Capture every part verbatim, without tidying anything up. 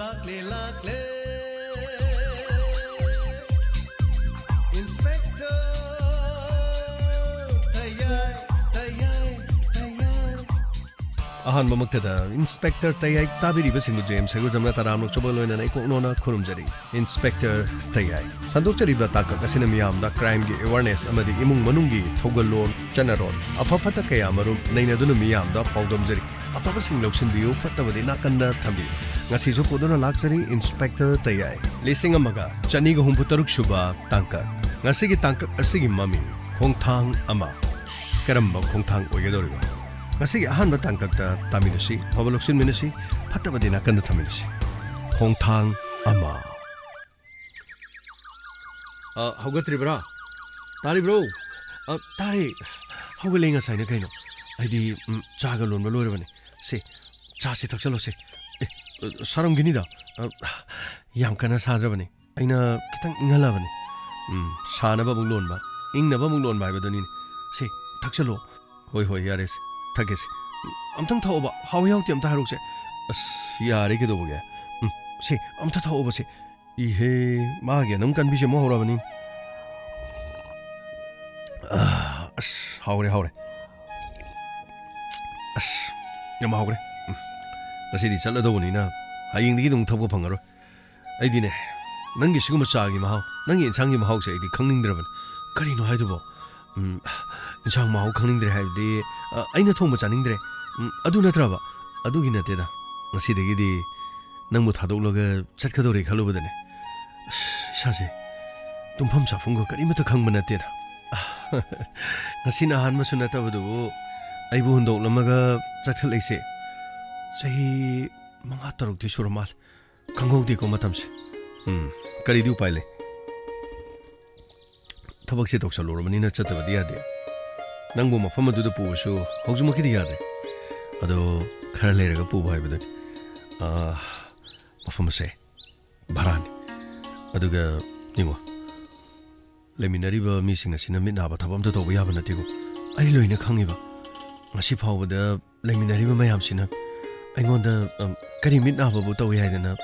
ꯂꯥꯛꯂꯦ, ꯂꯥꯛꯂꯦ꯫ Inspector ꯇꯌꯥꯏ, ꯇꯌꯥꯏ, ꯇꯌꯥꯏ꯫ ꯑꯍꯥꯟꯕꯃꯛꯇꯗ Inspector ꯇꯌꯥꯏ ꯇꯥꯕꯤꯔꯤꯕꯁꯤꯡꯕꯨ James ꯍꯩꯒꯨꯖꯝꯅ ꯇꯔꯥꯝꯅ ꯑꯣꯛꯆꯕꯒ ꯂꯣꯏꯅꯅ ꯏꯀꯣꯛꯅꯣꯅ ꯈꯨꯔꯨꯝꯖꯔꯤ꯫ Inspector ꯇꯌꯥꯏ꯫ ꯁꯟꯗꯣꯛꯆꯔꯤꯕ ꯇꯥꯡꯀꯛ ꯑꯁꯤꯅ ꯃꯤꯌꯥꯝꯗ crimeꯒꯤ awareness ꯑꯃꯗꯤ ꯏꯃꯨꯡ ꯃꯅꯨꯡꯒꯤ ꯊꯧꯒꯜꯂꯣꯟ, ꯆꯠꯅꯔꯣꯟ, ꯑꯐ ꯐꯠꯇ ꯀꯌꯥ ꯃꯔꯨꯝ ꯅꯩꯅꯗꯨꯅ ꯃꯤꯌꯥꯝꯗ ꯄꯥꯎꯗꯝꯖꯔꯤ꯫ ꯑꯐꯕꯁꯤꯡ ꯂꯧꯁꯤꯟꯕꯤꯌꯨ, ꯐꯠꯇꯕꯗꯤ ꯅꯥꯀꯟꯗ ꯊꯝꯕꯤꯌꯨ꯫ ꯉꯁꯤꯁꯨ ꯄꯨꯗꯨꯅ ꯂꯥꯛꯆꯔꯤ Inspector ꯇꯌꯥꯏ꯫ ꯂꯤꯁꯤꯡ ꯑꯃꯒ ꯆꯅꯤꯒ ꯍꯨꯝꯐꯨ ꯇꯔꯨꯛ ꯁꯨꯕ ꯇꯥꯡꯀꯛ꯫ ꯉꯁꯤꯒꯤ ꯇꯥꯡꯀꯛ ꯑꯁꯤꯒꯤ ꯃꯃꯤꯡ ꯈꯣꯡꯊꯥꯡ ꯑꯃ꯫ ꯀꯔꯝꯕ ꯈꯣꯡꯊꯥꯡ ꯑꯣꯏꯒꯗꯧꯔꯤꯕ? ꯉꯁꯤꯒꯤ ꯑꯍꯥꯟꯕ ꯇꯥꯡꯀꯛꯇ ꯇꯥꯃꯤꯟꯅꯁꯤ, ꯑꯐꯕ ꯂꯧꯁꯤꯟꯃꯤꯟꯅꯁꯤ, ꯐꯠꯇꯕꯗꯤ ꯅꯥꯀꯟꯗ ꯊꯝꯃꯤꯟꯅꯁꯤ꯫ ꯈꯣꯡꯊꯥꯡ ꯑꯃ꯫ ꯑ, ꯍꯧꯒꯠꯇ꯭ꯔꯤꯕ꯭ꯔꯥ? ꯇꯥꯔꯤꯕ꯭ꯔꯣ? ꯑ, ꯇꯥꯔꯦ꯫ ꯍꯧꯒꯠꯂꯦ ꯉꯁꯥꯏꯅ ꯀꯩꯅꯣ꯫ ꯑꯩꯗꯤ, ꯎꯝ, ꯆꯥꯒ ꯂꯣꯟꯕ ꯂꯣꯏꯔꯕꯅꯦ꯫ ꯁꯦ, ꯆꯥꯁꯦ ꯊꯛꯆꯜꯂꯣꯁꯦ꯫ ꯑꯦ, ꯑ, ꯁꯥꯔꯝꯒꯤꯅꯤꯗ꯫ ꯑ, ꯌꯥꯝ ꯀꯟꯅ ꯁꯥꯗ꯭ꯔꯕꯅꯦ꯫ ꯑꯩꯅ ꯈꯤꯇꯪ ꯏꯪꯍꯜꯂꯕꯅꯦ꯫ ꯎꯝ, ꯁꯥꯅꯕ ꯑꯃꯨꯛ ꯂꯣꯟꯕ, ꯏꯪꯅꯕ ꯑꯃꯨꯛ ꯂꯣꯟꯕ ꯍꯥꯏꯕꯗꯨꯅꯤꯅꯦ꯫ ꯁꯦ, ꯊꯛꯆꯜꯂꯣ꯫ ꯍꯣꯏ, ꯍꯣꯏ, ꯌꯥꯔꯦ ꯁꯦ꯫ ꯊꯛꯀꯦꯁꯦ꯫ ꯑꯝꯇꯪ ꯊꯛꯑꯣꯕ꯫ ꯍꯥꯎꯏ ꯍꯥꯎꯇꯦ ꯑꯝꯇ ꯍꯥꯏꯔꯛꯎꯁꯦ꯫ ꯑꯁ, ꯌꯥꯔꯦ ꯀꯩꯗꯧꯕꯒꯦ꯫ ꯎꯝ, ꯁꯦ, ꯑꯝꯇ ꯊꯛꯑꯣꯕ ꯁꯦ꯫ ꯏꯍꯦ, ꯃꯥꯒꯤ ꯑꯗꯨꯝ ꯀꯟꯕꯤꯁꯦ ꯑꯃꯨꯛ ꯍꯧꯔꯕꯅꯤ꯫ ꯑꯥ, ꯑꯁ, ꯍꯥꯎꯔꯦ, ꯍꯥꯎꯔꯦ꯫ ꯑꯁ, ꯌꯥꯝ ꯍꯥꯎꯈ꯭ꯔꯦ꯫ ꯎꯝ, ꯉꯁꯤꯗꯤ ꯆꯠꯂꯗꯧꯕꯅꯤꯅ ꯍꯌꯦꯡꯗꯒꯤꯗꯤ ꯑꯃꯨꯛ ꯊꯛꯄ ꯐꯪꯉꯔꯣꯏ꯫ ꯑꯩꯗꯤꯅꯦ, ꯅꯪꯒꯤ ꯁꯤꯒꯨꯝꯕ ꯆꯥꯒꯤ ꯃꯍꯥꯎ, ꯅꯪꯒꯤ ꯏꯟꯁꯥꯡꯒꯤ ꯃꯍꯥꯎꯁꯦ ꯑꯩꯗꯤ ꯈꯪꯅꯤꯡꯗ꯭ꯔꯕꯅꯤ꯫ ꯀꯔꯤꯅꯣ ꯍꯥꯏꯗꯨꯕꯣ? ꯎꯝ, ꯏꯟꯁꯥꯡ ꯃꯍꯥꯎ ꯈꯪꯅꯤꯡꯗ꯭ꯔꯦ ꯍꯥꯏꯕꯗꯤ, ꯑ, ꯑꯩꯅ ꯊꯣꯡꯕ ꯆꯥꯅꯤꯡꯗ꯭ꯔꯦ꯫ ꯎꯝ, ꯑꯗꯨ ꯅꯠꯇ꯭ꯔꯕ? ꯑꯗꯨꯒꯤ ꯅꯠꯇꯦꯗ꯫ ꯉꯁꯤꯗꯒꯤꯗꯤ ꯅꯪꯕꯨ ꯊꯥꯗꯣꯛꯂꯒ ꯆꯠꯀꯗꯧꯔꯦ ꯈꯜꯂꯨꯕꯗꯅꯦ, ꯑꯁ, ꯏꯁꯥꯁꯦ ꯇꯨꯝꯐꯝ ꯆꯥꯐꯝꯒ ꯀꯔꯤꯃꯠꯇ ꯈꯪꯕ ꯅꯠꯇꯦꯗ꯫ ꯉꯁꯤꯅ ꯑꯍꯥꯟꯕꯁꯨ ꯅꯠꯇꯕꯗꯨꯕꯨ ꯑꯩꯕꯨ ꯍꯨꯟꯗꯣꯛꯂꯝꯃꯒ ꯆꯠꯈꯠꯂꯛꯏꯁꯦ ꯆꯍꯤ ꯃꯉꯥ ꯇꯔꯨꯛꯇꯤ ꯁꯨꯔ ꯃꯥꯜꯂꯦ꯫ ꯈꯪꯍꯧꯗꯦꯀꯣ ꯃꯇꯝꯁꯦ꯫ ꯎꯝ, ꯀꯔꯤꯗꯤ ꯎꯄꯥꯏ ꯂꯩ? ꯊꯕꯛꯁꯦ ꯇꯧꯁꯜꯂꯨꯔꯕꯅꯤꯅ ꯆꯠꯇꯕꯗꯤ ꯌꯥꯗꯦ꯫ ꯅꯪꯕꯨ ꯃꯐꯝ ꯑꯗꯨꯗ ꯄꯨꯕꯁꯨ ꯍꯧꯖꯤꯛꯃꯛꯀꯤꯗꯤ ꯌꯥꯗ꯭ꯔꯦ꯫ ꯑꯗꯣ ꯈꯔ ꯂꯩꯔꯒ ꯄꯨꯕ ꯍꯥꯏꯕꯗꯨꯅꯤ꯫ ꯑꯥ, ꯃꯐꯝ ꯑꯁꯦ ꯚꯔꯥꯅꯤ꯫ ꯑꯗꯨꯒ ꯌꯦꯡꯉꯣ, ꯂꯩꯃꯤꯟꯅꯔꯤꯕ ꯃꯤꯁꯤꯡ ꯑꯁꯤꯅ ꯃꯤꯠ ꯅꯥꯕ ꯊꯕꯛ ꯑꯝꯇ ꯇꯧꯕ ꯌꯥꯕ ꯅꯠꯇꯦꯀꯣ꯫ ꯑꯩ ꯂꯣꯏꯅ ꯈꯪꯉꯤꯕ꯫ ꯉꯁꯤ ꯐꯥꯎꯕꯗ ꯂꯩꯃꯤꯟꯅꯔꯤꯕ ꯃꯌꯥꯝꯁꯤꯅ ꯑꯩꯉꯣꯟꯗ, ꯑꯝ, ꯀꯔꯤ ꯃꯤꯠ ꯅꯥꯕꯕꯨ ꯇꯧꯏ ꯍꯥꯏꯗꯅ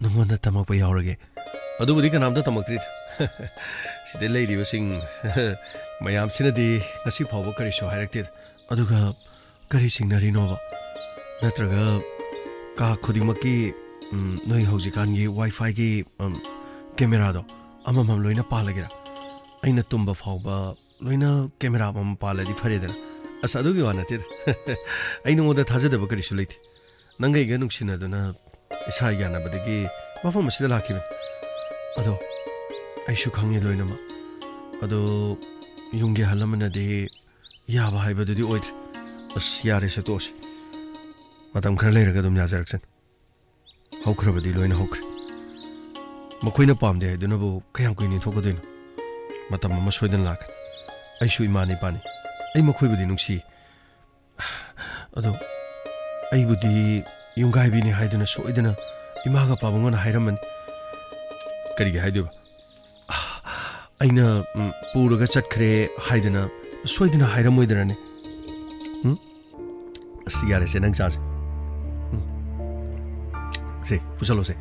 ꯅꯉꯣꯟꯗ ꯇꯝꯃꯛꯄ ꯌꯥꯎꯔꯒꯦ? ꯑꯗꯨꯕꯨꯗꯤ ꯀꯅꯥꯝꯇ ꯇꯝꯃꯛꯇ꯭ꯔꯤꯗ꯫ ꯁꯤꯗ ꯂꯩꯔꯤꯕꯁꯤꯡ ꯃꯌꯥꯝꯁꯤꯅꯗꯤ ꯉꯁꯤ ꯐꯥꯎꯕ ꯀꯔꯤꯁꯨ ꯍꯥꯏꯔꯛꯇꯦꯗ꯫ ꯑꯗꯨꯒ ꯀꯔꯤ ꯆꯤꯡꯅꯔꯤꯅꯣꯕ? ꯅꯠꯇ꯭ꯔꯒ ꯀꯥ ꯈꯨꯗꯤꯡꯃꯛꯀꯤ, ꯎꯝ, ꯅꯣꯏ ꯍꯧꯖꯤꯛꯀꯥꯟꯒꯤ Wi-Fi-ꯒꯤ, ꯎꯝ, camera-ꯗꯣ ꯑꯃꯃꯝ ꯂꯣꯏꯅ ꯄꯥꯜꯂꯒꯦꯔꯥ? ꯑꯩꯅ ꯇꯨꯝꯕ ꯐꯥꯎꯕ ꯂꯣꯏꯅ camera ꯑꯃꯃꯝ ꯄꯥꯜꯂꯗꯤ ꯐꯔꯦꯗꯅ꯫ ꯑꯁ, ꯑꯗꯨꯒꯤ ꯋꯥ ꯅꯠꯇꯦꯗ꯫ ꯑꯩ ꯅꯉꯣꯟꯗ ꯊꯥꯖꯗꯕ ꯀꯔꯤꯁꯨ ꯂꯩꯇꯦ꯫ ꯅꯪꯒ ꯑꯩꯒ ꯅꯨꯡꯁꯤꯅꯗꯨꯅ ꯏꯁꯥ ꯌꯥꯅꯕꯗꯒꯤ ꯃꯐꯝ ꯑꯁꯤꯗ ꯂꯥꯛꯈꯤꯕꯅꯤ꯫ ꯑꯗꯣ ꯑꯩꯁꯨ ꯈꯪꯉꯤ ꯂꯣꯏꯅꯃꯛ꯫ ꯑꯗꯣ ꯌꯨꯝꯒꯤ ꯑꯍꯜ ꯂꯃꯟꯅꯗꯤ ꯌꯥꯕ ꯍꯥꯏꯕꯗꯨꯗꯤ ꯑꯣꯏꯗ꯭ꯔꯦ꯫ ꯑꯁ, ꯌꯥꯔꯦꯁꯦ, ꯇꯣꯛꯑꯁꯤ꯫ ꯃꯇꯝ ꯈꯔ ꯂꯩꯔꯒ ꯑꯗꯨꯝ ꯌꯥꯖꯔꯛꯁꯅꯤ꯫ ꯍꯧꯈ꯭ꯔꯕꯗꯤ ꯂꯣꯏꯅ ꯍꯧꯈ꯭ꯔꯦ꯫ ꯃꯈꯣꯏꯅ ꯄꯥꯝꯗꯦ ꯍꯥꯏꯗꯨꯅꯕꯨ ꯀꯌꯥꯝ ꯀꯨꯏꯅ ꯏꯟꯊꯣꯛꯀꯗꯣꯏꯅꯣ? ꯃꯇꯝ ꯑꯃ ꯁꯣꯏꯗꯅ ꯂꯥꯛꯀꯅꯤ꯫ ꯑꯩꯁꯨ ꯏꯃꯥꯅꯤ ꯏꯄꯥꯅꯤ꯫ ꯑꯩ ꯃꯈꯣꯏꯕꯨꯗꯤ ꯅꯨꯡꯁꯤ꯫ ꯑꯗꯣ ꯑꯩꯕꯨꯗꯤ ꯌꯨꯝꯒꯥꯏꯕꯤꯅꯤ ꯍꯥꯏꯗꯨꯅ ꯁꯣꯏꯗꯅ ꯏꯃꯥꯒ ꯄꯥꯕꯨꯡꯉꯣꯟꯗ ꯍꯥꯏꯔꯝꯃꯅꯤ꯫ ꯀꯔꯤꯒꯤ ꯍꯥꯏꯗꯣꯏꯕ? ꯑꯩꯅ, ꯎꯝ, ꯄꯨꯔꯒ ꯆꯠꯈ꯭ꯔꯦ ꯍꯥꯏꯗꯅ ꯁꯣꯏꯗꯅ ꯍꯥꯏꯔꯝꯃꯣꯏꯗ꯭ꯔꯅꯦ? ꯎꯝ? ꯑꯁ, ꯌꯥꯔꯦꯁꯦ, ꯅꯪ ꯆꯥꯁꯦ꯫ ꯎꯝ꯫ ꯁꯦ, ꯄꯨꯁꯜꯂꯣꯁꯦ꯫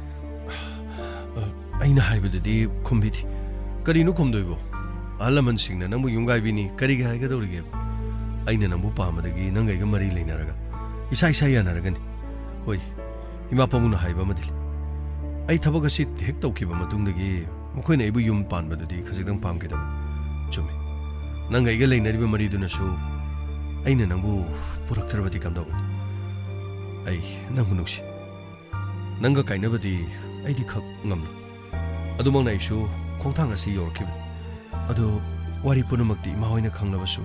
ꯑꯩꯅ ꯍꯥꯏꯕꯗꯨꯗꯤ ꯈꯨꯝꯕꯤꯗꯦ꯫ ꯀꯔꯤꯅꯣ ꯈꯨꯝꯗꯣꯏꯕꯣ? ꯑꯍꯜ ꯂꯃꯟꯁꯤꯡꯅ ꯅꯪꯕꯨ ꯌꯨꯝꯒꯥꯏꯕꯤꯅꯤ, ꯀꯔꯤꯒꯤ ꯍꯥꯏꯒꯗꯧꯔꯤꯒꯦꯕ? ꯑꯩꯅ ꯅꯪꯕꯨ ꯄꯥꯝꯕꯗꯒꯤ ꯅꯪꯒ ꯑꯩꯒ ꯃꯔꯤ ꯂꯩꯅꯔꯒ ꯏꯁꯥ ꯏꯁꯥ ꯌꯥꯅꯔꯒꯅꯤ꯫ ꯍꯣꯏ, ꯏꯃꯥ ꯄꯥꯕꯨꯡꯅ ꯍꯥꯏꯕ ꯑꯃꯗꯤ ꯂꯩ꯫ ꯑꯩ ꯊꯕꯛ ꯑꯁꯤ ꯍꯦꯛ ꯇꯧꯈꯤꯕ ꯃꯇꯨꯡꯗꯒꯤ ꯃꯈꯣꯏꯅ ꯑꯩꯕꯨ ꯌꯨꯝ ꯄꯥꯟꯕꯗꯨꯗꯤ ꯈꯖꯤꯛꯇꯪ ꯄꯥꯝꯈꯤꯗꯕꯅꯤ꯫ ꯆꯨꯝꯃꯤ꯫ ꯅꯪꯒ ꯑꯩꯒ ꯂꯩꯅꯔꯤꯕ ꯃꯔꯤꯗꯨꯅꯁꯨ ꯑꯩꯅ ꯅꯪꯕꯨ ꯄꯨꯔꯛꯇ꯭ꯔꯕꯗꯤ ꯀꯝꯗꯧꯒꯅꯤ? ꯑꯩ ꯅꯪꯕꯨ ꯅꯨꯡꯁꯤ꯫ ꯅꯪꯒ ꯀꯥꯏꯅꯕꯗꯤ ꯑꯩꯗꯤ ꯈꯛ ꯉꯝꯂꯣꯏ꯫ ꯑꯗꯨꯃꯛꯅ ꯑꯩꯁꯨ ꯈꯣꯡꯊꯥꯡ ꯑꯁꯤ ꯌꯧꯔꯛꯈꯤꯕꯅꯤ꯫ ꯑꯗꯨ ꯋꯥꯔꯤ ꯄꯨꯝꯅꯃꯛꯇꯤ ꯏꯃꯥ ꯍꯣꯏꯅ ꯈꯪꯂꯕꯁꯨ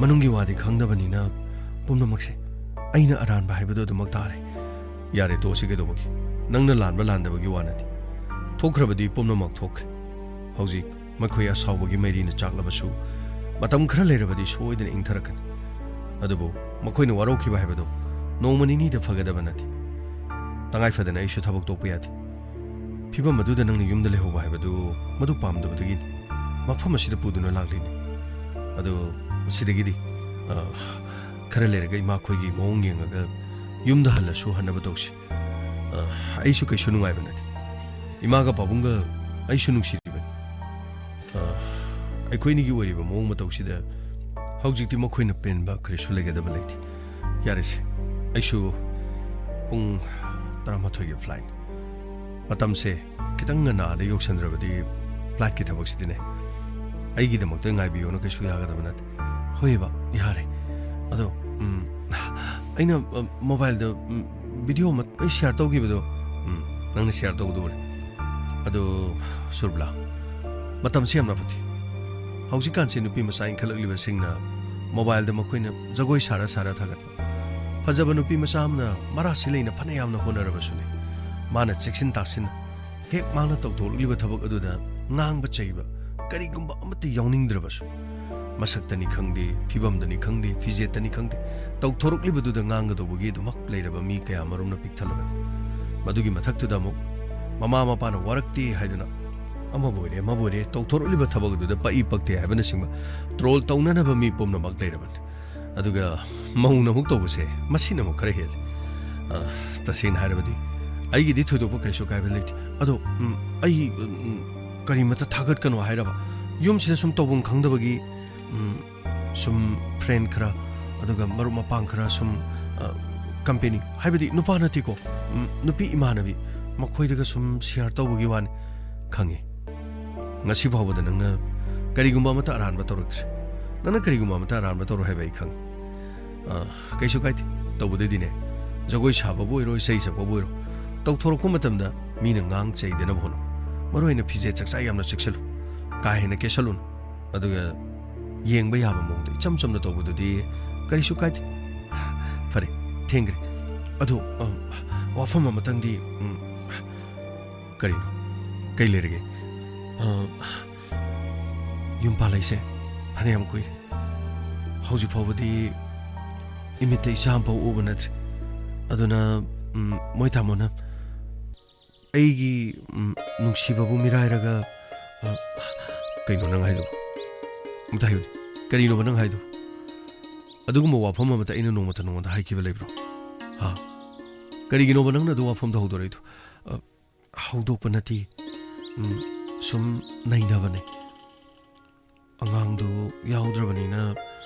ꯃꯅꯨꯡꯒꯤ ꯋꯥꯗꯤ ꯈꯪꯗꯕꯅꯤꯅ ꯄꯨꯝꯅꯃꯛꯁꯦ ꯑꯩꯅ ꯑꯔꯥꯟꯕ ꯍꯥꯏꯕꯗꯨ ꯑꯗꯨꯃꯛ ꯇꯥꯔꯦ꯫ ꯌꯥꯔꯦ, ꯇꯣꯛꯑꯁꯤ ꯀꯩꯗꯧꯕꯒꯤ? ꯅꯪꯅ ꯂꯥꯟꯕ ꯂꯥꯟꯗꯕꯒꯤ ꯋꯥ ꯅꯠꯇꯦ꯫ ꯊꯣꯛꯈ꯭ꯔꯕꯗꯤ ꯄꯨꯝꯅꯃꯛ ꯊꯣꯛꯈ꯭ꯔꯦ꯫ ꯍꯧꯖꯤꯛ ꯃꯈꯣꯏ ꯑꯁꯥꯎꯕꯒꯤ ꯃꯩꯔꯤꯅ ꯆꯥꯛꯂꯕꯁꯨ ꯃꯇꯝ ꯈꯔ ꯂꯩꯔꯕꯗꯤ ꯁꯣꯏꯗꯅ ꯏꯪꯊꯔꯛꯀꯅꯤ꯫ ꯑꯗꯨꯕꯨ ꯃꯈꯣꯏꯅ ꯋꯥꯔꯧꯈꯤꯕ ꯍꯥꯏꯕꯗꯨ ꯅꯣꯡꯃ ꯅꯤꯅꯤꯗ ꯐꯒꯗꯕ ꯅꯠꯇꯦ꯫ ꯇꯉꯥꯏ ꯐꯗꯅ ꯑꯩꯁꯨ ꯊꯕꯛ ꯇꯣꯛꯄ ꯌꯥꯗꯦ꯫ ꯐꯤꯕꯝ ꯑꯗꯨꯗ ꯅꯪꯅ ꯌꯨꯝꯗ ꯂꯩꯍꯧꯕ ꯍꯥꯏꯕꯗꯨ ꯃꯗꯨ ꯄꯥꯝꯗꯕꯗꯒꯤꯅꯤ꯫ ꯃꯐꯝ ꯑꯁꯤꯗ ꯄꯨꯗꯨꯅ ꯂꯥꯛꯂꯤꯅꯤ꯫ ꯑꯗꯨ ꯁꯤꯗꯒꯤꯗꯤ, ꯑ, ꯈꯔ ꯂꯩꯔꯒ ꯏꯃꯥꯈꯣꯏꯒꯤ ꯃꯑꯣꯡ ꯌꯦꯡꯉꯒ ꯌꯨꯝꯗ ꯍꯜꯂꯁꯨ ꯍꯟꯅꯕ ꯇꯧꯁꯤ꯫ ꯑ, ꯑꯩꯁꯨ ꯀꯩꯁꯨ ꯅꯨꯡꯉꯥꯏꯕ ꯅꯠꯇꯦ꯫ ꯏꯃꯥꯒ ꯄꯥꯕꯨꯡꯒ ꯑꯩꯁꯨ ꯅꯨꯡꯁꯤꯔꯤꯕꯅꯤ꯫ ꯑ, ꯑꯩꯈꯣꯏꯅꯤꯒꯤ ꯑꯣꯏꯔꯤꯕ ꯃꯑꯣꯡ ꯃꯇꯧꯁꯤꯗ ꯍꯧꯖꯤꯛꯇꯤ ꯃꯈꯣꯏꯅ ꯄꯦꯟꯕ ꯀꯔꯤꯁꯨ ꯂꯩꯒꯗꯕ ꯂꯩꯇꯦ꯫ ꯌꯥꯔꯦꯁꯦ, ꯑꯩꯁꯨ ꯄꯨꯡ ꯇꯔꯥꯃꯥꯊꯣꯏꯒꯤ flight꯫ ꯃꯇꯝꯁꯦ ꯈꯤꯇꯪ ꯉꯟꯅ ꯑꯥꯗ ꯌꯧꯁꯟꯗ꯭ꯔꯕꯗꯤ flightꯀꯤ ꯊꯕꯛꯁꯤꯗꯤꯅꯦ, ꯑꯩꯒꯤꯗꯃꯛꯇ ꯉꯥꯏꯕꯤꯌꯣꯅ ꯀꯩꯁꯨ ꯌꯥꯒꯗꯕ ꯅꯠꯇꯦ꯫ ꯍꯣꯏꯕ, ꯌꯥꯔꯦ꯫ ꯑꯗꯣ, ꯎꯝ, ꯑꯩꯅ, ꯑ, mobileꯗ, ꯎꯝ, video ꯑꯃ ꯑꯩ share ꯇꯧꯈꯤꯕꯗꯣ, ꯎꯝ, ꯅꯪꯅ share ꯇꯧꯕꯗꯣ ꯎꯔꯦ꯫ ꯑꯗꯣ, ꯁꯨꯔꯕꯂꯥ, ꯃꯇꯝꯁꯤ ꯌꯥꯝꯅ ꯐꯠꯇꯦ꯫ ꯍꯧꯖꯤꯛꯀꯥꯟꯁꯤ ꯅꯨꯄꯤ ꯃꯆꯥ ꯏꯟꯈꯠꯂꯛꯂꯤꯕꯁꯤꯡꯅ mobileꯗ ꯃꯈꯣꯏꯅ ꯖꯒꯣꯏ ꯁꯥꯔ ꯁꯥꯔ ꯊꯥꯒꯠꯄ꯫ ꯐꯖꯕ ꯅꯨꯄꯤ ꯃꯆꯥ ꯑꯃꯅ ꯃꯔꯥꯁꯤ ꯂꯩꯅ ꯐꯅ ꯌꯥꯝꯅ ꯍꯣꯠꯅꯔꯕꯁꯨꯅꯦ, ꯃꯥꯅ ꯆꯦꯛꯁꯤꯟ ꯇꯥꯛꯁꯤꯟꯅ ꯍꯦꯛ ꯃꯥꯅ ꯇꯧꯊꯣꯔꯛꯂꯤꯕ ꯊꯕꯛ ꯑꯗꯨꯗ ꯉꯥꯡꯕ ꯆꯩꯕ ꯀꯔꯤꯒꯨꯝꯕ ꯑꯃꯠꯇ ꯌꯥꯎꯅꯤꯡꯗ꯭ꯔꯕꯁꯨ, ꯃꯁꯛꯇꯅꯤ ꯈꯪꯗꯦ, ꯐꯤꯕꯝꯗꯅꯤ ꯈꯪꯗꯦ, ꯐꯤꯖꯦꯠꯇꯅꯤ ꯈꯪꯗꯦ, ꯇꯧꯊꯣꯔꯛꯂꯤꯕꯗꯨꯗ ꯉꯥꯡꯒꯗꯧꯕꯒꯤ ꯑꯗꯨꯃꯛ ꯂꯩꯔꯕ ꯃꯤ ꯀꯌꯥ ꯃꯔꯨꯝꯅ ꯄꯤꯛꯊꯜꯂꯕꯅꯤ꯫ ꯃꯗꯨꯒꯤ ꯃꯊꯛꯇꯨꯗ ꯑꯃꯨꯛ ꯃꯃꯥ ꯃꯄꯥꯅ ꯋꯥꯔꯛꯇꯦ ꯍꯥꯏꯗꯨꯅ ꯑꯃꯕꯨ ꯑꯣꯏꯔꯦ ꯑꯃꯕꯨ ꯑꯣꯏꯔꯦ ꯇꯧꯊꯣꯔꯛꯂꯤꯕ ꯊꯕꯛ ꯑꯗꯨꯗ ꯄꯛꯏ ꯄꯛꯇꯦ ꯍꯥꯏꯕꯅꯆꯤꯡꯕ troll ꯇꯧꯅꯅꯕ ꯃꯤ ꯄꯨꯝꯅꯃꯛ ꯂꯩꯔꯕꯅꯤ꯫ ꯑꯗꯨꯒ ꯃꯧꯅ ꯑꯃꯨꯛ ꯇꯧꯕꯁꯦ, ꯃꯁꯤꯅ ꯑꯃꯨꯛ ꯈꯔ ꯍꯦꯜꯂꯤ꯫ ꯑ, ꯇꯁꯦꯡꯅ ꯍꯥꯏꯔꯕꯗꯤ ꯑꯩꯒꯤꯗꯤ ꯊꯣꯏꯗꯣꯛꯄ ꯀꯔꯤꯁꯨ ꯀꯥꯏꯕ ꯂꯩꯇꯦ꯫ ꯑꯗꯣ, ꯎꯝ, ꯑꯩ, ꯎꯝ, ꯀꯔꯤꯃꯇ ꯊꯥꯒꯠꯀꯅꯣ ꯍꯥꯏꯔꯕ? ꯌꯨꯝꯁꯤꯗ ꯁꯨꯝ ꯇꯧꯐꯝ ꯈꯪꯗꯕꯒꯤ, ꯎꯝ, ꯁꯨꯝ friend ꯈꯔ, ꯑꯗꯨꯒ ꯃꯔꯨꯞ ꯃꯄꯥꯡ ꯈꯔ ꯁꯨꯝ, ꯑ, company, ꯍꯥꯏꯕꯗꯤ ꯅꯨꯄꯥ ꯅꯠꯇꯦꯀꯣ, ꯎꯝ, ꯅꯨꯄꯤ ꯏꯃꯥꯟꯅꯕꯤ, ꯃꯈꯣꯏꯗꯒ ꯁꯨꯝ share ꯇꯧꯕꯒꯤ ꯋꯥꯅꯤ꯫ ꯈꯪꯉꯤ꯫ ꯉꯁꯤ ꯐꯥꯎꯕꯗ ꯅꯪꯅ ꯀꯔꯤꯒꯨꯝꯕ ꯑꯃꯠꯇ ꯑꯔꯥꯟꯕ ꯇꯧꯔꯛꯇ꯭ꯔꯤ꯫ ꯅꯪꯅ ꯀꯔꯤꯒꯨꯝꯕ ꯑꯃꯠꯇ ꯑꯔꯥꯟꯕ ꯇꯧꯔꯣꯏ ꯍꯥꯏꯕ ꯑꯩ ꯈꯪꯉꯤ꯫ ꯑ, ꯀꯩꯁꯨ ꯀꯥꯏꯗꯦ꯫ ꯇꯧꯕꯗꯗꯤꯅꯦ, ꯖꯒꯣꯏ ꯁꯥꯕꯕꯨ ꯑꯣꯏꯔꯣ, ꯏꯁꯩ ꯁꯛꯄꯕꯨ ꯑꯣꯏꯔꯣ, ꯇꯧꯊꯣꯔꯛꯄ ꯃꯇꯝꯗ ꯃꯤꯅ ꯉꯥꯡ ꯆꯩꯗꯅꯕ ꯍꯣꯠꯅꯧ꯫ ꯃꯔꯨ ꯑꯣꯏꯅ ꯐꯤꯖꯦꯠ ꯆꯥꯛꯆꯥ ꯌꯥꯝꯅ ꯆꯦꯛꯁꯤꯜꯂꯨ꯫ ꯀꯥ ꯍꯦꯟꯅ ꯀꯦꯁꯜꯂꯨꯅꯨ꯫ ꯑꯗꯨꯒ ꯌꯦꯡꯕ ꯌꯥꯕ ꯃꯑꯣꯡꯗ ꯏꯆꯝ ꯆꯝꯅ ꯇꯧꯕꯗꯨꯗꯤ ꯀꯔꯤꯁꯨ ꯀꯥꯏꯗꯦ꯫ ꯐꯔꯦ, ꯊꯦꯡꯈ꯭ꯔꯦ꯫ ꯑꯗꯣ, ꯑ, ꯋꯥꯐꯝ ꯑꯃꯇꯪꯗꯤ, ꯎꯝ, ꯀꯔꯤꯅꯣ? ꯀꯩ ꯂꯩꯔꯒꯦ? ꯑ, ꯌꯨꯝ ꯄꯥꯜꯂꯛꯏꯁꯦ ꯐꯅꯌꯥꯝ ꯀꯨꯏꯔꯦ꯫ ꯍꯧꯖꯤꯛ ꯐꯥꯎꯕꯗꯤ ꯏꯃꯤꯠꯇ ꯏꯆꯥ ꯑꯃꯐꯥꯎ ꯎꯕ ꯅꯠꯇ꯭ꯔꯤ꯫ ꯑꯗꯨꯅ, ꯎꯝ, ꯃꯣꯏ ꯇꯥꯃꯣꯅ ꯑꯩꯒꯤ, ꯎꯝ, ꯅꯨꯡꯁꯤꯕꯕꯨ ꯃꯤꯔꯥꯏꯔꯒ, ꯑ, ꯀꯩꯅꯣ ꯅꯪ ꯍꯥꯏꯗꯨꯕꯨ? ꯑꯝꯇ ꯍꯥꯏꯌꯨꯅꯦ꯫ ꯀꯔꯤꯅꯣꯕ ꯅꯪ ꯍꯥꯏꯗꯨꯕꯨ? ꯑꯗꯨꯒꯨꯝꯕ ꯋꯥꯐꯝ ꯑꯃꯇ ꯑꯩꯅ ꯅꯣꯡꯃꯇ ꯅꯉꯣꯟꯗ ꯍꯥꯏꯈꯤꯕ ꯂꯩꯕ꯭ꯔꯣ? ꯍꯥ? ꯀꯔꯤꯒꯤꯅꯣꯕ ꯅꯪꯅ ꯑꯗꯨ ꯋꯥꯐꯝꯗꯣ ꯍꯧꯗꯣꯔꯛꯏꯗꯣ? ꯑ, ꯍꯧꯗꯣꯛꯄ ꯅꯠꯇꯦ꯫ ꯎꯝ, ꯁꯨꯝ ꯅꯩꯅꯕꯅꯦ꯫ ꯑꯉꯥꯡꯗꯨ ꯌꯥꯎꯗ꯭ꯔꯕꯅꯤꯅ,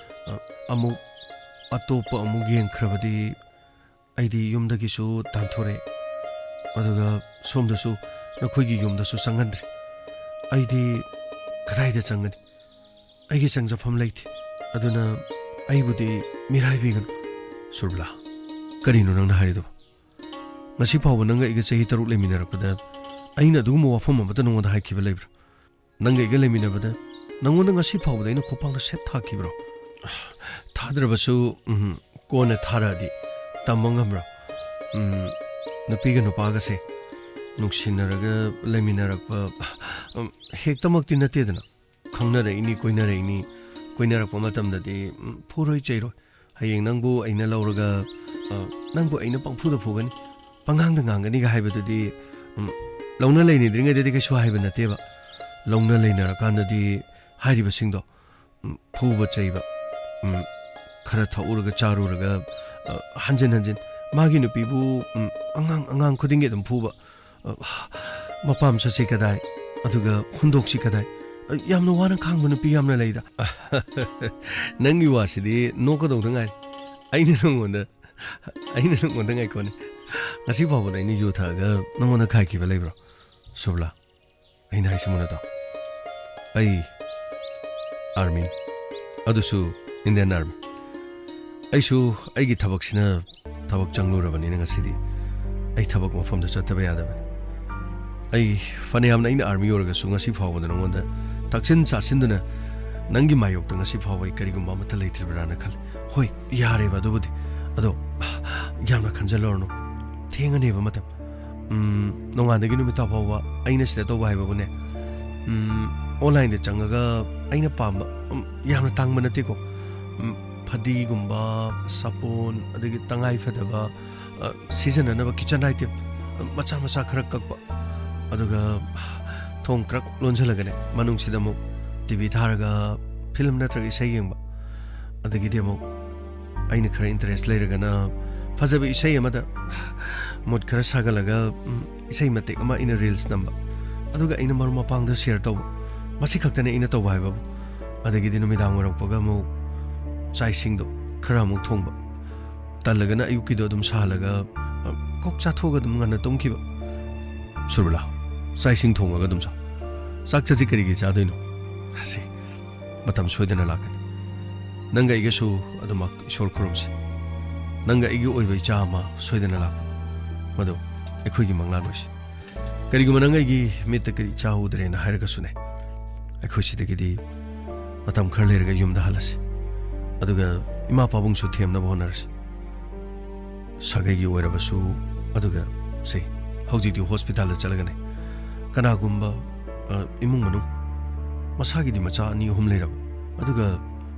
ꯑ, ꯑꯃꯨꯛ ꯑꯇꯣꯞꯄ ꯑꯃꯨꯛ ꯌꯦꯡꯈ꯭ꯔꯕꯗꯤ ꯑꯩꯗꯤ ꯌꯨꯝꯗꯒꯤꯁꯨ ꯇꯥꯟꯊꯣꯔꯛꯑꯦ꯫ ꯑꯗꯨꯒ ꯁꯣꯝꯗꯁꯨ ꯅꯈꯣꯏꯒꯤ ꯌꯨꯝꯗꯁꯨ ꯆꯪꯍꯟꯗ꯭ꯔꯦ꯫ ꯑꯩꯗꯤ ꯀꯗꯥꯏꯗ ꯆꯪꯒꯅꯤ? ꯑꯩꯒꯤ ꯆꯪꯖꯐꯝ ꯂꯩꯇꯦ꯫ ꯑꯗꯨꯅ ꯑꯩꯕꯨꯗꯤ ꯃꯤꯔꯥꯏꯕꯤꯒꯅꯨ꯫ ꯁꯨꯔꯕꯂꯥ, ꯀꯔꯤꯅꯣ ꯅꯪꯅ ꯍꯥꯏꯔꯤꯗꯨꯕꯨ? ꯉꯁꯤ ꯐꯥꯎꯕ ꯅꯪꯒ ꯑꯩꯒ ꯆꯍꯤ ꯇꯔꯨꯛ ꯂꯩꯃꯤꯟꯅꯔꯛꯄꯗ ꯑꯩꯅ ꯑꯗꯨꯒꯨꯝꯕ ꯋꯥꯐꯝ ꯑꯃꯠꯇ ꯅꯉꯣꯟꯗ ꯍꯥꯏꯈꯤꯕ ꯂꯩꯕ꯭ꯔꯥ? ꯅꯪꯒ ꯑꯩꯒ ꯂꯩꯃꯤꯟꯅꯕꯗ ꯅꯪꯉꯣꯟꯗ ꯉꯁꯤ ꯐꯥꯎꯕꯗ ꯑꯩꯅ ꯈꯣꯡꯄꯥꯛꯅ ꯁꯦꯠ ꯊꯥꯈꯤꯕ꯭ꯔꯣ? ꯊꯥꯗ꯭ꯔꯕꯁꯨ, ꯎꯝ, ꯀꯣꯟꯅ ꯊꯥꯔꯛꯑꯗꯤ ꯇꯝꯕ ꯉꯝꯕ꯭ꯔꯣ? ꯎꯝ, ꯅꯨꯄꯤꯒ ꯅꯨꯄꯥꯒꯁꯦ ꯅꯨꯡꯁꯤꯅꯔꯒ ꯂꯩꯃꯤꯟꯅꯔꯛꯄ, ꯎꯝ, ꯍꯦꯛꯇꯃꯛꯇꯤ ꯅꯠꯇꯦꯗꯅ꯫ ꯈꯪꯅꯔꯛꯏꯅꯤ, ꯀꯣꯏꯅꯔꯛꯏꯅꯤ, ꯀꯣꯏꯅꯔꯛꯄ ꯃꯇꯝꯗꯗꯤ, ꯎꯝ, ꯐꯨꯔꯣꯏ ꯆꯩꯔꯣꯏ꯫ ꯍꯌꯦꯡ ꯅꯪꯕꯨ ꯑꯩꯅ ꯂꯧꯔꯒ, ꯑ, ꯅꯪꯕꯨ ꯑꯩꯅ ꯄꯪꯐꯨꯗ ꯐꯨꯒꯅꯤ, ꯄꯪꯉꯥꯡꯗ ꯉꯥꯡꯒꯅꯤꯒ ꯍꯥꯏꯕꯗꯨꯗꯤ, ꯎꯝ, ꯂꯧꯅ ꯂꯩꯅꯗ꯭ꯔꯤꯉꯩꯗꯗꯤ ꯀꯩꯁꯨ ꯍꯥꯏꯕ ꯅꯠꯇꯦꯕ꯫ ꯂꯧꯅ ꯂꯩꯅꯔꯀꯥꯟꯗꯗꯤ ꯍꯥꯏꯔꯤꯕꯁꯤꯡꯗꯣ, ꯎꯝ, ꯐꯨꯕ ꯆꯩꯕ, ꯎꯝ, ꯈꯔ ꯊꯛꯎꯔꯒ ꯆꯥꯔꯨꯔꯒ, ꯑ, ꯍꯟꯖꯤꯟ ꯍꯟꯖꯤꯟ ꯃꯥꯒꯤ ꯅꯨꯄꯤꯕꯨ, ꯎꯝ, ꯑꯉꯥꯡ ꯑꯉꯥꯡ ꯈꯨꯗꯤꯡꯒꯤ ꯑꯗꯨꯝ ꯐꯨꯕ, ꯑ, "ꯃꯄꯥꯝ ꯆꯠꯁꯤ ꯀꯗꯥꯏ? ꯑꯗꯨꯒ ꯍꯨꯟꯗꯣꯛꯁꯤ ꯀꯗꯥꯏ?" ꯑ, ꯌꯥꯝꯅ ꯋꯥꯅ ꯈꯥꯡꯕ ꯅꯨꯄꯤ ꯌꯥꯝꯅ ꯂꯩꯗ꯫ ꯅꯪꯒꯤ ꯋꯥꯁꯤꯗꯤ ꯅꯣꯛꯀꯗꯧꯗ ꯉꯥꯏꯔꯦ꯫ ꯑꯩꯅ ꯅꯉꯣꯟꯗ, ꯑꯩꯅ ꯅꯉꯣꯟꯗ, ꯉꯥꯏꯈꯣꯅꯦ, ꯉꯁꯤ ꯐꯥꯎꯕꯗ ꯑꯩꯅ ꯌꯨ ꯊꯛꯑꯒ ꯅꯉꯣꯟꯗ ꯈꯥꯏꯈꯤꯕ ꯂꯩꯕ꯭ꯔꯣ, ꯁꯨꯕꯂꯥ? ꯑꯩꯅ ꯍꯥꯏꯁꯤ ꯃꯨꯟꯅ ꯇꯥꯎ꯫ ꯑꯩ ꯑꯥꯔꯃꯤ, ꯑꯗꯨꯁꯨ ꯏꯟꯗꯤꯌꯟ ꯑꯥꯔꯃꯤ꯫ ꯑꯩꯁꯨ ꯑꯩꯒꯤ ꯊꯕꯛꯁꯤꯅ ꯊꯕꯛ ꯆꯪꯂꯨꯔꯕꯅꯤꯅ ꯉꯁꯤꯗꯤ ꯑꯩ ꯊꯕꯛ ꯃꯐꯝꯗ ꯆꯠꯇꯕ ꯌꯥꯗꯕꯅꯤ꯫ ꯑꯩ ꯐꯅꯌꯥꯝꯅ ꯑꯩꯅ ꯑꯥꯔꯃꯤ ꯑꯣꯏꯔꯒꯁꯨ ꯉꯁꯤ ꯐꯥꯎꯕꯗ ꯅꯉꯣꯟꯗ ꯊꯛꯆꯤꯟ ꯆꯥꯁꯤꯟꯗꯨꯅ ꯅꯪꯒꯤ ꯃꯥꯌꯣꯛꯇ ꯉꯁꯤ ꯐꯥꯎꯕ ꯑꯩ ꯀꯔꯤꯒꯨꯝꯕ ꯑꯃꯠꯇ ꯂꯩꯇ꯭ꯔꯤꯕ꯭ꯔꯥꯅ ꯈꯜꯂꯤ꯫ ꯍꯣꯏ, ꯌꯥꯔꯦꯕ ꯑꯗꯨꯕꯨꯗꯤ꯫ ꯑꯗꯣ ꯌꯥꯝꯅ ꯈꯟꯖꯜꯂꯨꯔꯅꯨ꯫ ꯊꯦꯡꯉꯅꯦꯕ ꯃꯇꯝ꯫ ꯎꯝ, ꯅꯣꯡꯉꯥꯟꯗꯒꯤ ꯅꯨꯃꯤꯠ ꯇꯥ ꯐꯥꯎꯕ ꯑꯩꯅ ꯁꯤꯗ ꯇꯧꯕ ꯍꯥꯏꯕꯕꯨꯅꯦ, ꯎꯝ, ꯑꯣꯟꯂꯥꯏꯟꯗ ꯆꯪꯉꯒ ꯑꯩꯅ ꯄꯥꯝꯕ, ꯎꯝ, ꯌꯥꯝꯅ ꯇꯥꯡꯕ ꯅꯠꯇꯦꯀꯣ, ꯎꯝ, ꯐꯗꯤꯒꯨꯝꯕ, ꯁꯥꯄꯣꯟ, ꯑꯗꯒꯤ ꯇꯉꯥꯏ ꯐꯗꯕ, ꯑ, ꯁꯤꯖꯤꯟꯅꯅꯕ ꯀꯤꯠꯆꯟ ꯑꯥꯏꯇꯦꯝ, ꯑ, ꯃꯆꯥ ꯃꯆꯥ ꯈꯔ ꯀꯛꯄ, ꯑꯗꯨꯒ ꯊꯣꯡ ꯀ꯭ꯔꯛ ꯂꯣꯟꯁꯤꯜꯂꯒꯅꯦ, ꯃꯅꯨꯡꯁꯤꯗ ꯑꯃꯨꯛ ꯇꯤ ꯚꯤ ꯊꯥꯔꯒ ꯐꯤꯂꯝ ꯅꯠꯇ꯭ꯔꯒ ꯏꯁꯩ ꯌꯦꯡꯕ, ꯑꯗꯒꯤꯗꯤ ꯑꯃꯨꯛ ꯑꯩꯅ ꯈꯔ ꯏꯟꯇꯔꯦꯁ ꯂꯩꯔꯒꯅ ꯐꯖꯕ ꯏꯁꯩ ꯑꯃꯗ ꯃꯨꯠ ꯈꯔ ꯁꯥꯒꯠꯂꯒ, ꯎꯝ, ꯏꯁꯩ ꯃꯇꯦꯛ ꯑꯃ ꯑꯩꯅ ꯔꯤꯜꯁ ꯅꯝꯕ, ꯑꯗꯨꯒ ꯑꯩꯅ ꯃꯔꯨꯞ ꯃꯄꯥꯡꯗ ꯁꯤꯌꯔ ꯇꯧꯕ, ꯃꯁꯤ ꯈꯛꯇꯅꯦ ꯑꯩꯅ ꯇꯧꯕ ꯍꯥꯏꯕꯕꯨ꯫ ꯑꯗꯒꯤꯗꯤ ꯅꯨꯃꯤꯗꯥꯡ ꯑꯣꯏꯔꯛꯄꯒ ꯑꯃꯨꯛ ꯆꯥꯛ ꯏꯁꯤꯡꯗꯣ ꯈꯔ ꯑꯃꯨꯛ ꯊꯣꯡꯕ, ꯇꯜꯂꯒꯅ ꯑꯌꯨꯛꯀꯤꯗꯣ ꯑꯗꯨꯝ ꯁꯥꯍꯜꯂꯒ, ꯑ, ꯀꯣꯛ ꯆꯥꯊꯣꯛꯑꯒ ꯑꯗꯨꯝ ꯉꯟꯅ ꯇꯨꯝꯈꯤꯕ꯫ ꯁꯨꯔꯕꯂꯥ, ꯆꯥꯛ ꯏꯁꯤꯡ ꯊꯣꯡꯉꯒ ꯑꯗꯨꯝ ꯆꯥꯎ꯫ ꯆꯥꯛ ꯆꯥꯁꯤ ꯀꯔꯤꯒꯤ ꯆꯥꯗꯣꯏꯅꯣ? ꯑꯁꯤ ꯃꯇꯝ ꯁꯣꯏꯗꯅ ꯂꯥꯛꯀꯅꯤ꯫ ꯅꯪꯒ ꯑꯩꯒꯁꯨ ꯑꯗꯨꯃꯛ ꯏꯁꯣꯔ ꯈꯨꯔꯨꯝꯁꯤ꯫ ꯅꯪꯒ ꯑꯩꯒꯤ ꯑꯣꯏꯕ ꯏꯆꯥ ꯑꯃ ꯁꯣꯏꯗꯅ ꯂꯥꯛꯄ, ꯃꯗꯨ ꯑꯩꯈꯣꯏꯒꯤ ꯃꯪꯂꯥꯟ ꯑꯣꯏꯁꯤ꯫ ꯀꯔꯤꯒꯨꯝꯕ ꯅꯪ ꯑꯩꯒꯤ ꯃꯤꯠꯇ ꯀꯔꯤ ꯏꯆꯥ ꯎꯗ꯭ꯔꯦꯅ ꯍꯥꯏꯔꯒꯁꯨꯅꯦ, ꯑꯩꯈꯣꯏ ꯁꯤꯗꯒꯤꯗꯤ ꯃꯇꯝ ꯈꯔ ꯂꯩꯔꯒ ꯌꯨꯝꯗ ꯍꯜꯂꯁꯤ꯫ ꯑꯗꯨꯒ ꯏꯃꯥ ꯄꯥꯕꯨꯡꯁꯨ ꯊꯦꯝꯅꯕ ꯍꯣꯠꯅꯔꯁꯤ꯫ ꯁꯥꯒꯩꯒꯤ ꯑꯣꯏꯔꯕꯁꯨ, ꯑꯗꯨꯒ ꯁꯦ, ꯍꯧꯖꯤꯛꯇꯤ ꯍꯣꯁꯄꯤꯇꯥꯜꯗ ꯆꯠꯂꯒꯅꯦ, ꯀꯅꯥꯒꯨꯝꯕ, ꯑ, ꯏꯃꯨꯡ ꯃꯅꯨꯡ ꯃꯁꯥꯒꯤꯗꯤ ꯃꯆꯥ ꯑꯅꯤ ꯑꯍꯨꯝ ꯂꯩꯔꯕ, ꯑꯗꯨꯒ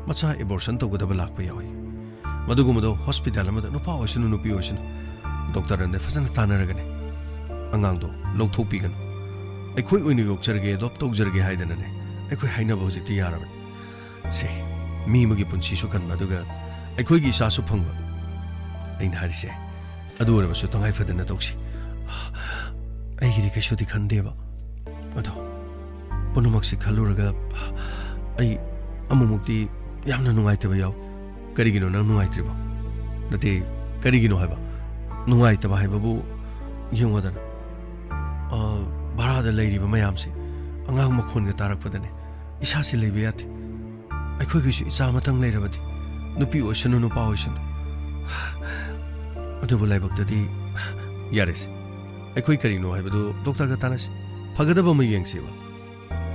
ꯃꯆꯥ ꯑꯦꯕꯣꯔꯁꯟ ꯇꯧꯒꯗꯕ ꯂꯥꯛꯄ ꯌꯥꯎꯏ꯫ ꯃꯗꯨꯒꯨꯝꯕꯗꯣ ꯍꯣꯁꯄꯤꯇꯥꯜ ꯑꯃꯗ, ꯅꯨꯄꯥ ꯑꯣꯏꯁꯅꯨ ꯅꯨꯄꯤ ꯑꯣꯏꯁꯅꯨ, ꯗꯣꯛꯇꯔ ꯑꯅꯤꯗ ꯐꯖꯅ ꯇꯥꯟꯅꯔꯒꯅꯦ, ꯑꯉꯥꯡꯗꯣ ꯂꯧꯊꯣꯛꯄꯤꯒꯅꯨ꯫ ꯑꯩꯈꯣꯏ ꯑꯣꯏꯅ ꯌꯣꯛꯆꯔꯒꯦ, ꯑꯦꯗꯣꯞ ꯇꯧꯖꯔꯒꯦ ꯍꯥꯏꯗꯅꯅꯦ, ꯑꯩꯈꯣꯏ ꯍꯥꯏꯅꯕ ꯍꯧꯖꯤꯛꯇꯤ ꯌꯥꯔꯕꯅꯤ꯫ ꯁꯦ, ꯃꯤ ꯑꯃꯒꯤ ꯄꯨꯟꯁꯤꯁꯨ ꯀꯟꯕ, ꯑꯗꯨꯒ ꯑꯩꯈꯣꯏꯒꯤ ꯏꯆꯥꯁꯨ ꯐꯪꯕ꯫ ꯑꯩꯅ ꯍꯥꯏꯔꯤꯁꯦ, ꯑꯗꯨ ꯑꯣꯏꯔꯕꯁꯨ ꯇꯉꯥꯏ ꯐꯗꯅ ꯇꯧꯁꯤ꯫ ꯑꯩꯒꯤꯗꯤ ꯀꯩꯁꯨꯗꯤ ꯈꯟꯗꯦꯕ꯫ ꯑꯗꯣ ꯄꯨꯝꯅꯃꯛꯁꯤ ꯈꯜꯂꯨꯔꯒ ꯑꯩ ꯑꯃꯨꯛꯃꯨꯛꯇꯤ ꯌꯥꯝꯅ ꯅꯨꯡꯉꯥꯏꯇꯕ ꯌꯥꯎ꯫ ꯀꯔꯤꯒꯤꯅꯣ ꯅꯪ ꯅꯨꯡꯉꯥꯏꯇ꯭ꯔꯤꯕꯣ? ꯅꯠꯇꯦ, ꯀꯔꯤꯒꯤꯅꯣ ꯍꯥꯏꯕ? ꯅꯨꯡꯉꯥꯏꯇꯕ ꯍꯥꯏꯕꯕꯨ ꯌꯦꯡꯉꯣꯗꯅ, ꯑ, ꯚꯔꯥꯗ ꯂꯩꯔꯤꯕ ꯃꯌꯥꯝꯁꯦ ꯑꯉꯥꯡ ꯃꯈꯣꯟꯒ ꯇꯥꯔꯛꯄꯗꯅꯦ ꯏꯁꯥꯁꯤ ꯂꯩꯕ ꯌꯥꯗꯦ꯫ ꯑꯩꯈꯣꯏꯒꯤꯁꯨ ꯏꯆꯥ ꯑꯃꯇꯪ ꯂꯩꯔꯕꯗꯤ, ꯅꯨꯄꯤ ꯑꯣꯏꯁꯅꯨ ꯅꯨꯄꯥ ꯑꯣꯏꯁꯅꯨ꯫ ꯑꯗꯨꯕꯨ ꯂꯥꯏꯕꯛꯇꯗꯤ ꯌꯥꯔꯦꯁꯦ, ꯑꯩꯈꯣꯏ ꯀꯔꯤꯅꯣ ꯍꯥꯏꯕꯗꯨ ꯗꯣꯛꯇꯔꯒ ꯇꯥꯟꯅꯁꯤ, ꯐꯒꯗꯕ ꯑꯃ ꯌꯦꯡꯁꯦꯕ꯫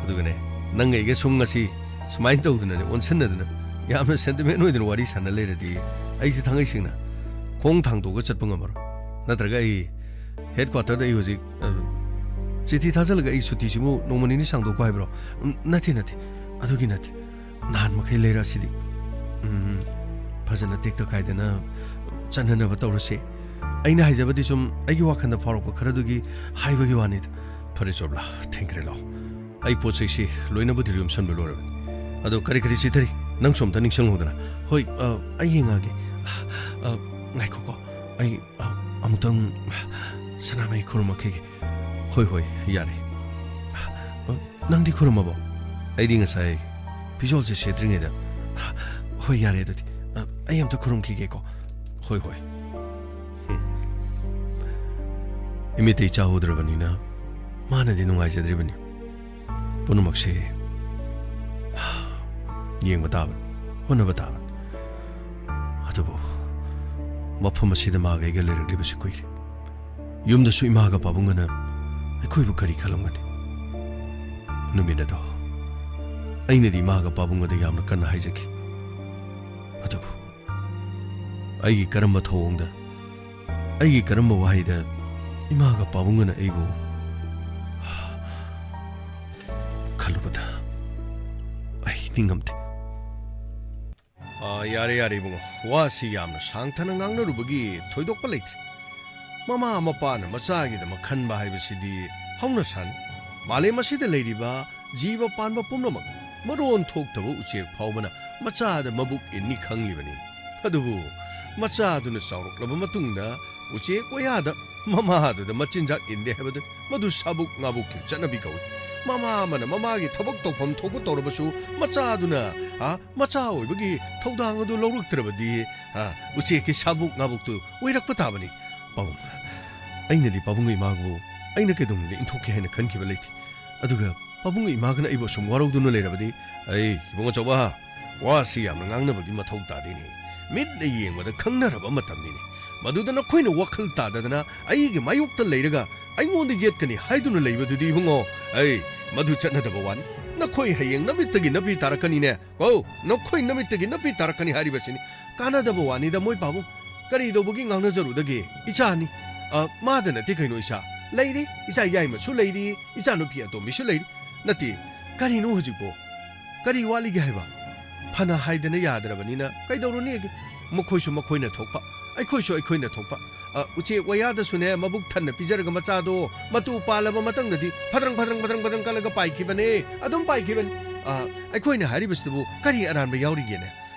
ꯑꯗꯨꯒꯅꯦ, ꯅꯪꯒ ꯑꯩꯒ ꯁꯨꯝ ꯉꯁꯤ ꯁꯨꯃꯥꯏꯅ ꯇꯧꯗꯅꯅꯦ, ꯑꯣꯟꯁꯤꯟꯅꯗꯅ, ꯌꯥꯝꯅ ꯁꯦꯟꯇꯤꯃꯦꯟ ꯑꯣꯏꯗꯅ ꯋꯥꯔꯤ ꯁꯥꯟꯅ ꯂꯩꯔꯗꯤ, ꯑꯩꯁꯦ ꯊꯥꯡꯉꯩ ꯁꯦꯡꯅ ꯈꯣꯡ ꯊꯥꯡꯗꯣꯛꯑꯒ ꯆꯠꯄ ꯉꯝꯃꯔꯣꯏ꯫ ꯅꯠꯇ꯭ꯔꯒ ꯑꯩ ꯍꯦꯗ ꯀ꯭ꯋꯥꯇꯔꯗ ꯑꯩ ꯍꯧꯖꯤꯛ, ꯑ, ꯆꯤꯊꯤ ꯊꯥꯖꯤꯜꯂꯒ ꯑꯩ ꯁꯨꯇꯤꯁꯤꯃꯨꯛ ꯅꯣꯡꯃ ꯅꯤꯅꯤ ꯁꯥꯡꯗꯣꯛꯀꯣ ꯍꯥꯏꯕ꯭ꯔꯣ? ꯎꯝ, ꯅꯠꯇꯦ, ꯅꯠꯇꯦ, ꯑꯗꯨꯒꯤ ꯅꯠꯇꯦ꯫ ꯅꯍꯥꯟ ꯃꯈꯩ ꯂꯩꯔꯛ ꯑꯁꯤꯗꯤ, ꯎꯝ, ꯐꯖꯅ ꯇꯦꯛꯇ ꯀꯥꯏꯗꯅ ꯆꯠꯅꯅꯕ ꯇꯧꯔꯁꯦ꯫ ꯑꯩꯅ ꯍꯥꯏꯖꯕꯗꯤ ꯁꯨꯝ ꯑꯩꯒꯤ ꯋꯥꯈꯜꯗ ꯐꯥꯎꯔꯛꯄ ꯈꯔꯗꯨꯒꯤ ꯍꯥꯏꯕꯒꯤ ꯋꯥꯅꯤꯗ꯫ ꯐꯔꯦ ꯆꯣꯕ꯭ꯂꯥ, ꯊꯦꯡꯈ꯭ꯔꯦ, ꯂꯥꯛꯑꯣ꯫ ꯑꯩ ꯄꯣꯠ ꯆꯩꯁꯤ ꯂꯣꯏꯅꯕꯨꯗꯤ ꯌꯣꯝꯁꯟꯕ ꯂꯣꯏꯔꯕꯅꯤ꯫ ꯑꯗꯣ ꯀꯔꯤ ꯀꯔꯤ ꯆꯤꯊꯔꯤ? ꯅꯪꯁꯨ ꯑꯝꯇ ꯅꯤꯡꯁꯤꯡꯍꯧꯗꯅ꯫ ꯍꯣꯏ, ꯑ, ꯑꯩ ꯌꯦꯡꯉꯛꯑꯒꯦ꯫ ꯑ, ꯉꯥꯏꯈꯣꯀꯣ꯫ ꯑꯩ ꯑ-, ꯑꯃꯨꯛꯇꯪ ꯁꯅꯥꯃꯍꯤ ꯈꯨꯔꯨꯝꯃꯛꯈꯤꯒꯦ꯫ ꯍꯣꯏ, ꯍꯣꯏ, ꯌꯥꯔꯦ꯫ ꯑ, ꯅꯪꯗꯤ ꯈꯨꯔꯨꯝꯃꯕꯣ? ꯑꯩꯗꯤ ꯉꯁꯥꯏ ꯐꯤꯖꯣꯜꯁꯦ ꯁꯦꯠꯇ꯭ꯔꯤꯉꯩꯗ꯫ ꯍꯣꯏ, ꯌꯥꯔꯦ ꯑꯗꯨꯗꯤ꯫ ꯑ, ꯑꯩ ꯑꯝꯇ ꯈꯨꯔꯨꯝꯈꯤꯒꯦꯀꯣ꯫ ꯍꯣꯏ, ꯍꯣꯏ꯫ ꯎꯝ꯫ ꯏꯃꯤꯠꯇ ꯏꯆꯥ ꯎꯗ꯭ꯔꯕꯅꯤꯅ ꯃꯥꯅꯗꯤ ꯅꯨꯡꯉꯥꯏꯖꯗ꯭ꯔꯤꯕꯅꯤ꯫ ꯄꯨꯝꯅꯃꯛꯁꯦ ꯌꯦꯡꯕ ꯇꯥꯕꯅꯤ, ꯍꯣꯠꯅꯕ ꯇꯥꯕꯅꯤ꯫ ꯑꯗꯨꯕꯨ ꯃꯐꯝ ꯑꯁꯤꯗ ꯃꯥꯒ ꯑꯩꯒ ꯂꯩꯔꯛꯂꯤꯕꯁꯤ ꯀꯨꯏꯔꯦ꯫ ꯌꯨꯝꯗꯁꯨ ꯏꯃꯥꯒ ꯄꯥꯕꯨꯡꯒꯅ ꯑꯩꯈꯣꯏꯕꯨ ꯀꯔꯤ ꯈꯜꯂꯝꯒꯅꯤ? ꯅꯨꯃꯤꯠ ꯑꯗꯣ ꯑꯩꯅꯗꯤ ꯏꯃꯥꯒ ꯄꯥꯕꯨꯡꯒꯗ ꯌꯥꯝꯅ ꯀꯟꯅ ꯍꯥꯏꯖꯈꯤ꯫ ꯑꯗꯨꯕꯨ ꯑꯩꯒꯤ ꯀꯔꯝꯕ ꯊꯧꯑꯣꯡꯗ, ꯑꯩꯒꯤ ꯀꯔꯝꯕ ꯋꯥꯍꯩꯗ ꯏꯃꯥꯒ ꯄꯥꯕꯨꯡꯒꯅ ꯑꯩꯕꯨ ꯈꯜꯂꯨꯕꯗ ꯑꯩ ꯅꯤꯡꯉꯝꯗꯦ꯫ ꯑꯥ, ꯌꯥꯔꯦ, ꯌꯥꯔꯦ, ꯏꯕꯨꯡꯉꯣ꯫ ꯋꯥꯁꯤ ꯌꯥꯝꯅ ꯁꯥꯡꯊꯅ ꯉꯥꯡꯅꯔꯨꯕꯒꯤ ꯊꯣꯏꯗꯣꯛꯄ ꯂꯩꯇ꯭ꯔꯦ꯫ ꯃꯃꯥ ꯃꯄꯥꯅ ꯃꯆꯥꯒꯤꯗꯃꯛ ꯈꯟꯕ ꯍꯥꯏꯕꯁꯤꯗꯤ ꯍꯧꯅ ꯁꯥꯅꯤ꯫ ꯃꯥꯂꯦꯝ ꯑꯁꯤꯗ ꯂꯩꯔꯤꯕ ꯖꯤꯕ ꯄꯥꯟꯕ ꯄꯨꯝꯅꯃꯛ, ꯃꯔꯣꯟ ꯊꯣꯛꯇꯕ ꯎꯆꯦꯛ ꯐꯥꯎꯕꯅ ꯃꯆꯥꯗ ꯃꯕꯨꯛ ꯏꯟꯅꯤ ꯈꯪꯂꯤꯕꯅꯤ꯫ ꯑꯗꯨꯕꯨ ꯃꯆꯥꯗꯨꯅ ꯆꯥꯎꯔꯛꯂꯕ ꯃꯇꯨꯡꯗ ꯎꯆꯦꯛ ꯋꯥꯌꯥꯗ ꯃꯃꯥꯗꯨꯗ ꯃꯆꯤꯟꯖꯥꯛ ꯏꯟꯗꯦ ꯍꯥꯏꯕꯗꯨ ꯃꯗꯨ ꯁꯥꯕꯨꯛ ꯉꯥꯕꯨꯛꯀꯤ ꯆꯠꯅꯕꯤ ꯀꯧꯏ꯫ ꯃꯃꯥ ꯑꯃꯅ ꯃꯃꯥꯒꯤ ꯊꯕꯛ ꯇꯧꯐꯝ ꯊꯣꯛꯄ ꯇꯧꯔꯕꯁꯨ ꯃꯆꯥꯗꯨꯅ, ꯑ, ꯃꯆꯥ ꯑꯣꯏꯕꯒꯤ ꯊꯧꯗꯥꯡ ꯑꯗꯨ ꯂꯧꯔꯛꯇ꯭ꯔꯕꯗꯤ, ꯑ, ꯎꯆꯦꯛꯀꯤ ꯁꯥꯕꯨꯛ ꯉꯥꯕꯨꯛꯇꯨ ꯑꯣꯏꯔꯛꯄ ꯇꯥꯕꯅꯤ꯫ ꯄꯥꯕꯨꯡ, ꯑꯩꯅꯗꯤ ꯄꯥꯕꯨꯡꯒ ꯏꯃꯥꯕꯨ ꯑꯩꯅ ꯀꯩꯗꯧꯅꯨꯡꯗ ꯏꯟꯊꯣꯛꯀꯦ ꯍꯥꯏꯅ ꯈꯟꯈꯤꯕ ꯂꯩꯇꯦ꯫ ꯑꯗꯨꯒ ꯄꯥꯕꯨꯡꯒ ꯏꯃꯥꯒꯅ ꯑꯩꯕꯨ ꯑꯁꯨꯝ ꯋꯥꯔꯧꯗꯨꯅ ꯂꯩꯔꯕꯗꯤ, ꯑꯩ, ꯏꯕꯨꯡ ꯑꯆꯧꯕ, ꯋꯥꯁꯤ ꯌꯥꯝꯅ ꯉꯥꯡꯅꯕꯒꯤ ꯃꯊꯧ ꯇꯥꯗꯦꯅꯦ꯫ ꯃꯤꯠꯅ ꯌꯦꯡꯕꯗ ꯈꯪꯅꯔꯕ ꯃꯇꯝꯅꯤꯅꯦ꯫ ꯃꯗꯨꯗ ꯅꯈꯣꯏꯅ ꯋꯥꯈꯜ ꯇꯥꯗꯗꯅ ꯑꯩꯒꯤ ꯃꯥꯌꯣꯛꯇ ꯂꯩꯔꯒ ꯑꯩꯉꯣꯟꯗ ꯌꯦꯠꯀꯅꯤ ꯍꯥꯏꯗꯨꯅ ꯂꯩꯕꯗꯨꯗꯤ, ꯏꯕꯨꯡꯉꯣ, ꯑꯩ, ꯃꯗꯨ ꯆꯠꯅꯗꯕ ꯋꯥꯅꯤ꯫ ꯅꯈꯣꯏ ꯍꯌꯦꯡ ꯅꯃꯤꯠꯇꯒꯤ ꯅꯄꯤ ꯇꯥꯔꯛꯀꯅꯤꯅꯦ꯫ ꯀꯣ, ꯅꯈꯣꯏ ꯅꯃꯤꯠꯇꯒꯤ ꯅꯄꯤ ꯇꯥꯔꯛꯀꯅꯤ ꯍꯥꯏꯔꯤꯕꯁꯤꯅꯤ꯫ ꯀꯥꯟꯅꯗꯕ ꯋꯥꯅꯤꯗ, ꯃꯣꯏ ꯄꯥꯕꯨꯡ꯫ ꯀꯔꯤꯗꯧꯕꯒꯤ ꯉꯥꯡꯅꯖꯔꯨꯗꯒꯦ? ꯏꯆꯥꯅꯤ꯫ ꯑ, ꯃꯥꯗ ꯅꯠꯇꯦ ꯀꯩꯅꯣ ꯏꯆꯥ꯫ ꯂꯩꯔꯤ, ꯏꯆꯥ ꯌꯥꯏꯃꯁꯨ ꯂꯩꯔꯤ, ꯏꯆꯥꯅꯨꯄꯤ ꯑꯇꯣꯝꯕꯤꯁꯨ ꯂꯩꯔꯤ꯫ ꯅꯠꯇꯦ, ꯀꯔꯤꯅꯣ ꯍꯧꯖꯤꯛꯄꯣ? ꯀꯔꯤ ꯋꯥꯠꯂꯤꯒꯦ ꯍꯥꯏꯕ? ꯐꯅ ꯍꯥꯏꯗꯅ ꯌꯥꯗ꯭ꯔꯕꯅꯤꯅ ꯀꯩꯗꯧꯔꯨꯅꯤꯒꯦ? ꯃꯈꯣꯏꯁꯨ ꯃꯈꯣꯏꯅ ꯊꯣꯛꯄ, ꯑꯩꯈꯣꯏꯁꯨ ꯑꯩꯈꯣꯏꯅ ꯊꯣꯛꯄ꯫ ꯑ, ꯎꯆꯦꯛ ꯋꯥꯌꯥꯗꯁꯨꯅꯦ, ꯃꯕꯨꯛ ꯊꯟꯅ ꯄꯤꯖꯔꯒ ꯃꯆꯥꯗꯣ ꯃꯇꯨ ꯄꯥꯜꯂꯕ ꯃꯇꯨꯡꯗꯗꯤ ꯐꯗ꯭ꯔꯪ, ꯐꯗ꯭ꯔꯪ, ꯐꯗ꯭ꯔꯪ, ꯐꯗ꯭ꯔꯪ ꯀꯜꯂꯒ ꯄꯥꯏꯈꯤꯕꯅꯦ, ꯑꯗꯨꯝ ꯄꯥꯏꯈꯤꯕꯅꯦ꯫ ꯑ, ꯑꯩꯈꯣꯏꯅ ꯍꯥꯏꯔꯤꯕꯁꯤꯗꯕꯨ ꯀꯔꯤ ꯑꯔꯥꯟꯕ ꯌꯥꯎꯔꯤꯒꯦꯅꯦ?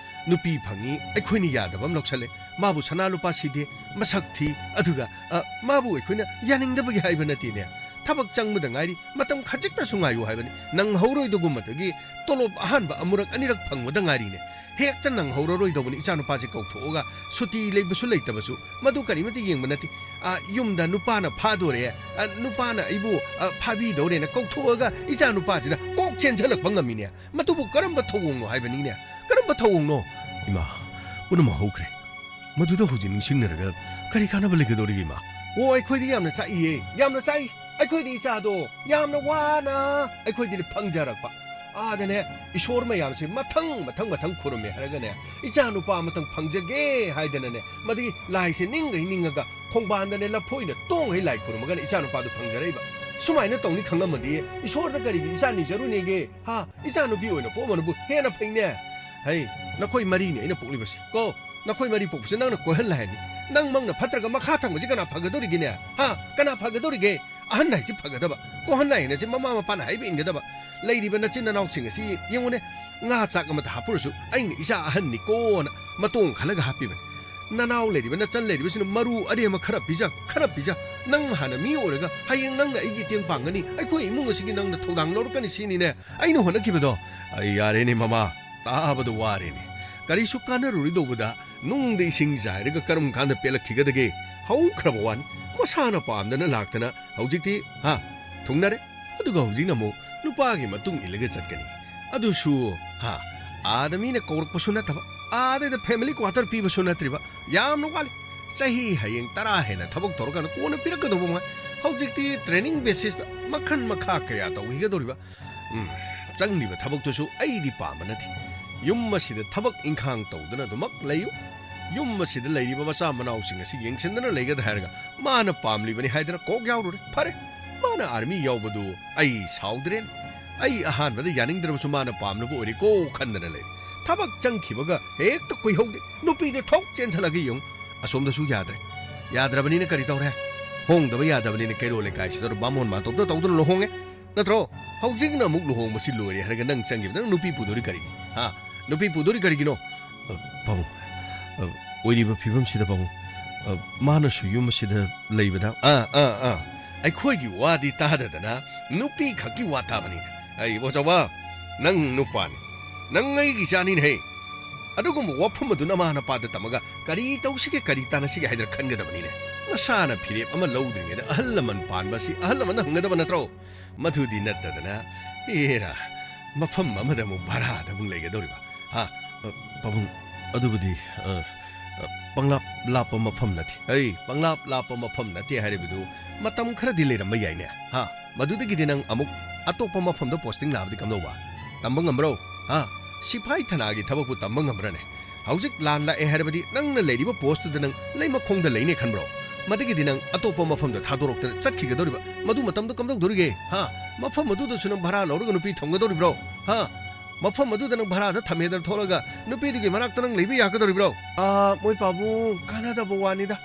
ꯅꯨꯄꯤ ꯐꯪꯉꯤ, ꯑꯩꯈꯣꯏꯅ ꯌꯥꯗꯕ ꯑꯃ ꯂꯧꯁꯜꯂꯦ꯫ ꯃꯥꯕꯨ ꯁꯅꯥ ꯂꯨꯄꯥ ꯁꯤꯗꯦ, ꯃꯁꯛ ꯊꯤ, ꯑꯗꯨꯒ, ꯑ, ꯃꯥꯕꯨ ꯑꯩꯈꯣꯏꯅ ꯌꯥꯅꯤꯡꯗꯕꯒꯤ ꯍꯥꯏꯕ ꯅꯠꯇꯦꯅꯦ꯫ ꯊꯕꯛ ꯆꯪꯕꯗ ꯉꯥꯏꯔꯤ, ꯃꯇꯝ ꯈꯖꯤꯛꯇꯁꯨ ꯉꯥꯏꯌꯨ ꯍꯥꯏꯕꯅꯤ꯫ ꯅꯪꯍꯧꯔꯣꯏꯗꯧꯒꯨꯝꯕꯗꯒꯤ ꯇꯣꯂꯣꯞ ꯑꯍꯥꯟꯕ ꯑꯃꯨꯔꯛ ꯑꯅꯤꯔꯛ ꯐꯪꯕꯗ ꯉꯥꯏꯔꯤꯅꯦ꯫ ꯍꯦꯛꯇ ꯅꯪꯍꯧꯔꯔꯣꯏꯗꯧꯕꯅꯤ ꯏꯆꯥꯅꯨꯄꯥꯁꯦ ꯀꯧꯊꯣꯛꯑꯒ꯫ ꯁꯨꯇꯤ ꯂꯩꯕꯁꯨ ꯂꯩꯇꯕꯁꯨ ꯃꯗꯨ ꯀꯔꯤꯃꯠꯇ ꯌꯦꯡꯕ ꯅꯠꯇꯦ꯫ ꯑ, ꯌꯨꯝꯗ ꯅꯨꯄꯥꯅ ꯐꯥꯗꯣꯔꯦ, ꯑ, ꯅꯨꯄꯥꯅ ꯑꯩꯕꯨ, ꯑ, ꯐꯥꯕꯤꯗꯧꯔꯦꯅ ꯀꯧꯊꯣꯛꯑꯒ ꯏꯆꯥꯅꯨꯄꯥꯁꯤꯗ ꯀꯣꯛ ꯆꯦꯟꯁꯤꯜꯂꯛꯄ ꯉꯝꯃꯤꯅꯦ꯫ ꯃꯗꯨꯕꯨ ꯀꯔꯝꯕ ꯊꯧꯑꯣꯡꯅꯣ ꯍꯥꯏꯕꯅꯤꯅꯦ? ꯀꯔꯝꯕ ꯊꯧꯑꯣꯡꯅꯣ? ꯏꯃꯥ, ꯄꯨꯝꯅꯃꯛ ꯍꯧꯈ꯭ꯔꯦ꯫ ꯃꯗꯨꯗ ꯍꯧꯖꯤꯛ ꯅꯤꯡꯁꯤꯡꯅꯔꯒ ꯀꯔꯤ ꯀꯥꯟꯅꯕ ꯂꯩꯒꯗꯧꯔꯤꯒꯦ, ꯏꯃꯥ? ꯑꯣ, ꯑꯩꯈꯣꯏꯗꯤ ꯌꯥꯝꯅ ꯆꯥꯛꯏꯌꯦ, ꯌꯥꯝꯅ ꯆꯥꯛꯏ꯫ ꯑꯩꯈꯣꯏꯗꯤ ꯏꯆꯥꯗꯣ ꯌꯥꯝꯅ ꯋꯥꯅ ꯑꯩꯈꯣꯏꯗꯤ ꯐꯪꯖꯔꯛꯄ꯫ ꯑꯥꯗꯅꯦ, ꯏꯁꯣꯔ ꯃꯌꯥꯝꯁꯦ ꯃꯊꯪ, ꯃꯊꯪ, ꯃꯊꯪ ꯈꯨꯔꯨꯝꯃꯦ ꯍꯥꯏꯔꯒꯅꯦ, ꯏꯆꯥ ꯅꯨꯄꯥ ꯑꯃꯇꯪ ꯐꯪꯖꯒꯦ ꯍꯥꯏꯗꯅꯅꯦ, ꯃꯗꯨꯒꯤ ꯂꯥꯏꯁꯦ ꯅꯤꯡꯒꯩ ꯅꯤꯡꯉꯒ ꯈꯣꯡꯕꯥꯟꯗꯅꯦ ꯂꯐꯣꯏꯅ ꯇꯣꯡꯈꯩ ꯂꯥꯏ ꯈꯨꯔꯨꯝꯃꯒꯅꯦ ꯏꯆꯥ ꯅꯨꯄꯥꯗꯣ ꯐꯪꯖꯔꯛꯏꯕ꯫ ꯁꯨꯃꯥꯏꯅ ꯇꯧꯅꯤ ꯈꯪꯂꯝꯃꯗꯤ ꯏꯁꯣꯔꯗ ꯀꯔꯤꯒꯤ ꯏꯆꯥ ꯅꯤꯖꯔꯨꯅꯦꯒꯦ? ꯍꯥ? ꯏꯆꯥ ꯅꯨꯄꯤ ꯑꯣꯏꯅ ꯄꯣꯛꯑꯝꯕꯅꯕꯨ ꯍꯦꯟꯅ ꯐꯩꯅꯦ꯫ ꯍꯩ, ꯅꯈꯣꯏ ꯃꯔꯤꯅꯤ ꯑꯩꯅ ꯄꯣꯛꯂꯤꯕꯁꯤ ꯀꯣ꯫ ꯅꯈꯣꯏ ꯃꯔꯤ ꯄꯣꯛꯄꯁꯦ ꯅꯪꯅ ꯀꯣꯏꯍꯜꯂꯦ ꯍꯥꯏꯅꯤ꯫ ꯅꯪꯃꯛꯅ ꯐꯠꯇ꯭ꯔꯒ ꯃꯈꯥ ꯊꯪꯕꯁꯤ ꯀꯅꯥ ꯐꯒꯗꯧꯔꯤꯒꯦꯅꯦ? ꯍꯥ? ꯀꯅꯥ ꯐꯒꯗꯧꯔꯤꯒꯦ? ꯑꯍꯟ ꯍꯥꯏꯁꯤ ꯐꯒꯗꯕ, ꯀꯣꯍꯟ ꯍꯥꯏꯅꯁꯤ ꯃꯃꯥ ꯃꯄꯥꯅ ꯍꯥꯏꯕ ꯏꯟꯒꯗꯕ꯫ ꯂꯩꯔꯤꯕ ꯅꯆꯤꯟ ꯅꯅꯥꯎꯁꯤꯡ ꯑꯁꯤ ꯌꯦꯡꯉꯨꯅꯦ, ꯉꯥ ꯆꯥꯛ ꯑꯃꯗ ꯍꯥꯞꯄꯨꯔꯁꯨ ꯑꯩꯅ ꯏꯆꯥ ꯑꯍꯟꯅꯤꯀꯣꯅ ꯃꯇꯣꯡ ꯈꯜꯂꯒ ꯍꯥꯞꯄꯤꯕꯅꯤ꯫ ꯅꯅꯥꯎ ꯂꯩꯔꯤꯕ ꯅꯆꯟ ꯂꯩꯔꯤꯕꯁꯤꯅ ꯃꯔꯨ ꯑꯔꯦꯝꯕ ꯈꯔ ꯄꯤꯖ, ꯈꯔ ꯄꯤꯖ꯫ ꯅꯪ ꯍꯥꯟꯅ ꯃꯤ ꯑꯣꯏꯔꯒ ꯍꯌꯦꯡ ꯅꯪꯅ ꯑꯩꯒꯤ ꯏꯇꯦꯡ ꯄꯥꯡꯒꯅꯤ, ꯑꯩꯈꯣꯏ ꯏꯃꯨꯡ ꯑꯁꯤꯒꯤ ꯅꯪꯅ ꯊꯧꯗꯥꯡ ꯂꯧꯔꯛꯀꯅꯤ ꯁꯤꯅꯤꯅꯦ ꯑꯩꯅ ꯍꯣꯠꯅꯈꯤꯕꯗꯣ꯫ ꯑꯩ ꯌꯥꯔꯦꯅꯦ ꯃꯃꯥ, ꯇꯥꯕꯗ ꯋꯥꯔꯦꯅꯦ꯫ ꯀꯔꯤꯁꯨ ꯀꯥꯟꯅꯔꯨꯔꯣꯏꯗꯧꯕꯗ ꯅꯨꯡꯗ ꯏꯁꯤꯡ ꯆꯥꯏꯔꯒ ꯀꯔꯝ ꯀꯥꯟꯗ ꯄꯦꯜꯂꯛꯈꯤꯒꯗꯒꯦ? ꯍꯧꯈ꯭ꯔꯕ ꯋꯥꯅꯤ꯫ ꯃꯁꯥꯅ ꯄꯥꯝꯗꯅ ꯂꯥꯛꯇꯅ ꯍꯧꯖꯤꯛꯇꯤ, ꯍꯥ, ꯊꯨꯡꯅꯔꯦ꯫ ꯑꯗꯨꯒ ꯍꯧꯖꯤꯛꯅ ꯑꯃꯨꯛ ꯅꯨꯄꯥꯒꯤ ꯃꯇꯨꯡ ꯏꯜꯂꯒ ꯆꯠꯀꯅꯤ꯫ ꯑꯗꯨꯁꯨ, ꯍꯥ, ꯑꯥꯗ ꯃꯤꯅ ꯀꯧꯔꯛꯄꯁꯨ ꯅꯠꯇꯕ, ꯑꯥꯗ family quarter ꯄꯤꯕꯁꯨ ꯅꯠꯇ꯭ꯔꯤꯕ꯫ ꯌꯥꯝꯅ ꯋꯥꯠꯂꯤ꯫ ꯆꯍꯤ ꯍꯌꯦꯡ ꯇꯔꯥ ꯍꯦꯟꯅ ꯊꯕꯛ ꯇꯧꯔꯀꯥꯟꯗ ꯀꯣꯟꯅ ꯄꯤꯔꯛꯀꯗꯧꯕ ꯃꯉꯥꯏ꯫ ꯍꯧꯖꯤꯛꯇꯤ training basis ꯇ ꯃꯈꯟ ꯃꯈꯥ ꯀꯌꯥ ꯇꯧꯈꯤꯒꯗꯧꯔꯤꯕ꯫ ꯎꯝ, ꯆꯪꯂꯤꯕ ꯊꯕꯛꯇꯨꯁꯨ ꯑꯩꯗꯤ ꯄꯥꯝꯕ ꯅꯠꯇꯦ꯫ ꯌꯨꯝ ꯑꯁꯤꯗ ꯊꯕꯛ ꯏꯪꯈꯥꯡ ꯇꯧꯗꯨꯅ ꯑꯗꯨꯃꯛ ꯂꯩꯌꯨ꯫ ꯌꯨꯝ ꯑꯁꯤꯗ ꯂꯩꯔꯤꯕ ꯃꯆꯥ ꯃꯅꯥꯎꯁꯤꯡ ꯑꯁꯤ ꯌꯦꯡꯁꯤꯟꯗꯨꯅ ꯂꯩꯒꯗ꯭ꯔꯥ ꯍꯥꯏꯔꯒ ꯃꯥꯅ ꯄꯥꯝꯂꯤꯕꯅꯤ ꯍꯥꯏꯗꯅ ꯀꯣꯛ ꯌꯥꯎꯔꯨꯔꯦ꯫ ꯐꯔꯦ, ꯃꯥꯅ army ꯌꯥꯎꯕꯗꯨ ꯑꯩ ꯁꯥꯎꯗ꯭ꯔꯦꯅꯦ꯫ ꯑꯩ ꯑꯍꯥꯟꯕꯗ ꯌꯥꯅꯤꯡꯗ꯭ꯔꯕꯁꯨ ꯃꯥꯅ ꯄꯥꯝꯂꯕ ꯑꯣꯏꯔꯦꯀꯣ ꯈꯟꯗꯅ ꯂꯩꯔꯦ꯫ ꯊꯕꯛ ꯆꯪꯈꯤꯕꯒ ꯍꯦꯛꯇ ꯀꯨꯏꯍꯧꯗꯦ꯫ ꯅꯨꯄꯤꯗ ꯊꯣꯛ ꯆꯦꯟꯁꯤꯜꯂꯒ ꯌꯦꯡꯉꯨ꯫ ꯑꯁꯣꯝꯗꯁꯨ ꯌꯥꯗ꯭ꯔꯦ꯫ ꯌꯥꯗ꯭ꯔꯕꯅꯤꯅ ꯀꯔꯤ ꯇꯧꯔꯦ? ꯍꯣꯡꯗꯕ ꯌꯥꯗꯕꯅꯤꯅ ꯀꯩꯔꯣꯜ ꯂꯩꯀꯥꯏꯁꯤꯗ ꯕꯥꯃꯣꯟ ꯃꯥꯟꯇꯣꯞꯇ ꯇꯧꯗꯨꯅ ꯂꯨꯍꯣꯡꯉꯦ꯫ ꯅꯠꯇ꯭ꯔꯣ? ꯍꯧꯖꯤꯛꯅ ꯑꯃꯨꯛ ꯂꯨꯍꯣꯡꯕꯁꯤ ꯂꯣꯏꯔꯦ ꯍꯥꯏꯔꯒ ꯅꯪ ꯆꯪꯈꯤꯕꯗ ꯅꯪ ꯅꯨꯄꯤ ꯄꯨꯗꯣꯔꯤ ꯀꯔꯤꯒꯤ? ꯍꯥ? ꯅꯨꯄꯤ ꯄꯨꯗꯣꯔꯤ ꯀꯔꯤꯒꯤꯅꯣ? ꯑ, ꯄꯥꯕꯨꯡ, ꯑ, ꯑꯣꯏꯔꯤꯕ ꯐꯤꯕꯝꯁꯤꯗ, ꯄꯥꯕꯨꯡ, ꯑ, ꯃꯥꯅꯁꯨ ꯌꯨꯝ ꯑꯁꯤꯗ ꯂꯩꯕꯗ, ꯑꯥ, ꯑꯥ, ꯑꯥ, ꯑꯩꯈꯣꯏꯒꯤ ꯋꯥꯗꯤ ꯇꯥꯗꯗꯅ ꯅꯨꯄꯤ ꯈꯛꯀꯤ ꯋꯥ ꯇꯥꯕꯅꯤꯅꯦ꯫ ꯑꯩ, ꯏꯕꯣꯆꯧꯕ, ꯅꯪ ꯅꯨꯄꯥꯅꯤ, ꯅꯪ ꯑꯩꯒꯤ ꯏꯆꯥꯅꯤꯅꯦꯍꯦ꯫ ꯑꯗꯨꯒꯨꯝꯕ ꯋꯥꯐꯝ ꯑꯗꯨ ꯅꯃꯥ ꯅꯄꯥꯗ ꯇꯝꯃꯒ ꯀꯔꯤ ꯇꯧꯁꯤꯒꯦ, ꯀꯔꯤ ꯇꯥꯟꯅꯁꯤꯒꯦ ꯍꯥꯏꯗꯅ ꯈꯟꯒꯗꯕꯅꯤꯅꯦ꯫ ꯅꯁꯥꯅ ꯐꯤꯔꯦꯞ ꯑꯃ ꯂꯧꯗ꯭ꯔꯤꯉꯩꯗ ꯑꯍꯜ ꯂꯃꯟ ꯄꯥꯟꯕ ꯑꯁꯤ ꯑꯍꯜ ꯂꯃꯟꯅ ꯍꯪꯒꯗꯕ ꯅꯠꯇ꯭ꯔꯣ? ꯃꯗꯨꯗꯤ ꯅꯠꯇꯗꯅ, ꯍꯦꯔꯥ, ꯃꯐꯝ ꯑꯃꯗ ꯑꯃꯨꯛ ꯚꯔꯥꯗ ꯑꯃꯨꯛ ꯂꯩꯒꯗꯧꯔꯤꯕ, ꯍꯥ? ꯑ, ꯄꯥꯕꯨꯡ, ꯑꯗꯨꯕꯨꯗꯤ, ꯑ, ꯑ, ꯄꯪꯂꯥꯞ ꯂꯥꯞꯄ ꯃꯐꯝ ꯅꯠꯇꯦ꯫ ꯑꯩ, ꯄꯪꯂꯥꯞ ꯂꯥꯞꯄ ꯃꯐꯝ ꯅꯠꯇꯦ ꯍꯥꯏꯔꯤꯕꯗꯨ ꯃꯇꯝ ꯈꯔꯗꯤ ꯂꯩꯔꯝꯕ ꯌꯥꯏꯅꯦ, ꯍꯥ? ꯃꯗꯨꯗꯒꯤꯗꯤ ꯅꯪ ꯑꯃꯨꯛ ꯑꯇꯣꯞꯄ ꯃꯐꯝꯗ ꯄꯣꯁꯇꯤꯡ ꯂꯥꯛꯑꯕꯗꯤ ꯀꯝꯗꯧꯕ? ꯇꯝꯕ ꯉꯝꯕ꯭ꯔꯣ? ꯍꯥ? ꯁꯤꯐꯥꯏ ꯊꯅꯥꯒꯤ ꯊꯕꯛꯄꯨ ꯇꯝꯕ ꯉꯝꯕ꯭ꯔꯅꯦ? ꯍꯧꯖꯤꯛ ꯂꯥꯟ ꯂꯥꯛꯑꯦ ꯍꯥꯏꯔꯕꯗꯤ ꯅꯪꯅ ꯂꯩꯔꯤꯕ ꯄꯣꯁꯇꯨꯗ ꯅꯪ ꯂꯩꯃꯈꯣꯡꯗ ꯂꯩꯅꯦ ꯈꯟꯕ꯭ꯔꯣ? ꯃꯗꯨꯒꯤꯗꯤ ꯅꯪ ꯑꯇꯣꯞꯄ ꯃꯐꯝꯗ ꯊꯥꯗꯣꯔꯛꯇꯅ ꯆꯠꯈꯤꯒꯗꯧꯔꯤꯕ꯫ ꯃꯗꯨ ꯃꯇꯝꯗꯨ ꯀꯝꯗꯧꯗꯧꯔꯤꯒꯦ? ꯍꯥ? ꯃꯐꯝ ꯑꯗꯨꯗꯁꯨ ꯅꯪ ꯚꯔꯥ ꯂꯧꯔꯒ ꯅꯨꯄꯤ ꯊꯝꯒꯗꯧꯔꯤꯕ꯭ꯔꯣ? ꯍꯥ? ꯃꯐꯝ ꯑꯗꯨꯗ ꯅꯪ ꯚꯔꯥꯗ ꯊꯝꯃꯦꯗꯅ ꯊꯣꯛꯂꯒ ꯅꯨꯄꯤꯗꯨꯒꯤ ꯃꯅꯥꯛꯇ ꯅꯪ ꯂꯩꯕ ꯌꯥꯒꯗꯧꯔꯤꯕ꯭ꯔꯣ? ꯑꯥ, ꯃꯣꯏ ꯄꯥꯕꯨꯡ, ꯀꯥꯟꯅꯗꯕ ꯋꯥꯅꯤꯗ꯫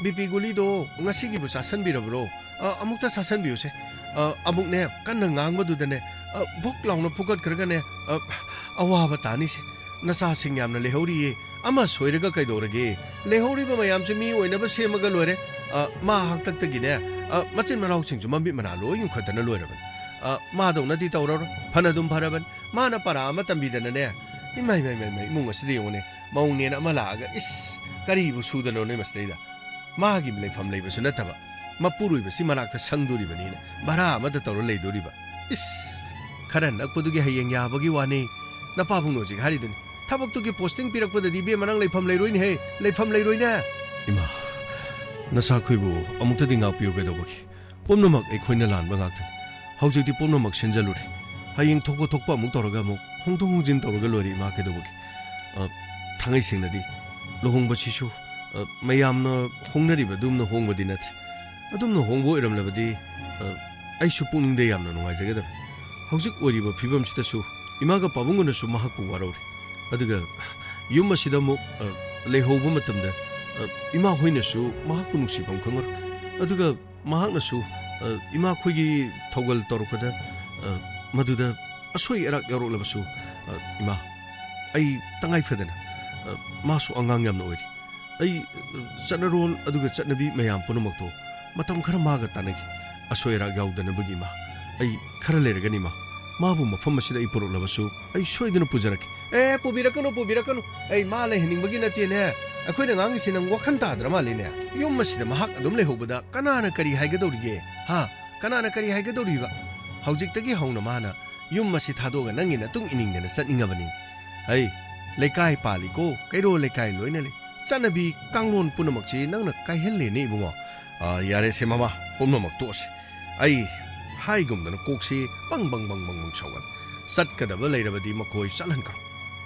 ꯕꯤ ꯄꯤ ꯒꯨꯂꯤꯗꯣ ꯉꯁꯤꯒꯤꯕꯨ ꯆꯥꯁꯟꯕꯤꯔꯕ꯭ꯔꯣ? ꯑ, ꯑꯃꯨꯛꯇ ꯆꯥꯁꯟꯕꯤꯌꯨꯁꯦ꯫ ꯑ, ꯑꯃꯨꯛꯅꯦ, ꯀꯟꯅ ꯉꯥꯡꯕꯗꯨꯗꯅꯦ, ꯑ, ꯚꯨꯛ ꯂꯥꯎꯅ ꯐꯨꯒꯠꯈ꯭ꯔꯒꯅꯦ, ꯑ, ꯑꯋꯥꯕ ꯇꯥꯅꯤꯁꯦ꯫ ꯅꯆꯥꯁꯤꯡ ꯌꯥꯝꯅ ꯂꯩꯍꯧꯔꯤꯌꯦ꯫ ꯑꯃ ꯁꯣꯏꯔꯒ ꯀꯩꯗꯧꯔꯒꯦ? ꯂꯩꯍꯧꯔꯤꯕ ꯃꯌꯥꯝꯁꯦ ꯃꯤ ꯑꯣꯏꯅꯕ ꯁꯦꯝꯃꯒ ꯂꯣꯏꯔꯦ꯫ ꯑ, ꯃꯥ ꯍꯥꯛꯇꯛꯇꯒꯤꯅꯦ, ꯑ, ꯃꯆꯤꯟ ꯃꯅꯥꯎꯁꯤꯡꯁꯨ ꯃꯃꯤꯠ ꯃꯅꯥ ꯂꯣꯏ ꯌꯨꯡꯈꯠꯇꯅ ꯂꯣꯏꯔꯕꯅꯤ꯫ ꯑ, ꯃꯥꯗꯧꯅꯗꯤ ꯇꯧꯔꯔꯣꯏ꯫ ꯐꯅ ꯑꯗꯨꯝ ꯐꯔꯕꯅꯤ꯫ ꯃꯥꯅ ꯄꯔꯥ ꯑꯃ ꯇꯝꯕꯤꯗꯅꯅꯦ꯫ ꯏꯃꯥꯏ, ꯏꯃꯥꯏ, ꯏꯃꯥꯏ, ꯏꯃꯥꯏ, ꯏꯃꯨꯡ ꯑꯁꯤꯗ ꯌꯦꯡꯉꯨꯅꯦ꯫ ꯃꯧꯅꯦꯅ ꯑꯃ ꯂꯥꯛꯑꯒ, ꯏꯁ, ꯀꯔꯤꯕꯨ ꯁꯨꯗꯅꯣꯅꯦ ꯃꯁꯤꯗꯩꯗ? ꯃꯥꯒꯤ ꯂꯩꯐꯝ ꯂꯩꯕꯁꯨ ꯅꯠꯇꯕ, ꯃꯄꯨꯔꯣꯏꯕꯁꯤ ꯃꯅꯥꯛꯇ ꯁꯪꯗꯣꯔꯤꯕꯅꯤꯅ ꯚꯔꯥ ꯑꯃꯗ ꯇꯧꯔ ꯂꯩꯗꯣꯔꯤꯕ꯫ ꯏꯁ, ꯈꯔ ꯅꯛꯄꯗꯨꯒꯤ ꯍꯌꯦꯡ ꯌꯥꯕꯒꯤ ꯋꯥꯅꯤ꯫ ꯅꯄꯥꯕꯨꯡꯅ ꯍꯧꯖꯤꯛ ꯍꯥꯏꯔꯤꯗꯨꯅꯤ, "ꯊꯕꯛꯇꯨꯒꯤ ꯄꯣꯁꯇꯤꯡ ꯄꯤꯔꯛꯄꯗꯗꯤ ꯏꯕꯦꯝꯃ ꯅꯪ ꯂꯩꯐꯝ ꯂꯩꯔꯣꯏꯅꯦꯍꯦ, ꯂꯩꯐꯝ ꯂꯩꯔꯣꯏꯅꯦ"꯫ ꯏꯃꯥ, ꯅꯆꯥꯈꯣꯏꯕꯨ ꯑꯃꯨꯛꯇꯗꯤ ꯉꯥꯛꯄꯤꯌꯨ ꯀꯩꯗꯧꯕꯒꯤ? ꯄꯨꯝꯅꯃꯛ ꯑꯩꯈꯣꯏꯅ ꯂꯥꯟꯕ ꯉꯥꯛꯇꯅꯤ꯫ ꯍꯧꯖꯤꯛꯇꯤ ꯄꯨꯝꯅꯃꯛ ꯁꯤꯟꯖꯜꯂꯨꯔꯦ꯫ ꯍꯌꯦꯡ ꯊꯣꯛꯄ ꯊꯣꯛꯄ ꯑꯃꯨꯛ ꯇꯧꯔꯒ ꯑꯃꯨꯛ ꯍꯣꯡꯗꯣꯛ ꯍꯣꯡꯖꯤꯟ ꯇꯧꯔꯒ ꯂꯣꯏꯔꯦ, ꯏꯃꯥ, ꯀꯩꯗꯧꯕꯒꯤ? ꯑ, ꯊꯥꯡꯉꯩ ꯁꯦꯡꯅꯗꯤ, ꯂꯨꯍꯣꯡꯕꯁꯤꯁꯨ, ꯑ, ꯃꯌꯥꯝꯅ ꯍꯣꯡꯅꯔꯤꯕ ꯑꯗꯨꯝꯅ ꯍꯣꯡꯕꯗꯤ ꯅꯠꯇ꯭ꯔꯦ꯫ ꯑꯗꯨꯝꯅ ꯍꯣꯡꯕ ꯑꯣꯏꯔꯝꯂꯕꯗꯤ, ꯑ, ꯑꯩꯁꯨ ꯄꯨꯛꯅꯤꯡꯗ ꯌꯥꯝꯅ ꯅꯨꯡꯉꯥꯏꯖꯒꯗꯕꯅꯤ꯫ ꯍꯧꯖꯤꯛ ꯑꯣꯏꯔꯤꯕ ꯐꯤꯕꯝꯁꯤꯗꯁꯨ ꯏꯃꯥꯒ ꯄꯥꯕꯨꯡꯒꯅꯁꯨ ꯃꯍꯥꯛꯄꯨ ꯋꯥꯔꯧꯔꯦ꯫ ꯑꯗꯨꯒ ꯌꯨꯝ ꯑꯁꯤꯗ ꯑꯃꯨꯛ, ꯑ, ꯂꯩꯍꯧꯕ ꯃꯇꯝꯗ, ꯑ, ꯏꯃꯥ ꯍꯣꯏꯅꯁꯨ ꯃꯍꯥꯛꯄꯨ ꯅꯨꯡꯁꯤꯐꯝ ꯈꯪꯉꯔꯣꯏ꯫ ꯑꯗꯨꯒ ꯃꯍꯥꯛꯅꯁꯨ, ꯑ, ꯏꯃꯥ ꯑꯩꯈꯣꯏꯒꯤ ꯊꯧꯒꯜ ꯇꯧꯔꯛꯄꯗ, ꯑ, ꯃꯗꯨꯗ ꯑꯁꯣꯏ ꯑꯔꯥꯛ ꯌꯥꯎꯔꯛꯂꯕꯁꯨ, ꯑ, ꯏꯃꯥ, ꯑꯩ ꯇꯉꯥꯏ ꯐꯗꯅ ꯑ, ꯃꯥꯁꯨ ꯑꯉꯥꯡ ꯌꯥꯝꯅ ꯑꯣꯏꯔꯤ꯫ ꯑꯩ, ꯑ, ꯆꯠꯅꯔꯣꯜ ꯑꯗꯨꯒ ꯆꯠꯅꯕꯤ ꯃꯌꯥꯝ ꯄꯨꯝꯅꯃꯛꯇꯣ ꯃꯇꯝ ꯈꯔ ꯃꯥꯒ ꯇꯥꯟꯅꯈꯤ꯫ ꯑꯁꯣꯏ ꯑꯔꯥꯛ ꯌꯥꯎꯗꯅꯕꯒꯤ, ꯏꯃꯥ꯫ ꯑꯩ ꯈꯔ ꯂꯩꯔꯒꯅꯤ, ꯏꯃꯥ꯫ ꯃꯥꯕꯨ ꯃꯐꯝ ꯑꯁꯤꯗ ꯑꯩ ꯄꯨꯔꯛꯂꯕꯁꯨ, ꯑꯩ ꯁꯣꯏꯗꯅ ꯄꯨꯖꯔꯛꯀꯦ꯫ ꯑꯦ, ꯄꯨꯕꯤꯔꯛꯀꯅꯨ, ꯄꯨꯕꯤꯔꯛꯀꯅꯨ꯫ ꯑꯩ ꯃꯥ ꯂꯩꯍꯟꯅꯤꯡꯕꯒꯤ ꯅꯠꯇꯦꯅꯦ꯫ ꯑꯩꯈꯣꯏꯅ ꯉꯥꯡꯉꯤꯁꯤ ꯅꯪ ꯋꯥꯈꯜ ꯇꯥꯗ꯭ꯔ ꯃꯥꯜꯂꯤꯅꯦ꯫ ꯌꯨꯝ ꯑꯁꯤꯗ ꯃꯍꯥꯛ ꯑꯗꯨꯝ ꯂꯩꯍꯧꯕꯗ ꯀꯅꯥꯅ ꯀꯔꯤ ꯍꯥꯏꯒꯗꯧꯔꯤꯒꯦ? ꯍꯥ? ꯀꯅꯥꯅ ꯀꯔꯤ ꯍꯥꯏꯒꯗꯧꯔꯤꯕ? ꯍꯧꯖꯤꯛꯇꯒꯤ ꯍꯧꯅ ꯃꯥꯅ ꯌꯨꯝ ꯑꯁꯤ ꯊꯥꯗꯣꯛꯑꯒ ꯅꯪꯒꯤ ꯅꯇꯨꯡ ꯏꯅꯤꯡꯗꯅ ꯆꯠꯅꯤꯡꯉꯕꯅꯤ꯫ ꯍꯩ, ꯂꯩꯀꯥꯏ ꯄꯥꯜꯂꯤꯀꯣ, ꯀꯩꯔꯣꯜ ꯂꯩꯀꯥꯏ ꯂꯣꯏꯅ ꯂꯩ꯫ ꯆꯠꯅꯕꯤ ꯀꯥꯡꯂꯣꯟ ꯄꯨꯝꯅꯃꯛꯁꯤ ꯅꯪꯅ ꯀꯥꯏꯍꯜꯂꯦꯅꯦ, ꯏꯕꯨꯡꯉꯣ꯫ ꯑ, ꯌꯥꯔꯦꯁꯦ, ꯃꯃꯥ, ꯄꯨꯝꯅꯃꯛ ꯇꯣꯛꯑꯁꯤ꯫ ꯑꯩ ꯍꯥꯏꯒꯨꯝꯗꯅ ꯀꯣꯛꯁꯤ ꯕꯪ ꯕꯪ ꯕꯪ ꯕꯪ ꯁꯧꯒꯠꯂꯦ꯫ ꯆꯠꯀꯗꯕ ꯂꯩꯔꯕꯗꯤ ꯃꯈꯣꯏ ꯆꯠꯍꯟꯈ꯭ꯔꯣ꯫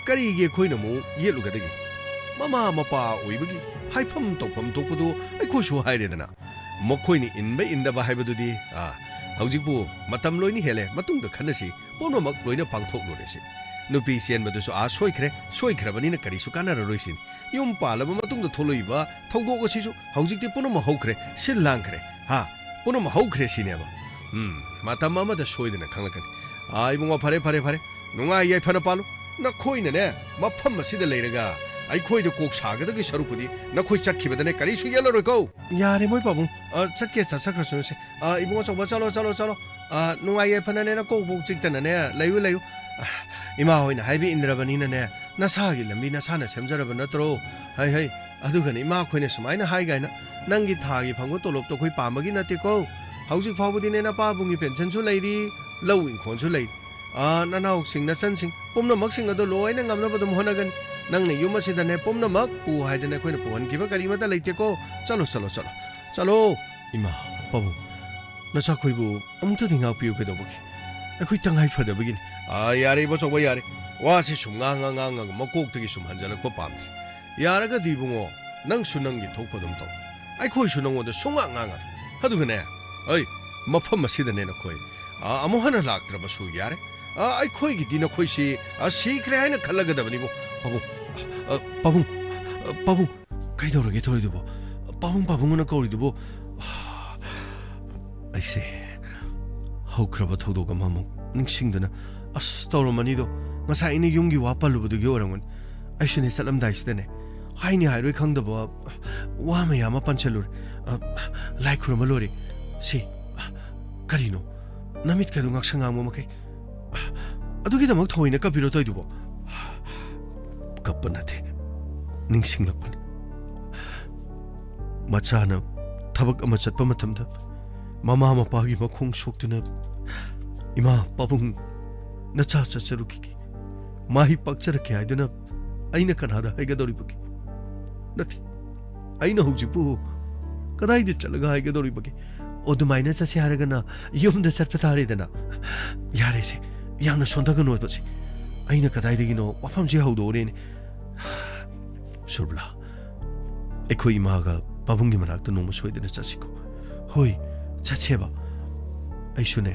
ꯀꯔꯤꯒꯤ ꯑꯩꯈꯣꯏꯅ ꯑꯃꯨꯛ ꯌꯦꯠꯂꯨꯒꯗꯒꯦ? ꯃꯃꯥ ꯃꯄꯥ ꯑꯣꯏꯕꯒꯤ ꯍꯥꯏꯐꯝ ꯇꯧꯐꯝ ꯊꯣꯛꯄꯗꯨ ꯑꯩꯈꯣꯏꯁꯨ ꯍꯥꯏꯔꯦꯗꯅ꯫ ꯃꯈꯣꯏꯅ ꯏꯟꯕ ꯏꯟꯗꯕ ꯍꯥꯏꯕꯗꯨꯗꯤ, ꯑꯥ, ꯍꯧꯖꯤꯛꯄꯨ ꯃꯇꯝ ꯂꯣꯏꯅ ꯍꯦꯜꯂꯦ, ꯃꯇꯨꯡꯗ ꯈꯟꯅꯁꯤ, ꯄꯨꯝꯅꯃꯛ ꯂꯣꯏꯅ ꯄꯥꯡꯊꯣꯛꯂꯨꯔꯁꯤ꯫ ꯅꯨꯄꯤ ꯆꯦꯟꯕꯗꯨꯁꯨ ꯑꯥ ꯁꯣꯏꯈ꯭ꯔꯦ, ꯁꯣꯏꯈ꯭ꯔꯕꯅꯤꯅ ꯀꯔꯤꯁꯨ ꯀꯥꯟꯅꯔꯔꯣꯏꯁꯤꯅꯤ꯫ ꯌꯨꯝ ꯄꯥꯜꯂꯕ ꯃꯇꯨꯡꯗ ꯊꯣꯛꯂꯛꯏꯕ ꯊꯧꯗꯣꯛ ꯑꯁꯤꯁꯨ ꯍꯧꯖꯤꯛꯇꯤ ꯄꯨꯝꯅꯃꯛ ꯍꯧꯈ꯭ꯔꯦ, ꯁꯤꯜ ꯂꯥꯡꯈ꯭ꯔꯦ, ꯍꯥ, ꯄꯨꯝꯅꯃꯛ ꯍꯧꯈ꯭ꯔꯦ ꯁꯤꯅꯦꯕ꯫ ꯎꯝ, ꯃꯇꯝ ꯑꯃꯗ ꯁꯣꯏꯗꯅ ꯈꯪꯂꯛꯀꯅꯤ꯫ ꯑꯥ, ꯏꯕꯨꯡꯉꯣ, ꯐꯔꯦ, ꯐꯔꯦ, ꯐꯔꯦ, ꯅꯨꯡꯉꯥꯏ ꯌꯥꯏꯐꯅ ꯄꯥꯜꯂꯨ꯫ ꯅꯈꯣꯏꯅꯅꯦ, ꯃꯐꯝ ꯑꯁꯤꯗ ꯂꯩꯔꯒ ꯑꯩꯈꯣꯏꯗ ꯀꯣꯛ ꯁꯥꯒꯗꯕꯒꯤ ꯁꯔꯨꯛꯄꯨꯗꯤ ꯅꯈꯣꯏ ꯆꯠꯈꯤꯕꯗꯅꯦ ꯀꯔꯤꯁꯨ ꯌꯦꯠꯂꯔꯣꯏꯀꯣ꯫ ꯌꯥꯔꯦ, ꯃꯣꯏ ꯄꯥꯕꯨꯡ, ꯑ, ꯆꯠꯀꯦ ꯆꯠꯆꯈ꯭ꯔꯁꯅꯨꯁꯦ꯫ ꯑ, ꯏꯕꯨꯡ ꯑꯆꯧꯕ, ꯆꯠꯂꯣ, ꯆꯠꯂꯣ, ꯆꯠꯂꯣ꯫ ꯑ, ꯅꯨꯡꯉꯥꯏ ꯌꯥꯏꯐꯅꯅꯦ ꯅꯀꯣꯛ ꯄꯣꯛ ꯆꯤꯛꯇꯅꯅꯦ ꯂꯩꯌꯨ, ꯂꯩꯌꯨ꯫ ꯑ, ꯏꯃꯥ ꯍꯣꯏꯅ ꯍꯥꯏꯕ ꯏꯟꯗ꯭ꯔꯕꯅꯤꯅꯅꯦ, ꯅꯁꯥꯒꯤ ꯂꯝꯕꯤ ꯅꯁꯥꯅ ꯁꯦꯝꯖꯔꯕ ꯅꯠꯇ꯭ꯔꯣ? ꯍꯩ, ꯍꯩ, ꯑꯗꯨꯒꯅꯦ ꯏꯃꯥ ꯑꯩꯈꯣꯏꯅ ꯁꯨꯃꯥꯏꯅ ꯍꯥꯏ ꯀꯥꯏꯅ, ꯅꯪꯒꯤ ꯊꯥꯒꯤ ꯐꯪꯕ ꯇꯣꯂꯣꯞꯇꯣ ꯑꯩꯈꯣꯏ ꯄꯥꯝꯕꯒꯤ ꯅꯠꯇꯦꯀꯣ꯫ ꯍꯧꯖꯤꯛ ꯐꯥꯎꯕꯗꯤꯅꯦ ꯅꯄꯥꯕꯨꯡꯒꯤ ꯄꯦꯟꯁꯟꯁꯨ ꯂꯩꯔꯤ, ꯂꯧ ꯏꯪꯈꯣꯜꯁꯨ ꯂꯩꯔꯤ꯫ ꯑꯥ, ꯅꯅꯥꯎꯁꯤꯡ, ꯅꯆꯟꯁꯤꯡ, ꯄꯨꯝꯅꯃꯛꯁꯤꯡ ꯑꯗꯣ ꯂꯣꯏꯅ ꯉꯝꯅꯕ ꯑꯗꯨꯝ ꯍꯣꯠꯅꯒꯅꯤ꯫ ꯅꯪꯅ ꯌꯨꯝ ꯑꯁꯤꯗꯅꯦ ꯄꯨꯝꯅꯃꯛ ꯄꯨ ꯍꯥꯏꯗꯅ ꯑꯩꯈꯣꯏꯅ ꯄꯨꯍꯟꯈꯤꯕ ꯀꯔꯤꯃꯠꯇ ꯂꯩꯇꯦꯀꯣ꯫ ꯆꯠꯂꯣ, ꯆꯠꯂꯣ, ꯆꯠꯂꯣ꯫ ꯆꯠꯂꯣ꯫ ꯏꯃꯥ, ꯄꯥꯕꯨꯡ, ꯅꯆꯥꯈꯣꯏꯕꯨ ꯑꯃꯨꯛꯇꯗꯤ ꯉꯥꯛꯄꯤꯌꯨ ꯀꯩꯗꯧꯕꯒꯤ? ꯑꯩꯈꯣꯏ ꯇꯉꯥꯏ ꯐꯗꯕꯒꯤꯅꯤ꯫ ꯑꯥ, ꯌꯥꯔꯦ, ꯏꯕꯣꯆꯧꯕ, ꯌꯥꯔꯦ꯫ ꯋꯥꯁꯤ ꯁꯨꯝ ꯉꯥꯡꯉ ꯉꯥꯡꯉꯒ ꯃꯀꯣꯛꯇꯒꯤ ꯁꯨꯝ ꯍꯟꯖꯜꯂꯛꯄ ꯄꯥꯝꯗꯦ꯫ ꯌꯥꯔꯒꯗꯤ ꯏꯕꯨꯡꯉꯣ, ꯅꯪꯁꯨ ꯅꯪꯒꯤ ꯊꯣꯛꯄ ꯑꯗꯨꯝ ꯇꯧ꯫ ꯑꯩꯈꯣꯏꯁꯨ ꯅꯪꯉꯣꯟꯗ ꯁꯨꯡꯉꯥꯡ ꯉꯥꯡꯉꯔꯣꯏ꯫ ꯑꯗꯨꯒꯅꯦ, ꯑꯩ ꯃꯐꯝ ꯑꯁꯤꯗꯅꯦ ꯅꯈꯣꯏ, ꯑ, ꯑꯃꯨꯛ ꯍꯟꯅ ꯂꯥꯛꯇ꯭ꯔꯕꯁꯨ ꯌꯥꯔꯦ꯫ ꯑ, ꯑꯩꯈꯣꯏꯒꯤꯗꯤ ꯅꯈꯣꯏꯁꯤ, ꯑ, ꯁꯤꯈ꯭ꯔꯦ ꯍꯥꯏꯅ ꯈꯜꯂꯒꯗꯕꯅꯤꯕꯨ꯫ ꯄꯥꯕꯨꯡ, ꯑ, ꯄꯥꯕꯨꯡ, ꯑ, ꯄꯥꯕꯨꯡ, ꯀꯩꯗꯧꯔꯒꯦ ꯇꯧꯔꯤꯗꯨꯕꯣ? ꯄꯥꯕꯨꯡ, ꯄꯥꯕꯨꯡ ꯑꯅ ꯀꯧꯔꯤꯗꯨꯕꯨ? ꯑꯩꯁꯦ ꯍꯧꯈ꯭ꯔꯕ ꯊꯧꯗꯣꯛ ꯑꯃꯃꯨꯛ ꯅꯤꯡꯁꯤꯡꯗꯨꯅ, ꯑꯁ, ꯇꯧꯔꯝꯃꯅꯤꯗꯣ꯫ ꯉꯁꯥꯏ ꯑꯩꯅ ꯌꯨꯝꯒꯤ ꯋꯥ ꯄꯜꯂꯨꯕꯗꯨꯒꯤ ꯑꯣꯏꯔꯝꯒꯅꯤ꯫ ꯑꯩꯁꯨꯅꯦ, ꯆꯠꯂꯝꯗꯥꯏꯁꯤꯗꯅꯦ, ꯍꯥꯏꯅꯤ ꯍꯥꯏꯔꯣꯏ ꯈꯪꯗꯕ ꯋꯥ ꯃꯌꯥꯝ ꯑꯃ ꯄꯟꯁꯜꯂꯨꯔꯦ꯫ ꯑ, ꯂꯥꯏ ꯈꯨꯔꯨꯝꯕ ꯂꯣꯏꯔꯦ꯫ ꯁꯤ, ꯀꯔꯤꯅꯣ? ꯅꯃꯤꯠꯀꯗꯣ ꯉꯥꯛꯁꯪ ꯉꯥꯡꯕ ꯃꯈꯩ꯫ ꯑꯗꯨꯒꯤꯗꯃꯛ ꯊꯑꯣꯏꯅ ꯀꯞꯄꯤꯔꯣ ꯇꯧꯏꯗꯨꯕꯣ? ꯀꯞꯄ ꯅꯠꯇꯦ, ꯅꯤꯡꯁꯤꯡꯂꯛꯄꯅꯤ꯫ ꯃꯆꯥꯅ ꯊꯕꯛ ꯑꯃ ꯆꯠꯄ ꯃꯇꯝꯗ ꯃꯃꯥ ꯃꯄꯥꯒꯤ ꯃꯈꯣꯡ ꯁꯣꯛꯇꯨꯅ, "ꯏꯃꯥ, ꯄꯥꯕꯨꯡ, ꯅꯆꯥ ꯆꯠꯆꯔꯨꯈꯤꯒꯦ, ꯃꯍꯩ ꯄꯥꯛꯆꯔꯛꯀꯦ" ꯍꯥꯏꯗꯨꯅ ꯑꯩꯅ ꯀꯅꯥꯗ ꯍꯥꯏꯒꯗꯧꯔꯤꯕꯒꯦ? ꯅꯠꯇꯦ, ꯑꯩꯅ ꯍꯧꯖꯤꯛꯄꯨ ꯀꯗꯥꯏꯗ ꯆꯠꯂꯒ ꯍꯥꯏꯒꯗꯧꯔꯤꯕꯒꯦ? ꯑꯣ, ꯑꯗꯨꯃꯥꯏꯅ ꯆꯠꯁꯦ ꯍꯥꯏꯔꯒꯅ ꯌꯨꯝꯗ ꯆꯠꯄ ꯇꯥꯔꯦꯗꯅ꯫ ꯌꯥꯔꯦꯁꯦ, ꯌꯥꯝꯅ ꯁꯣꯟꯊꯒꯅꯣꯕꯁꯦ꯫ ꯑꯩꯅ ꯀꯗꯥꯏꯗꯒꯤꯅꯣ ꯋꯥꯐꯝꯁꯦ ꯍꯧꯗꯣꯛꯎꯔꯦꯅꯦ꯫ ꯁꯨꯔꯕꯂꯥ, ꯑꯩꯈꯣꯏ ꯏꯃꯥꯒ ꯄꯥꯕꯨꯡꯒꯤ ꯃꯅꯥꯛꯇ ꯅꯣꯡꯃ ꯁꯣꯏꯗꯅ ꯆꯠꯁꯤꯀꯣ꯫ ꯍꯣꯏ, ꯆꯠꯁꯦꯕ꯫ ꯑꯩꯁꯨꯅꯦ,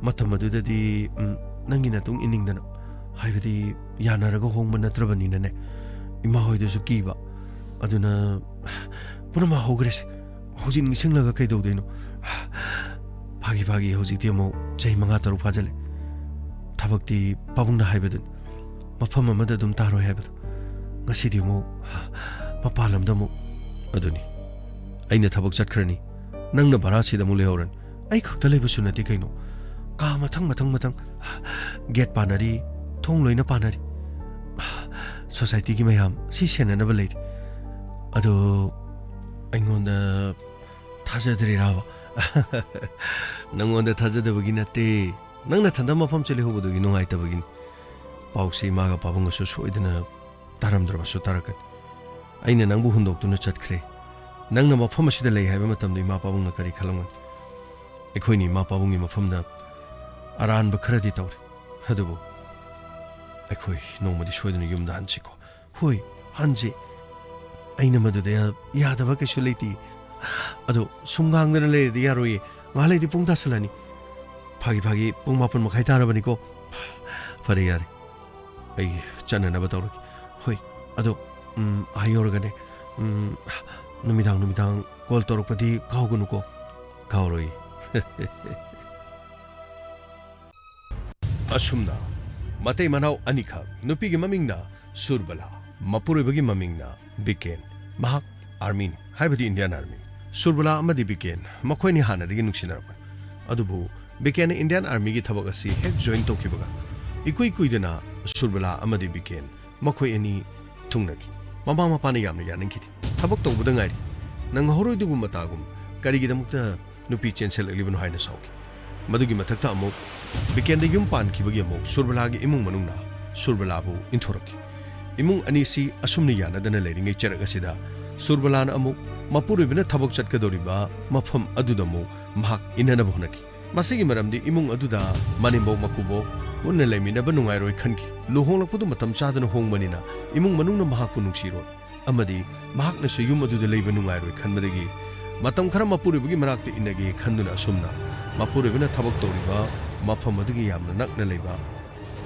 ꯃꯇꯝ ꯑꯗꯨꯗꯗꯤ, ꯎꯝ, ꯅꯪꯒꯤ ꯅꯇꯨꯡ ꯏꯟꯅꯤꯡꯗꯅ, ꯍꯥꯏꯕꯗꯤ ꯌꯥꯅꯔꯒ ꯍꯣꯡꯕ ꯅꯠꯇ꯭ꯔꯕꯅꯤꯅꯅꯦ, ꯏꯃꯥ ꯍꯣꯏꯗꯁꯨ ꯀꯤꯕ꯫ ꯑꯗꯨꯅ ꯄꯨꯝꯅꯃꯛ ꯍꯧꯈ꯭ꯔꯦꯁꯦ꯫ ꯍꯧꯖꯤꯛ ꯅꯤꯡꯁꯤꯡꯂꯒ ꯀꯩꯗꯧꯗꯣꯏꯅꯣ? ꯐꯥꯒꯤ ꯐꯥꯒꯤ, ꯍꯧꯖꯤꯛꯇꯤ ꯑꯃꯨꯛ ꯆꯍꯤ ꯃꯉꯥ ꯇꯔꯨꯛ ꯐꯥꯖꯤꯜꯂꯦ꯫ ꯊꯕꯛꯇꯤ ꯄꯥꯕꯨꯡꯅ ꯍꯥꯏꯕꯗꯨꯅꯤ, ꯃꯐꯝ ꯑꯃꯗ ꯑꯗꯨꯝ ꯇꯥꯔꯣꯏ ꯍꯥꯏꯕꯗꯣ꯫ ꯉꯁꯤꯗꯤ ꯑꯃꯨꯛ ꯃꯄꯥꯟ ꯂꯝꯗ ꯑꯃꯨꯛ꯫ ꯑꯗꯨꯅꯤ, ꯑꯩꯅ ꯊꯕꯛ ꯆꯠꯈ꯭ꯔꯅꯤ, ꯅꯪꯅ ꯚꯔꯥꯁꯤꯗ ꯑꯃꯨꯛ ꯂꯩꯍꯧꯔꯅꯤ꯫ ꯑꯩ ꯈꯛꯇ ꯂꯩꯕꯁꯨ ꯅꯠꯇꯦ ꯀꯩꯅꯣ꯫ ꯀꯥ ꯃꯊꯪ ꯃꯊꯪ ꯃꯊꯪ, ꯒꯦꯠ ꯄꯥꯟꯅꯔꯤ, ꯊꯣꯡ ꯂꯣꯏꯅ ꯄꯥꯟꯅꯔꯤ꯫ ꯁꯣꯁꯥꯏꯇꯤꯒꯤ ꯃꯌꯥꯝ ꯁꯤ ꯁꯦꯟꯅꯅꯕ ꯂꯩꯔꯤ꯫ ꯑꯗꯣ ꯑꯩꯉꯣꯟꯗ ꯊꯥꯖꯗ꯭ꯔꯤꯔꯥꯕ? ꯅꯪꯉꯣꯟꯗ ꯊꯥꯖꯗꯕꯒꯤ ꯅꯠꯇꯦ, ꯅꯪ ꯅꯊꯟꯗ ꯃꯐꯝꯁꯦ ꯂꯩꯍꯧꯕꯗꯨꯒꯤ ꯅꯨꯡꯉꯥꯏꯇꯕꯒꯤꯅꯤ꯫ ꯄꯥꯎꯁꯦ ꯏꯃꯥꯒ ꯄꯥꯕꯨꯡꯒꯁꯨ ꯁꯣꯏꯗꯅ ꯇꯥꯔꯝꯗ꯭ꯔꯕꯁꯨ ꯇꯥꯔꯛꯀꯅꯤ꯫ ꯑꯩꯅ ꯅꯪꯕꯨ ꯍꯨꯟꯗꯣꯛꯇꯨꯅ ꯆꯠꯈ꯭ꯔꯦ꯫ ꯅꯪꯅ ꯃꯐꯝ ꯑꯁꯤꯗ ꯂꯩ ꯍꯥꯏꯕ ꯃꯇꯝꯗ ꯏꯃꯥ ꯄꯥꯕꯨꯡꯅ ꯀꯔꯤ ꯈꯜꯂꯝꯒꯅꯤ? ꯑꯩꯈꯣꯏꯅ ꯏꯃꯥ ꯄꯥꯕꯨꯡꯒꯤ ꯃꯐꯝꯗ ꯑꯔꯥꯟꯕ ꯈꯔꯗꯤ ꯇꯧꯔꯦ, ꯑꯗꯨꯕꯨ ꯑꯩꯈꯣꯏ ꯅꯣꯡꯃꯗꯤ ꯁꯣꯏꯗꯅ ꯌꯨꯝꯗ ꯍꯟꯁꯤꯀꯣ꯫ ꯍꯣꯏ, ꯍꯟꯁꯦ꯫ ꯑꯩꯅ ꯃꯗꯨꯗ ꯌꯥꯗꯕ ꯀꯩꯁꯨ ꯂꯩꯇꯦ꯫ ꯑꯗꯣ ꯁꯨꯝ ꯉꯥꯡꯗꯅ ꯂꯩꯔꯗꯤ ꯌꯥꯔꯣꯏꯌꯦ꯫ ꯉꯥꯏꯍꯥꯛ ꯂꯩꯔꯗꯤ ꯄꯨꯡ ꯇꯥꯁꯜꯂꯅꯤ꯫ ꯐꯥꯒꯤ ꯐꯥꯒꯤ, ꯄꯨꯡ ꯃꯥꯄꯟ ꯃꯈꯥꯏ ꯇꯥꯔꯕꯅꯤꯀꯣ꯫ ꯐꯔꯦ, ꯌꯥꯔꯦ꯫ ꯑꯩ ꯆꯠꯅꯅꯕ ꯇꯧꯔꯒꯦ꯫ ꯍꯣꯏ, ꯑꯗꯣ, ꯎꯝ, ꯍꯥꯏꯍꯧꯔꯒꯅꯦ꯫ ꯎꯝ, ꯅꯨꯃꯤꯗꯥꯡ ꯅꯨꯃꯤꯗꯥꯡ ꯀꯣꯜ ꯇꯧꯔꯛꯄꯗꯤ ꯀꯥꯎꯒꯅꯨꯀꯣ꯫ ꯀꯥꯎꯔꯣꯏ꯫ ꯑꯁꯨꯝꯅ ꯃꯇꯩ ꯃꯅꯥꯎ ꯑꯅꯤꯈꯛ, ꯅꯨꯄꯤꯒꯤ ꯃꯃꯤꯡꯅ ꯁꯨꯔꯕꯂꯥ꯫ ꯃꯄꯨꯔꯣꯏꯕꯒꯤ ꯃꯃꯤꯡꯅ ꯕꯤꯀꯦꯟ꯫ ꯃꯍꯥꯛ ꯑꯥꯔꯃꯤꯅꯤ, ꯍꯥꯏꯕꯗꯤ ꯏꯟꯗꯤꯌꯥꯟ ꯑꯥꯔꯃꯤ꯫ ꯁꯨꯔꯕꯂꯥ ꯑꯃꯗꯤ ꯕꯤꯀꯦꯟ ꯃꯈꯣꯏꯅꯤ ꯍꯥꯟꯅꯗꯒꯤ ꯅꯨꯡꯁꯤꯅꯔꯛꯄꯅꯤ꯫ ꯑꯗꯨꯕꯨ ꯕꯤꯀꯦꯟꯅ ꯏꯟꯗꯤꯌꯥꯟ ꯑꯥꯔꯃꯤꯒꯤ ꯊꯕꯛ ꯑꯁꯤ ꯍꯦꯛ ꯖꯣꯏꯟ ꯇꯧꯈꯤꯕꯒ ꯏꯀꯨꯏ ꯀꯨꯏꯗꯅ ꯁꯨꯔꯕꯂꯥ ꯑꯃꯗꯤ ꯕꯤꯀꯦꯟ ꯃꯈꯣꯏ ꯑꯅꯤ ꯊꯨꯡꯅꯈꯤ꯫ ꯃꯃꯥ ꯃꯄꯥꯅ ꯌꯥꯝꯅ ꯌꯥꯅꯤꯡꯈꯤꯗꯦ꯫ "ꯊꯕꯛ ꯇꯧꯕꯗ ꯉꯥꯏꯔꯤ, ꯅꯪ ꯉꯍꯧꯔꯣꯏꯗꯨꯒꯨꯝ ꯃꯇꯥꯒꯨꯝ ꯀꯔꯤꯒꯤꯗꯃꯛꯇ ꯅꯨꯄꯤ ꯆꯦꯟꯁꯤꯜꯂꯛꯂꯤꯕꯅꯣ?" ꯍꯥꯏꯅ ꯁꯥꯎꯈꯤ꯫ ꯃꯗꯨꯒꯤ ꯃꯊꯛꯇ ꯑꯃꯨꯛ ꯕꯤꯀꯦꯟꯗ ꯌꯨꯝ ꯄꯥꯟꯈꯤꯕꯒꯤ ꯑꯃꯨꯛ ꯁꯨꯔꯕꯂꯥꯒꯤ ꯏꯃꯨꯡ ꯃꯅꯨꯡꯅ ꯁꯨꯔꯕꯂꯥꯕꯨ ꯏꯟꯊꯣꯔꯛꯈꯤ꯫ ꯏꯃꯨꯡ ꯑꯅꯤꯁꯤ ꯑꯁꯨꯝꯅ ꯌꯥꯅꯗꯅ ꯂꯩꯔꯤꯉꯩ ꯆꯔꯛ ꯑꯁꯤꯗ ꯁꯨꯔꯕꯂꯥꯅ ꯑꯃꯨꯛ ꯃꯄꯨꯔꯣꯏꯕꯅ ꯊꯕꯛ ꯆꯠꯀꯗꯧꯔꯤꯕ ꯃꯐꯝ ꯑꯗꯨꯗ ꯑꯃꯨꯛ ꯃꯍꯥꯛ ꯏꯟꯅꯅꯕ ꯍꯣꯠꯅꯈꯤ꯫ ꯃꯁꯤꯒꯤ ꯃꯔꯝꯗꯤ ꯏꯃꯨꯡ ꯑꯗꯨꯗ ꯃꯅꯦꯝꯕꯣꯛ ꯃꯀꯨꯕꯣꯛ ꯄꯨꯟꯅ ꯂꯩꯃꯤꯟꯅꯕ ꯅꯨꯡꯉꯥꯏꯔꯣꯏ ꯈꯟꯈꯤ꯫ ꯂꯨꯍꯣꯡꯂꯛꯄꯗꯨ ꯃꯇꯝ ꯆꯥꯗꯅ ꯍꯣꯡꯕꯅꯤꯅ ꯏꯃꯨꯡ ꯃꯅꯨꯡꯅ ꯃꯍꯥꯛꯄꯨ ꯅꯨꯡꯁꯤꯔꯣꯏ ꯑꯃꯗꯤ ꯃꯍꯥꯛꯅꯁꯨ ꯌꯨꯝ ꯑꯗꯨꯗ ꯂꯩꯕ ꯅꯨꯡꯉꯥꯏꯔꯣꯏ ꯈꯟꯕꯗꯒꯤ ꯃꯇꯝ ꯈꯔ ꯃꯄꯨꯔꯣꯏꯕꯒꯤ ꯃꯅꯥꯛꯇ ꯏꯟꯅꯒꯦ ꯈꯟꯗꯨꯅ ꯑꯁꯨꯝꯅ ꯃꯄꯨꯔꯣꯏꯕꯅ ꯊꯕꯛ ꯇꯧꯔꯤꯕ ꯃꯐꯝ ꯑꯗꯨꯒꯤ ꯌꯥꯝꯅ ꯅꯛꯅ ꯂꯩꯕ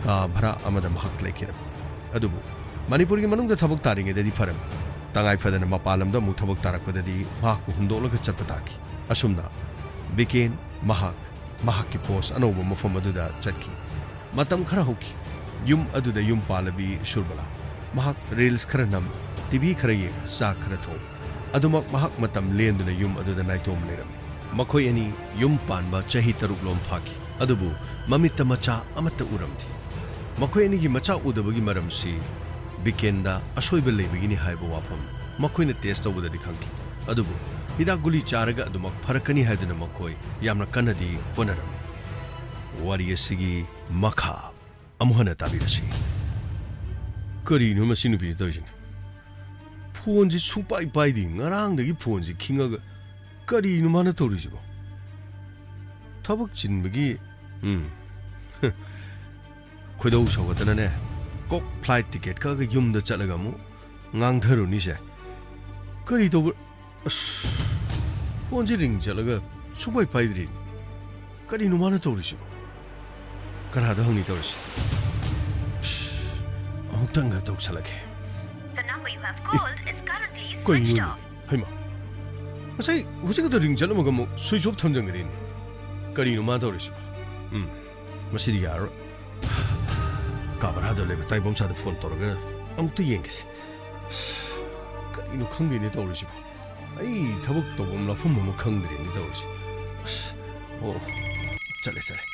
ꯀꯥ ꯚꯔꯥ ꯑꯃꯗ ꯃꯍꯥꯛ ꯂꯩꯈꯤꯔꯝꯃꯤ꯫ ꯑꯗꯨꯕꯨ ꯃꯅꯤꯄꯨꯔꯒꯤ ꯃꯅꯨꯡꯗ ꯊꯕꯛ ꯇꯥꯔꯤꯉꯩꯗꯗꯤ ꯐꯔꯝꯃꯤ꯫ ꯇꯉꯥꯏ ꯐꯗꯅ ꯃꯄꯥꯟ ꯂꯝꯗ ꯑꯃꯨꯛ ꯊꯕꯛ ꯇꯥꯔꯛꯄꯗꯗꯤ ꯃꯍꯥꯛꯄꯨ ꯍꯨꯟꯗꯣꯛꯂꯒ ꯆꯠꯄ ꯇꯥꯈꯤ꯫ ꯑꯁꯨꯝꯅ ꯕꯤꯀꯦꯟ ꯃꯍꯥꯛ ꯃꯍꯥꯛꯀꯤ ꯄꯣꯁ ꯑꯅꯧꯕ ꯃꯐꯝ ꯑꯗꯨꯗ ꯆꯠꯈꯤ꯫ ꯃꯇꯝ ꯈꯔ ꯍꯧꯈꯤ꯫ ꯌꯨꯝ ꯑꯗꯨꯗ ꯌꯨꯝ ꯄꯥꯜꯂꯕꯤ ꯁꯨꯔꯕꯂꯥ꯫ ꯃꯍꯥꯛ ꯔꯤꯜꯁ ꯈꯔ ꯅꯝ, ꯇꯤꯚꯤ ꯈꯔ ꯌꯦꯡ, ꯆꯥꯛ ꯈꯔ ꯊꯣꯡ꯫ ꯑꯗꯨꯃꯛ ꯃꯍꯥꯛ ꯃꯇꯝ ꯂꯦꯟꯗꯨꯅ ꯌꯨꯝ ꯑꯗꯨꯗ ꯅꯥꯏꯇꯣꯝ ꯂꯩꯔꯝꯃꯤ꯫ ꯃꯈꯣꯏ ꯑꯅꯤ ꯌꯨꯝ ꯄꯥꯟꯕ ꯆꯍꯤ ꯇꯔꯨꯛ ꯂꯣꯝ ꯐꯥꯈꯤ, ꯑꯗꯨꯕꯨ ꯃꯃꯤꯠꯇ ꯃꯆꯥ ꯑꯃꯠꯇ ꯎꯔꯝꯗꯦ꯫ ꯃꯈꯣꯏ ꯑꯅꯤꯒꯤ ꯃꯆꯥ ꯎꯗꯕꯒꯤ ꯃꯔꯝꯁꯤ ꯕꯤꯀꯦꯟꯗ ꯑꯁꯣꯏꯕ ꯂꯩꯕꯒꯤꯅꯤ ꯍꯥꯏꯕ ꯋꯥꯐꯝ ꯃꯈꯣꯏꯅ ꯇꯦꯁ ꯇꯧꯕꯗꯗꯤ ꯈꯪꯈꯤ꯫ ꯑꯗꯨꯕꯨ ꯍꯤꯗꯥꯛ ꯒꯨꯂꯤ ꯆꯥꯔꯒ ꯑꯗꯨꯃꯛ ꯐꯔꯛꯀꯅꯤ ꯍꯥꯏꯗꯨꯅ ꯃꯈꯣꯏ ꯌꯥꯝꯅ ꯀꯟꯅꯗꯤ ꯍꯣꯠꯅꯔꯝꯃꯤ꯫ ꯋꯥꯔꯤ ꯑꯁꯤꯒꯤ ꯃꯈꯥ ꯑꯃꯨꯛ ꯍꯟꯅ ꯇꯥꯕꯤꯔꯁꯤ꯫ ꯀꯔꯤꯅꯣ ꯃꯁꯤ ꯅꯨꯄꯤꯁꯤ ꯇꯧꯔꯤꯁꯤꯅ? ꯐꯣꯟꯁꯤ ꯁꯨꯡꯄꯥꯏ ꯄꯥꯏꯗꯦ꯫ ꯉꯔꯥꯡꯗꯒꯤ ꯐꯣꯟꯁꯤ ꯈꯤꯡꯉꯒ ꯀꯔꯤꯅꯣ ꯃꯥꯅ ꯇꯧꯔꯤꯁꯤꯕꯣ? ꯊꯕꯛ ꯆꯤꯟꯕꯒꯤ, ꯎꯝ, ꯈꯣꯏꯗꯧ ꯁꯧꯒꯠꯇꯅꯅꯦ, ꯀꯣꯛ ꯐ꯭ꯂꯥꯏꯠ ꯇꯤꯀꯦꯠ ꯀꯛꯑꯒ ꯌꯨꯝꯗ ꯆꯠꯂꯒ ꯑꯃꯨꯛ ꯉꯥꯡꯊꯔꯨꯅꯤꯁꯦ꯫ ꯀꯔꯤ ꯇꯧꯕ? ꯑꯁ, ꯐꯣꯟꯁꯦ ꯔꯤꯡ ꯆꯠꯂꯒ ꯁꯨꯡꯄꯥꯏ ꯄꯥꯏꯗ꯭ꯔꯤ꯫ ꯀꯔꯤꯅꯣ ꯃꯥꯅ ꯇꯧꯔꯤꯁꯤꯕꯣ? ꯀꯅꯥꯗ ꯍꯪꯅꯤ ꯇꯧꯔꯤꯁꯤ? ꯑꯁ, ꯑꯃꯨꯛꯇꯪꯒ ꯇꯧꯁꯜꯂꯒꯦ꯫ The number you have called is currently switched ꯀꯩꯅꯣꯅꯦ? Off. ꯍꯩꯃꯥ, ꯉꯁꯥꯏ ꯍꯧꯖꯤꯛ ꯈꯛꯇ ꯔꯤꯡ ꯆꯠꯂꯝꯃꯒ ꯑꯃꯨꯛ ꯁ꯭ꯋꯤꯆ ꯑꯣꯐ ꯊꯝꯖꯟꯈ꯭ꯔꯦꯅꯦ꯫ ꯀꯔꯤꯅꯣ ꯃꯥ ꯇꯧꯔꯤꯁꯤꯕꯣ? ꯎꯝ, ꯃꯁꯤꯗꯤ ꯌꯥꯔꯔꯣꯏ꯫ ꯀꯥ ꯚꯔꯥꯗ ꯂꯩꯕ ꯇꯥꯏꯕꯣꯝꯁꯥꯗ ꯐꯣꯟ ꯇꯧꯔꯒ ꯑꯃꯨꯛꯇ ꯌꯦꯡꯒꯦꯁꯦ꯫ ꯑꯁ, ꯀꯔꯤꯅꯣ ꯈꯪꯗꯦꯅꯦ ꯇꯧꯔꯤꯁꯤꯕꯣ꯫ ꯑꯩ ꯊꯕꯛ ꯇꯧꯐꯝ ꯂꯥꯛꯐꯝ ꯑꯃ ꯈꯪꯗ꯭ꯔꯦꯅꯦ ꯇꯧꯔꯤꯁꯦ꯫ ꯑꯁ, ꯑꯣ, ꯆꯠꯂꯦ, ꯆꯠꯂꯦ꯫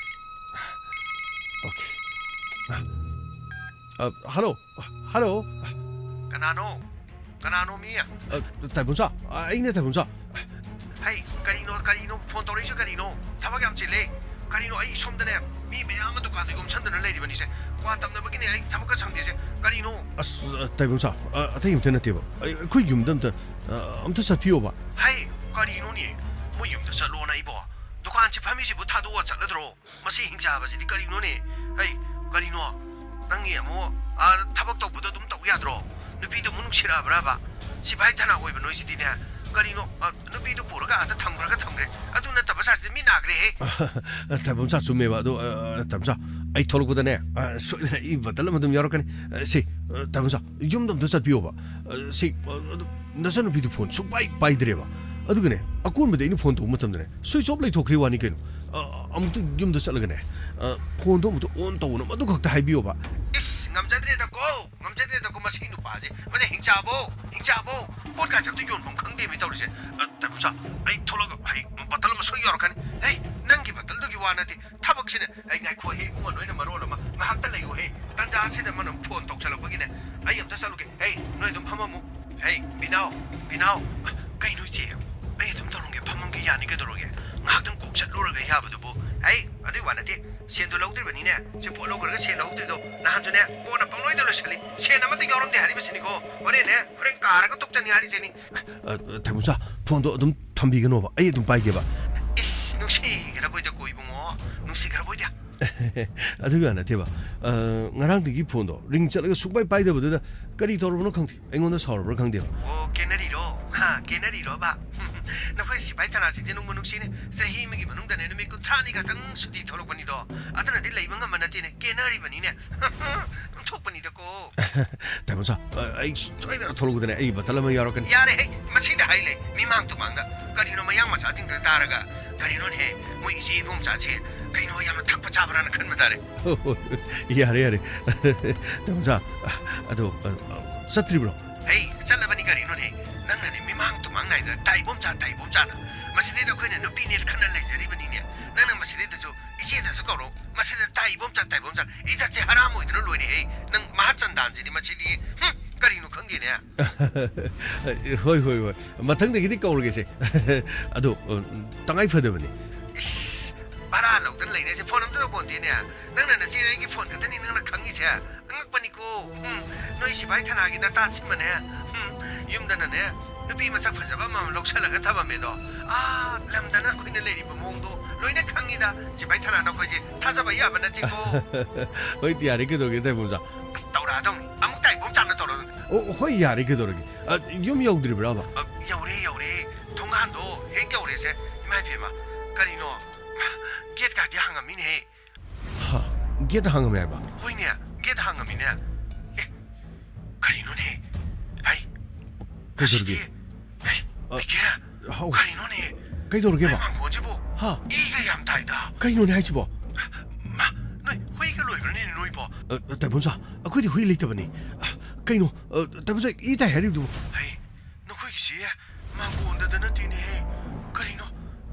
ꯑꯣꯀꯦ꯫ ꯑ, ꯑ, ꯍꯜꯂꯣ, ꯍꯜꯂꯣ꯫ ꯀꯅꯥꯅꯣ? ꯀꯅꯥꯅꯣ ꯃꯤ? ꯑ, ꯇꯥꯏꯕꯪꯆꯥ, ꯑ, ꯑꯩꯅꯦ ꯇꯥꯏꯕꯪꯆꯥ꯫ ꯍꯩ, ꯀꯔꯤꯅꯣ, ꯀꯔꯤꯅꯣ? ꯐꯣꯟ ꯇꯧꯔꯛꯏꯁꯦ ꯀꯔꯤꯅꯣ? ꯊꯕꯛ ꯌꯥꯝ ꯆꯤꯜꯂꯦ꯫ ꯀꯔꯤꯅꯣ? ꯑꯩ ꯁꯣꯝꯗꯅꯦ, ꯃꯤ ꯃꯌꯥꯝ ꯑꯃ ꯗꯨꯀꯥꯟꯗ ꯌꯣꯝꯁꯟꯗꯅ ꯂꯩꯔꯤꯕꯅꯤꯁꯦ꯫ ꯀ꯭ꯋꯥ ꯇꯝꯅꯕꯒꯤꯅꯦ ꯑꯩ ꯊꯕꯛꯀ ꯁꯪꯗꯦꯁꯦ꯫ ꯀꯔꯤꯅꯣ? ꯑꯁ, ꯇꯥꯏꯕꯪꯆꯥ, ꯑ, ꯑꯇꯩ ꯑꯝꯇ ꯅꯠꯇꯦꯕ꯫ ꯑꯩ, ꯑꯩꯈꯣꯏ ꯌꯨꯝꯗ ꯑꯝꯇ, ꯑ, ꯑꯝꯇ ꯆꯠꯄꯤꯌꯣꯕ꯫ ꯍꯩ, ꯀꯔꯤꯅꯣꯅꯦ? ꯃꯣꯏ ꯌꯨꯝꯗ ꯆꯠꯂꯣꯅ ꯑꯩꯕꯣ? ꯗꯨꯀꯥꯟꯁꯤ ꯐꯝꯃꯤꯁꯤꯕꯨ ꯊꯥꯗꯣꯛꯑ ꯆꯠꯂꯗ꯭ꯔꯣ? ꯃꯁꯤ ꯍꯤꯡꯆꯥꯕꯁꯤꯗꯤ ꯀꯔꯤꯅꯣꯅꯦ? ꯍꯩ, ꯀꯔꯤꯅꯣ? ꯅꯪꯒꯤ ꯑꯃꯨꯛ, ꯑ, ꯊꯕꯛ ꯇꯧꯕꯗꯣ ꯑꯗꯨꯝ ꯇꯧ ꯌꯥꯗ꯭ꯔꯣ? ꯅꯨꯄꯤꯗꯣ ꯑꯃꯨꯛ ꯅꯨꯡꯁꯤꯔꯛꯑꯕ꯭ꯔꯕ? ꯁꯤꯐꯥꯏ ꯊꯅꯥ ꯑꯣꯏꯕ ꯅꯣꯏꯁꯤꯗꯤꯅꯦ꯫ ꯀꯔꯤꯅꯣ? ꯑ, ꯅꯨꯄꯤꯗꯣ ꯄꯨꯔꯒ ꯑꯥꯗ ꯊꯝꯈ꯭ꯔꯒ ꯊꯝꯈ꯭ꯔꯦ꯫ ꯑꯗꯨ ꯅꯠꯇꯕ ꯁꯥꯁꯤꯗꯤ ꯃꯤ ꯅꯥꯈ꯭ꯔꯦꯍꯦ꯫ ꯇꯥꯏꯕꯪꯆꯥ ꯆꯨꯝꯃꯦꯕ꯫ ꯑꯗꯣ, ꯑ, ꯇꯥꯏꯕꯪꯆꯥ, ꯑꯩ ꯊꯣꯛꯂꯛꯄꯗꯅꯦ, ꯑ, ꯁꯣꯏꯗꯅ ꯑꯩ ꯕꯇꯜ ꯑꯃ ꯑꯗꯨꯝ ꯌꯥꯎꯔꯛꯀꯅꯤ꯫ ꯑ, ꯁꯤ, ꯑ, ꯇꯥꯏꯕꯪꯆꯥ, ꯌꯨꯝꯗ ꯑꯝꯇ ꯆꯠꯄꯤꯌꯣꯕ꯫ ꯑ, ꯁꯤ, ꯑ, ꯑꯗꯨ ꯅꯆꯟꯅꯨꯄꯤꯗꯨ ꯐꯣꯟ ꯁꯨꯡꯄꯥꯏ ꯄꯥꯏꯗ꯭ꯔꯦꯕ꯫ ꯑꯗꯨꯒꯅꯦ, ꯑꯀꯣꯟꯕꯗ ꯑꯩꯅ ꯐꯣꯟ ꯇꯧꯕ ꯃꯇꯝꯗꯅꯦ, ꯁ꯭ꯋꯤꯆ ꯑꯣꯐ ꯂꯩꯊꯣꯛꯈ꯭ꯔꯤ ꯋꯥꯅꯤ ꯀꯩꯅꯣ꯫ ꯑ, ꯑꯃꯨꯛꯇ ꯌꯨꯝꯗ ꯆꯠꯂꯒꯅꯦ, ꯑ, ꯐꯣꯟꯗꯣ ꯑꯃꯨꯛꯇ ꯑꯣꯟ ꯇꯧꯅꯕ ꯑꯗꯨ ꯈꯛꯇ ꯍꯥꯏꯕꯤꯌꯣꯕ꯫ ꯏꯁ, ꯉꯝꯖꯗ꯭ꯔꯦꯗꯀꯣ, ꯉꯝꯖꯗ꯭ꯔꯦꯗꯀꯣ, ꯃꯁꯤ ꯅꯨꯄꯥꯁꯦ꯫ ꯃꯅꯦ, ꯍꯤꯡꯆꯥꯕꯣ, ꯍꯤꯡꯆꯥꯕꯣ, ꯄꯣꯠ ꯀꯥꯁꯦ ꯑꯝꯇ ꯌꯣꯟꯐꯝ ꯈꯪꯗꯦꯃꯤ ꯇꯧꯔꯤꯁꯦ꯫ ꯑ, ꯇꯥꯏꯕꯪꯆꯥ, ꯑꯩ ꯊꯣꯛꯂꯒ ꯍꯩ ꯕꯇꯜ ꯑꯃ ꯁꯣꯏ ꯌꯧꯔꯛꯀꯅꯤ꯫ ꯍꯩ, ꯅꯪꯒꯤ ꯕꯇꯜꯗꯨꯒꯤ ꯋꯥ ꯅꯠꯇꯦ, ꯊꯕꯛꯁꯤꯅ꯫ ꯑꯩ ꯉꯥꯏꯈꯣ ꯍꯦ ꯏꯕꯨꯡꯉꯣ, ꯅꯣꯏꯅ ꯃꯔꯣꯜ ꯑꯃ꯫ ꯉꯥꯏꯍꯥꯛꯇ ꯂꯩꯌꯨ ꯍꯦ꯫ ꯇꯟꯖꯥꯁꯤꯗ ꯃꯥꯅ ꯐꯣꯟ ꯇꯧꯁꯜꯂꯛꯄꯒꯤꯅꯦ, ꯑꯩ ꯑꯝꯇ ꯆꯠꯂꯨꯒꯦ꯫ ꯍꯩ, ꯅꯣꯏ ꯑꯗꯨꯝ ꯐꯝꯃꯝꯃꯨ꯫ ꯍꯩ, ꯕꯤꯅꯥꯎ, ꯕꯤꯅꯥꯎ꯫ ꯑ, ꯀꯩꯅꯣ ꯏꯆꯦ? ꯑꯩ ꯑꯗꯨꯝ ꯇꯧꯔꯝꯒꯦ, ꯐꯝꯃꯝꯒꯦ, ꯌꯥꯅꯤ, ꯀꯩꯗꯧꯔꯒꯦ? ꯉꯥꯏꯍꯥꯛꯇꯪ ꯀꯣꯛ ꯆꯠꯂꯨꯔꯒ ꯌꯥꯕꯗꯨꯕꯨ꯫ ꯍꯩ, ꯑꯗꯨꯏ ꯋꯥ ꯅꯠꯇꯦ, ꯁꯦꯟꯗꯣ ꯂꯧꯗ꯭ꯔꯤꯕꯅꯤꯅꯦ꯫ ꯁꯤ ꯄꯣꯠ ꯂꯧꯈ꯭ꯔꯒ ꯁꯦꯟ ꯂꯧꯍꯧꯗ꯭ꯔꯤꯗꯣ꯫ ꯅꯍꯥꯟꯁꯨꯅꯦ, ꯄꯣꯠꯅ ꯄꯪꯂꯣꯏꯗ ꯂꯣꯏꯁꯜꯂꯤ, ꯁꯦꯟ ꯑꯃꯠꯇ ꯌꯥꯎꯔꯝꯗꯦ ꯍꯥꯏꯔꯤꯕꯁꯤꯅꯤꯀꯣ꯫ ꯍꯣꯔꯦꯟꯅꯦ, ꯍꯣꯔꯦꯟ ꯀꯥꯔꯒ ꯇꯣꯛꯆꯅꯤ ꯍꯥꯏꯔꯤꯁꯤꯅꯤ꯫ ꯑ, ꯑ, ꯇꯥꯏꯕꯪꯆꯥ, ꯐꯣꯟꯗꯣ ꯑꯗꯨꯝ ꯊꯝꯕꯤꯒꯅꯣꯕ, ꯑꯩ ꯑꯗꯨꯝ ꯄꯥꯏꯒꯦꯕ꯫ ꯏꯁ, ꯅꯨꯡꯁꯤꯈ꯭ꯔꯕꯣꯏꯗ ꯀꯣ ꯏꯕꯨꯡꯉꯣ, ꯅꯨꯡꯁꯤꯈ꯭ꯔꯕꯣꯏꯗ꯫ ꯑꯗꯨꯒ ꯅꯠꯇꯦꯕ, ꯑ, ꯉꯔꯥꯡꯗꯒꯤ ꯐꯣꯟꯗꯣ ꯔꯤꯡ ꯆꯠꯂꯒ ꯁꯨꯡꯄꯥꯏ ꯄꯥꯏꯗꯕꯗꯨꯗ ꯀꯔꯤ ꯇꯧꯔꯕꯅꯣ ꯈꯪꯗꯦ, ꯑꯩꯉꯣꯟꯗ ꯁꯥꯎꯔꯕ꯭ꯔꯥ ꯈꯪꯗꯦꯕ꯫ ꯑꯣ, ꯀꯦꯅꯔꯤꯔꯣ? ꯍꯥ, ꯀꯦꯅꯔꯤꯔꯣꯕ? ꯅꯈꯣꯏ ꯁꯤꯐꯥꯏ ꯊꯅꯥꯁꯤꯡꯁꯦ ꯅꯨꯡꯕꯨ ꯅꯨꯡꯁꯤꯅꯦ꯫ ꯆꯍꯤ ꯑꯃꯒꯤ ꯃꯅꯨꯡꯗꯅꯦ ꯅꯨꯃꯤꯠ ꯀꯨꯟꯊ꯭ꯔꯥꯅꯤ ꯈꯛꯇꯪ ꯁꯨꯇꯤ ꯊꯣꯛꯂꯛꯄꯅꯤꯗꯣ꯫ ꯑꯗꯨꯅꯗꯤ ꯂꯩꯕ ꯉꯝꯕ ꯅꯠꯇꯦꯅꯦ꯫ ꯀꯦꯅꯔꯤꯕꯅꯤꯅꯦ꯫ ꯑꯣꯟꯊꯣꯛꯄꯅꯤꯗꯀꯣ꯫ ꯇꯥꯃꯣꯆꯥ, ꯑ, ꯑꯩ ꯁꯣꯏꯗꯅ ꯊꯣꯛꯂꯛꯄꯗꯅꯦ ꯑꯩ ꯕꯇꯜ ꯑꯃ ꯌꯥꯎꯔꯛꯀꯅꯤ꯫ ꯌꯥꯔꯦꯍꯦ, ꯃꯁꯤꯗ ꯍꯥꯏ ꯂꯩ꯫ ꯃꯤꯃꯥꯡ ꯇꯨꯃꯥꯡꯗ ꯀꯔꯤꯅꯣ ꯃꯌꯥꯡ ꯃꯆꯥꯁꯤꯡꯗꯨꯅ ꯇꯥꯔꯒ? ꯀꯔꯤꯅꯣꯅꯦꯍꯦ, ꯃꯣꯏ ꯏꯆꯦ ꯏꯕꯣꯝꯆꯥꯁꯦ ꯀꯩꯅꯣ ꯌꯥꯝꯅ ꯊꯛꯄ ꯆꯥꯕ꯭ꯔꯥꯅ ꯈꯟꯕ ꯇꯥꯔꯦ꯫ ꯍꯣꯏ, ꯍꯣꯏ, ꯌꯥꯔꯦ, ꯌꯥꯔꯦ꯫ ꯇꯥꯃꯣꯆꯥ, ꯑꯗꯣ, ꯑ, ꯑ, ꯆꯠꯇ꯭ꯔꯤꯕ꯭ꯔꯣ? ꯍꯩ, ꯆꯠꯂꯕꯅꯤ ꯀꯔꯤꯅꯣꯅꯦ? ꯅꯪꯅꯅꯦ ꯃꯤꯃꯥꯡ ꯇꯨꯃꯥꯡ ꯅꯥꯏꯗꯅ ꯇꯥꯏꯕꯣꯝꯆꯥ, ꯇꯥꯏꯕꯣꯝꯆꯥꯅ꯫ ꯃꯁꯤꯗꯩꯗ ꯑꯩꯈꯣꯏꯅ ꯅꯨꯄꯤ ꯅꯦꯠ ꯈꯟꯅ ꯂꯩꯖꯔꯤꯕꯅꯤꯅꯦ꯫ ꯅꯪꯅ ꯃꯁꯤꯗꯩꯗꯁꯨ ꯏꯆꯦꯗꯁꯨ ꯀꯧꯔꯣ꯫ ꯃꯁꯤꯗ ꯇꯥꯏꯕꯣꯝꯆꯥ, ꯇꯥꯏꯕꯣꯝꯆꯥ꯫ ꯏꯖꯠꯁꯦ ꯍꯔꯥꯝ ꯑꯣꯏꯗꯅ ꯂꯣꯏꯔꯦꯍꯦ꯫ ꯅꯪ ꯃꯍꯥꯆꯟꯗꯥꯟꯁꯤꯗꯤ ꯃꯁꯤꯗꯤ, ꯍꯨꯝ, ꯀꯔꯤꯅꯣ ꯈꯪꯗꯦꯅꯦ꯫ ꯍꯣꯏ, ꯍꯣꯏ, ꯍꯣꯏ꯫ ꯃꯊꯪꯗꯒꯤꯗꯤ ꯀꯧꯔꯒꯦꯁꯦ꯫ ꯑꯗꯣ, ꯑ, ꯇꯉꯥꯏ ꯐꯗꯕꯅꯤ꯫ ꯏꯁ, ꯚꯔꯥ ꯂꯧꯗꯅ ꯂꯩꯅꯩꯁꯦ ꯐꯣꯟ ꯑꯝꯇ ꯇꯧꯄꯣꯟꯇꯦꯅꯦ꯫ ꯅꯪꯅ ꯅꯆꯦ ꯑꯩꯒꯤ ꯐꯣꯟ ꯈꯛꯇꯅꯤ ꯅꯪꯅ ꯈꯪꯉꯤꯁꯦ꯫ ꯑꯉꯛꯄꯅꯤꯀꯣ꯫ ꯎꯝ, ꯅꯣꯏ ꯁꯤꯐꯥꯏ ꯊꯅꯥꯒꯤ ꯅꯇꯥꯁꯤꯡꯕꯅꯦ꯫ ꯎꯝ, ꯌꯨꯝꯗꯅꯅꯦ, ꯅꯨꯄꯤ ꯃꯁꯛ ꯐꯖꯕ ꯑꯃꯃꯝ ꯂꯧꯁꯜꯂꯒ ꯊꯝꯃꯝꯃꯦꯗꯣ꯫ ꯑꯥ, ꯂꯝꯗꯅ ꯑꯩꯈꯣꯏꯅ ꯂꯩꯔꯤꯕ ꯃꯑꯣꯡꯗꯣ ꯂꯣꯏꯅ ꯈꯪꯉꯤꯗ꯫ ꯁꯤꯐꯥꯏ ꯊꯅꯥꯅ ꯑꯩꯈꯣꯏꯁꯦ ꯊꯥꯖꯕ ꯌꯥꯕ ꯅꯠꯇꯦꯀꯣ꯫ ꯍꯣꯏ, ꯌꯥꯔꯦ, ꯀꯩꯗꯧꯔꯒꯦ, ꯇꯥꯏꯕꯣꯝꯆꯥ? ꯑꯁ, ꯇꯧꯔꯛꯑꯗꯧꯅꯤ꯫ ꯑꯃꯨꯛ ꯇꯥꯏꯕꯣꯝꯆꯥꯅ ꯇꯧꯔꯛꯑꯗꯧꯅꯤ꯫ ꯑꯣ, ꯍꯣꯏ, ꯌꯥꯔꯦ, ꯀꯩꯗꯧꯔꯒꯦ? ꯑ, ꯌꯨꯝ ꯌꯧꯗ꯭ꯔꯤꯕ꯭ꯔꯕ? ꯑ, ꯌꯧꯔꯦ, ꯌꯧꯔꯦ꯫ ꯊꯣꯡꯒꯥꯟꯗꯣ ꯍꯦꯛ ꯌꯧꯔꯦꯁꯦ꯫ ꯏꯃꯥ ꯏꯕꯦꯝꯃ, ꯀꯔꯤꯅꯣ? ꯒꯦꯠꯀꯥꯗꯤ ꯍꯥꯡꯉꯝꯃꯤꯅꯦꯍꯦ꯫ ꯍꯥ? ꯒꯦꯠ ꯍꯥꯡꯉꯝꯃꯦ ꯍꯥꯏꯕ? ꯍꯣꯏꯅꯦ, ꯒꯦꯠ ꯍꯥꯡꯉꯝꯃꯤꯅꯦ꯫ ꯑꯦ, ꯀꯔꯤꯅꯣꯅꯦ? ꯍꯩ, ꯀꯩꯗꯧꯔꯒꯦ? ꯑꯁꯤꯗꯤ, ꯍꯩ, ꯑ, ꯄꯤꯀꯦ, ꯍꯥꯎ꯫ ꯀꯔꯤꯅꯣꯅꯦ? ꯀꯩꯗꯧꯔꯒꯦꯕ? ꯅꯣꯏ ꯃꯥꯡꯒꯣꯟꯁꯤꯕꯨ ꯍꯥ? ꯏꯒ ꯌꯥꯝ ꯇꯥꯏꯗ꯫ ꯀꯩꯅꯣꯅꯦ ꯍꯥꯏꯁꯤꯕꯣ? ꯃꯥ, ꯅꯣꯏ ꯍꯨꯏꯒ ꯂꯣꯏꯕ꯭ꯔꯅꯦ ꯅꯣꯏꯕꯣ? ꯑ, ꯑ, ꯇꯥꯏꯕꯣꯝꯆꯥ, ꯑꯩꯈꯣꯏꯗꯤ ꯍꯨꯏ ꯂꯩꯇꯕꯅꯤ꯫ ꯑ, ꯀꯩꯅꯣ? ꯑ, ꯇꯥꯏꯕꯣꯝꯆꯥ, ꯏ ꯇꯥꯏ ꯍꯥꯏꯔꯤꯕꯗꯨꯕꯨ? ꯍꯩ, ꯅꯈꯣꯏꯒꯤꯁꯦ ꯃꯥꯡꯒꯣꯟꯗꯗ ꯅꯠꯇꯦꯅꯦꯍꯦ꯫ ꯀꯔꯤꯅꯣ?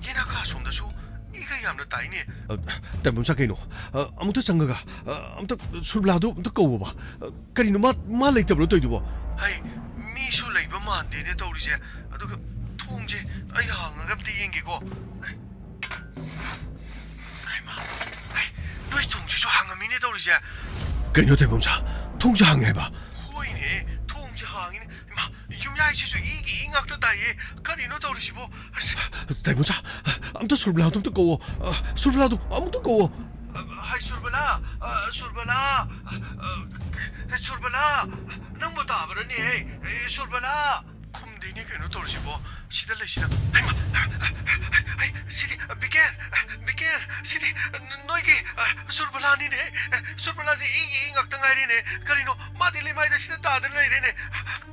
ꯌꯦꯅꯈꯥ ꯁꯣꯝꯗꯁꯨ ꯏꯒ ꯌꯥꯝꯅ ꯇꯥꯏꯅꯦ꯫ ꯑ, ꯇꯥꯏꯕꯣꯝꯆꯥ, ꯀꯩꯅꯣ? ꯑ, ꯑꯃꯨꯛꯇ ꯆꯪꯉꯒ, ꯑ, ꯑꯝꯇ ꯁꯨꯔꯕꯂꯥꯗꯣ ꯑꯝꯇ ꯀꯧꯕꯕ꯫ ꯑ, ꯀꯔꯤꯅꯣ ꯃꯥ, ꯃꯥ ꯂꯩꯇꯕ꯭ꯔꯣ ꯇꯧꯔꯤꯗꯨꯕꯣ? ꯍꯩ, ꯃꯤꯁꯨ ꯂꯩꯕ ꯃꯥꯟꯗꯦꯅꯦ ꯇꯧꯔꯤꯁꯦ꯫ ꯑꯗꯨꯒ ꯊꯣꯡꯁꯦ ꯑꯩ ꯍꯥꯡꯉꯒ ꯑꯝꯇ ꯌꯦꯡꯒꯦꯀꯣ꯫ ꯍꯩꯃꯥ, ꯍꯩ, ꯅꯣꯏ ꯊꯣꯡꯁꯤꯁꯨ ꯍꯥꯡꯉꯝꯃꯤꯅꯦ ꯇꯧꯔꯤꯁꯦ꯫ ꯀꯩꯅꯣ ꯇꯥꯏꯕꯣꯝꯆꯥ? ꯊꯣꯡꯁꯦ ꯍꯥꯡꯉꯦ ꯍꯥꯏꯕ? ꯍꯣꯏꯅꯦ, ꯊꯣꯡꯁꯦ ꯍꯥꯡꯉꯤꯅꯦ꯫ ꯏꯃꯥ, ꯌꯨꯝꯌꯥꯏꯁꯤꯁꯨ ꯏꯒꯤ ꯏ ꯉꯥꯛꯇ ꯇꯥꯏꯌꯦ꯫ ꯀꯔꯤꯅꯣ ꯇꯧꯔꯤꯁꯤꯕꯣ? ꯑꯁ! ꯇꯥꯏꯕꯣꯝꯆꯥ, ꯑꯝꯇ ꯁꯨꯔꯕꯂꯥꯗꯣ ꯑꯝꯇ ꯀꯧꯋꯣ꯫ ꯑ, ꯁꯨꯔꯕꯂꯥꯗꯣ ꯑꯃꯨꯛꯇ ꯀꯧꯋꯣ꯫ ꯑ, ꯍꯥꯏ, ꯁꯨꯔꯕꯂꯥ, ꯑ, ꯁꯨꯔꯕꯂꯥ, ꯑ, ꯁꯨꯔꯕꯂꯥ, ꯅꯪꯕꯨ ꯇꯥꯕ꯭ꯔꯅꯦ? ꯑꯦ, ꯁꯨꯔꯕꯂꯥ! ꯈꯨꯝꯗꯦꯅꯦ ꯀꯩꯅꯣ ꯇꯧꯔꯤꯁꯤꯕꯣ? ꯁꯤꯗ ꯂꯩꯁꯤꯅ꯫ ꯍꯩꯃꯥ! ꯍꯩ, ꯁꯤꯗꯤ ꯕꯤꯀꯦꯟ! ꯕꯤꯀꯦꯟ! ꯁꯤꯗꯤ ꯅꯣꯏꯒꯤ, ꯑ, ꯁꯨꯔꯕꯂꯥꯅꯤꯅꯦ! ꯁꯨꯔꯕꯂꯥꯁꯦ ꯏꯪ ꯏꯪ ꯉꯥꯛꯇ ꯉꯥꯏꯔꯤꯅꯦ! ꯀꯔꯤꯅꯣ? ꯃꯥꯗꯤ ꯂꯩꯃꯥꯏꯗ ꯁꯤꯗ ꯇꯥꯗꯅ ꯂꯩꯔꯦꯅꯦ!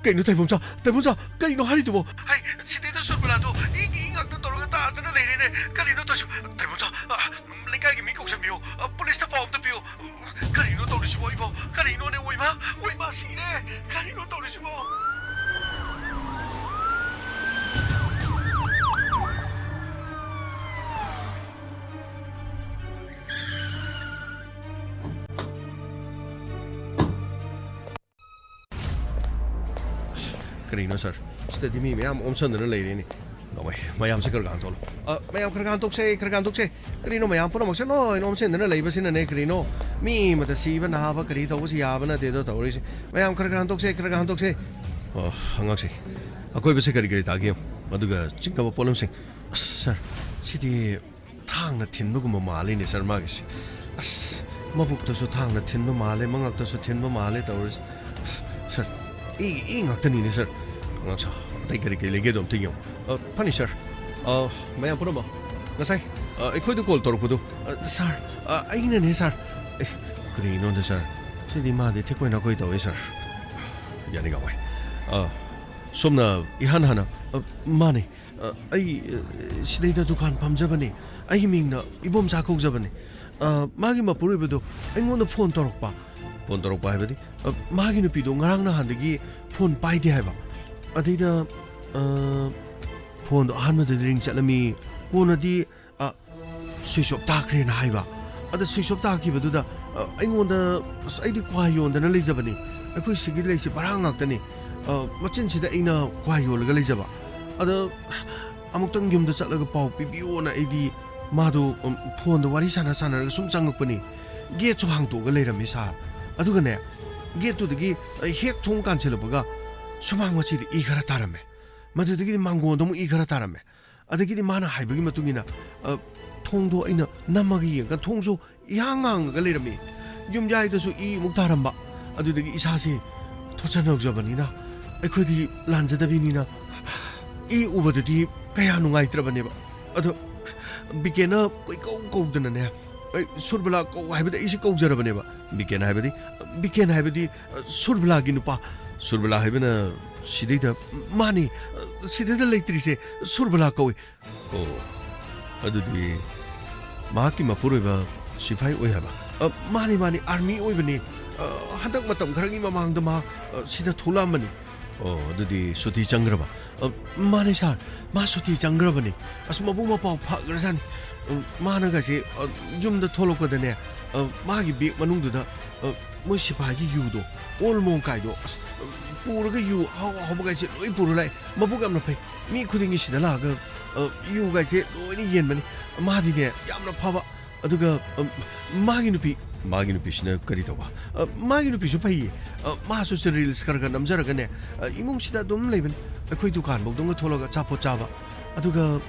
ꯀꯩꯅꯣ, ꯇꯥꯏꯕꯪꯆꯥ? ꯇꯥꯏꯕꯪꯆꯥ, ꯀꯔꯤꯅꯣ ꯍꯥꯏꯔꯤꯗꯨꯕꯣ? ꯍꯩ, ꯁꯤꯗꯩꯗ ꯁꯨꯔꯕꯂꯥꯗꯣ ꯏꯪ ꯏꯪ ꯉꯥꯛꯇ ꯇꯧꯔꯒ ꯇꯥꯗꯅ ꯂꯩꯔꯦꯅꯦ! ꯀꯔꯤꯅꯣ ꯇꯧꯔꯤꯁꯤ? ꯇꯥꯏꯕꯪꯆꯥ, ꯑ, ꯂꯩꯀꯥꯏꯒꯤ ꯃꯤ ꯀꯧꯁꯟꯕꯤꯌꯨ꯫ ꯑ, ꯄꯨꯂꯤꯁꯇ ꯄꯥꯎ ꯑꯝꯇ ꯄꯤꯌꯨ꯫ ꯀꯔꯤꯅꯣ ꯇꯧꯔꯤꯁꯤꯕꯣ ꯑꯩꯕꯣ? ꯀꯔꯤꯅꯣꯅꯦ? ꯑꯣꯏꯃꯥ! ꯑꯣꯏꯃꯥ! ꯁꯤꯔꯦ! ꯀꯔꯤꯅꯣ ꯇꯧꯔꯤꯁꯤꯕꯣ? ꯀꯔꯤꯅꯣ, ꯁꯥꯔ? ꯁꯤꯗꯗꯤ ꯃꯤ ꯃꯌꯥꯝ ꯑꯣꯝꯁꯟꯗꯅ ꯂꯩꯔꯦꯅꯦ꯫ ꯅꯣꯡꯃꯩ, ꯃꯌꯥꯝꯁꯦ ꯈꯔ ꯈꯔ ꯍꯟꯗꯣꯛꯂꯣ꯫ ꯑ, ꯃꯌꯥꯝ ꯈꯔ ꯈꯔ ꯍꯟꯗꯣꯛꯁꯦ, ꯈꯔ ꯈꯔ ꯍꯟꯗꯣꯛꯁꯦ꯫ ꯀꯔꯤꯅꯣ, ꯃꯌꯥꯝ ꯄꯨꯝꯅꯃꯛꯁꯦ ꯂꯣꯏꯅ ꯑꯣꯝꯁꯤꯟꯗꯅ ꯂꯩꯕꯁꯤꯅꯅꯦ, ꯀꯔꯤꯅꯣ? ꯃꯤ ꯑꯃꯗ ꯁꯤꯕ ꯅꯥꯕ ꯀꯔꯤ ꯇꯧꯕꯁꯤ ꯌꯥꯕ ꯅꯠꯇꯦꯗꯣ ꯇꯧꯔꯤꯁꯦ꯫ ꯃꯌꯥꯝ ꯈꯔ ꯈꯔ ꯍꯟꯗꯣꯛꯁꯦ, ꯈꯔ ꯈꯔ ꯍꯟꯗꯣꯛꯁꯦ꯫ ꯑꯣ, ꯑꯉꯥꯡꯁꯦ, ꯑꯀꯣꯏꯕꯁꯦ ꯀꯔꯤ ꯀꯔꯤ ꯇꯥꯒꯦ ꯌꯦꯡꯉꯨ꯫ ꯑꯗꯨꯒ ꯆꯤꯡꯅꯕ ꯄꯣꯠꯂꯝꯁꯤꯡ꯫ ꯑꯁ, ꯁꯥꯔ, ꯁꯤꯗꯤ ꯊꯥꯡꯅ ꯊꯤꯟꯕꯒꯨꯝꯕ ꯃꯥꯜꯂꯤꯅꯦ, ꯁꯥꯔ, ꯃꯥꯒꯤꯁꯦ꯫ ꯑꯁ, ꯃꯕꯨꯛꯇꯁꯨ ꯊꯥꯡꯅ ꯊꯤꯟꯕ ꯃꯥꯜꯂꯦ, ꯃꯉꯛꯇꯁꯨ ꯊꯤꯟꯕ ꯃꯥꯜꯂꯦ ꯇꯧꯔꯤꯁꯦ꯫ ꯑꯁ, ꯁꯥꯔ, ꯏ, ꯏ ꯉꯥꯛꯇꯅꯤꯅꯦ, ꯁꯥꯔ꯫ ꯑꯉꯥꯡꯁꯥ, ꯑꯇꯩ ꯀꯔꯤ ꯀꯔꯤ ꯂꯩꯒꯦꯗꯣ ꯑꯝꯇ ꯌꯦꯡꯉꯨ꯫ ꯑ, ꯐꯅꯤ, ꯁꯥꯔ꯫ ꯑ, ꯃꯌꯥꯝ ꯄꯨꯝꯅꯃꯛ, ꯉꯁꯥꯏ, ꯑ, ꯑꯩꯈꯣꯏꯗ ꯀꯣꯜ ꯇꯧꯔꯛꯄꯗꯣ, ꯑ, ꯁꯥꯔ, ꯑ, ꯑꯩꯅꯅꯦ, ꯁꯥꯔ꯫ ꯑꯦ, ꯀꯔꯤꯅꯣꯗ, ꯁꯥꯔ? ꯁꯤꯗꯤ ꯃꯥꯗꯤ ꯊꯦꯛꯀꯣꯏ ꯅꯥꯀꯣꯏ ꯇꯧꯋꯦ, ꯁꯥꯔ꯫ ꯌꯥꯅꯤꯡꯉꯝꯃꯣꯏ꯫ ꯑ, ꯁꯣꯝꯅ ꯏꯍꯥꯟ ꯍꯥꯟꯅ, ꯑ, ꯃꯥꯅꯦ꯫ ꯑ, ꯑꯩ, ꯑ, ꯁꯤꯗꯩꯗ ꯗꯨꯀꯥꯟ ꯐꯝꯖꯕꯅꯦ꯫ ꯑꯩꯒꯤ ꯃꯤꯡꯅ ꯏꯕꯣꯝꯆꯥ ꯀꯧꯖꯕꯅꯦ꯫ ꯑ, ꯃꯥꯒꯤ ꯃꯄꯨꯔꯣꯏꯕꯗꯣ ꯑꯩꯉꯣꯟꯗ ꯐꯣꯟ ꯇꯧꯔꯛꯄ꯫ ꯐꯣꯟ ꯇꯧꯔꯛꯄ ꯍꯥꯏꯕꯗꯤ, ꯑ, ꯃꯥꯒꯤ ꯅꯨꯄꯤꯗꯣ ꯉꯔꯥꯡ ꯅꯍꯥꯟꯗꯒꯤ ꯐꯣꯟ ꯄꯥꯏꯗꯦ ꯍꯥꯏꯕ꯫ ꯑꯗꯩꯗ, ꯑ, ꯐꯣꯟꯗꯣ ꯑꯍꯥꯟꯕꯗꯗꯤ ꯔꯤꯡ ꯆꯠꯂꯝꯃꯤ, ꯀꯣꯟꯅꯗꯤ, ꯑ, ꯁ꯭ꯋꯤꯆ ꯑꯣꯐ ꯇꯥꯈ꯭ꯔꯦꯅ ꯍꯥꯏꯕ꯫ ꯑꯗ ꯁ꯭ꯋꯤꯆ ꯑꯣꯐ ꯇꯥꯈꯤꯕꯗꯨꯗ, ꯑ, ꯑꯩꯉꯣꯟꯗ, ꯑꯁ, ꯑꯩꯗꯤ ꯀ꯭ꯋꯥ ꯌꯣꯟꯗꯅ ꯂꯩꯖꯕꯅꯤ꯫ ꯑꯩꯈꯣꯏ ꯁꯤꯒꯤ ꯂꯩꯁꯤ ꯚꯔꯥ ꯉꯥꯛꯇꯅꯤ꯫ ꯑ, ꯃꯆꯤꯟꯁꯤꯗ ꯑꯩꯅ ꯀ꯭ꯋꯥ ꯌꯣꯜꯂꯒ ꯂꯩꯖꯕ꯫ ꯑꯗ ꯑꯃꯨꯛꯇꯪ ꯌꯨꯝꯗ ꯆꯠꯂꯒ ꯄꯥꯎ ꯄꯤꯕꯤꯌꯣꯅ ꯑꯩꯗꯤ ꯃꯥꯗꯣ, ꯎꯝ, ꯐꯣꯟꯗ ꯋꯥꯔꯤ ꯁꯥꯟꯅ ꯁꯥꯟꯅꯔꯒ ꯁꯨꯝ ꯆꯪꯉꯛꯄꯅꯤ꯫ ꯒꯦꯠꯁꯨ ꯍꯥꯡꯇꯣꯛꯑꯒ ꯂꯩꯔꯝꯃꯤ, ꯁꯥꯔ꯫ ꯑꯗꯨꯒꯅꯦ, ꯒꯦꯠꯇꯨꯗꯒꯤ, ꯑ, ꯍꯦꯛ ꯊꯣꯡ ꯀꯥꯟꯁꯤꯜꯂꯛꯄꯒ ꯁꯨꯃꯥꯡ ꯃꯆꯤꯗ ꯏ ꯈꯔ ꯇꯥꯔꯝꯃꯦ꯫ ꯃꯗꯨꯗꯒꯤꯗꯤ ꯃꯥꯡꯒꯣꯟꯗ ꯑꯃꯨꯛ ꯏ ꯈꯔ ꯇꯥꯔꯝꯃꯦ꯫ ꯑꯗꯒꯤꯗꯤ ꯃꯥꯅ ꯍꯥꯏꯕꯒꯤ ꯃꯇꯨꯡ ꯏꯟꯅ, ꯑ, ꯊꯣꯡꯗꯣ ꯑꯩꯅ ꯅꯝꯃꯒ ꯌꯦꯡꯉꯀꯥꯟꯗ ꯊꯣꯡꯁꯨ ꯏꯍꯥꯡ ꯍꯥꯡꯉꯒ ꯂꯩꯔꯝꯃꯤ꯫ ꯌꯨꯝꯌꯥꯏꯗꯁꯨ ꯏ ꯑꯃꯨꯛ ꯇꯥꯔꯝꯕ꯫ ꯑꯗꯨꯗꯒꯤ ꯏꯁꯥꯁꯦ ꯊꯣꯠꯆꯟꯍꯧꯖꯕꯅꯤꯅ, ꯑꯩꯈꯣꯏꯗꯤ ꯂꯥꯟꯖꯗꯕꯤꯅꯤꯅ, ꯏ ꯎꯕꯗꯗꯤ ꯀꯌꯥ ꯅꯨꯡꯉꯥꯏꯇ꯭ꯔꯕꯅꯦꯕ꯫ ꯑꯗꯣ ꯕꯤꯀꯦꯟꯅ ꯀꯣꯏꯀꯧ ꯀꯧꯗꯅꯅꯦ, ꯑꯩ ꯁꯨꯔꯕꯂꯥ ꯀꯧ ꯍꯥꯏꯕꯗ ꯑꯩꯁꯦ ꯀꯧꯖꯔꯕꯅꯦꯕ꯫ ꯕꯤꯀꯦꯟ ꯍꯥꯏꯕꯗꯤ, ꯕꯤꯀꯦꯟ ꯍꯥꯏꯕꯗꯤ, ꯑ, ꯁꯨꯔꯕꯂꯥꯒꯤ ꯅꯨꯄꯥ꯫ ꯁꯨꯔꯕꯂꯥ ꯍꯥꯏꯕꯅ ꯁꯤꯗꯩꯗ, ꯃꯥꯅꯤ, ꯑ, ꯁꯤꯗꯩꯗ ꯂꯩꯇ꯭ꯔꯤꯁꯦ ꯁꯨꯔꯕꯂꯥ ꯀꯧꯏ꯫ ꯑꯣ, ꯑꯗꯨꯗꯤ ꯃꯍꯥꯛꯀꯤ ꯃꯄꯨꯔꯣꯏꯕ ꯁꯤꯐꯥꯏ ꯑꯣꯏ ꯍꯥꯏꯕ? ꯑ, ꯃꯥꯅꯤ, ꯃꯥꯅꯤ, ꯑꯥꯔꯃꯤ ꯑꯣꯏꯕꯅꯤ꯫ ꯑ, ꯍꯟꯗꯛ ꯃꯇꯝ ꯈꯔꯒꯤ ꯃꯃꯥꯡꯗ ꯃꯍꯥꯛ, ꯑ, ꯁꯤꯗ ꯊꯣꯛꯂꯛꯑꯝꯕꯅꯤ꯫ ꯑꯣ, ꯑꯗꯨꯗꯤ ꯁꯨꯇꯤ ꯆꯪꯈ꯭ꯔꯕ? ꯑ, ꯃꯥꯅꯦ ꯁꯥꯔ, ꯃꯥ ꯁꯨꯇꯤ ꯆꯪꯈ꯭ꯔꯕꯅꯤ꯫ ꯑꯁ, ꯃꯕꯨꯡ ꯃꯄꯥꯎ ꯐꯈ꯭ꯔꯖꯥꯠꯅꯤ꯫ ꯎꯝ, ꯃꯥꯅꯒꯁꯦ, ꯑ, ꯌꯨꯝꯗ ꯊꯣꯛꯂꯛꯄꯗꯅꯦ, ꯑ, ꯃꯥꯒꯤ ꯕꯦꯒ ꯃꯅꯨꯡꯗꯨꯗ, ꯑ, ꯃꯣꯏ ꯁꯤꯐꯥꯏꯒꯤ ꯌꯨꯗꯣ, ꯑꯣꯜ ꯃꯣꯡꯀꯥꯏꯗꯣ, ꯑꯁ, ꯄꯨꯔꯒ ꯌꯨ ꯑꯍꯥꯎ ꯑꯍꯥꯎꯕꯒꯥꯏꯁꯦ ꯂꯣꯏ ꯄꯨꯔ ꯂꯥꯛꯑꯦ꯫ ꯃꯕꯨꯛ ꯌꯥꯝꯅ ꯐꯩ꯫ ꯃꯤ ꯈꯨꯗꯤꯡꯒꯤ ꯁꯤꯗ ꯂꯥꯛꯑꯒ, ꯑ, ꯌꯨꯒꯥꯏꯁꯦ ꯂꯣꯏꯅ ꯌꯦꯟꯕꯅꯤ꯫ ꯃꯥꯗꯤꯅꯦ, ꯌꯥꯝꯅ ꯐꯕ꯫ ꯑꯗꯨꯒ, ꯑ, ꯃꯥꯒꯤ ꯅꯨꯄꯤ, ꯃꯥꯒꯤ ꯅꯨꯄꯤꯁꯤꯅ ꯀꯔꯤ ꯇꯧꯕ? ꯑ, ꯃꯥꯒꯤ ꯅꯨꯄꯤꯁꯨ ꯐꯩꯌꯦ꯫ ꯑ, ꯃꯥꯁꯨ ꯁꯤ ꯔꯤꯜꯁ ꯈꯔ ꯈꯔ ꯅꯝꯖꯔꯒꯅꯦ, ꯑ, ꯏꯃꯨꯡꯁꯤꯗ ꯑꯗꯨꯝ ꯂꯩꯕꯅꯤ꯫ ꯑꯩꯈꯣꯏ ꯗꯨꯀꯥꯟꯐꯧꯗꯪꯒ ꯊꯣꯛꯂꯒ ꯑꯆꯥꯄꯣꯠ ꯆꯥꯕ꯫ ꯑꯗꯨꯒ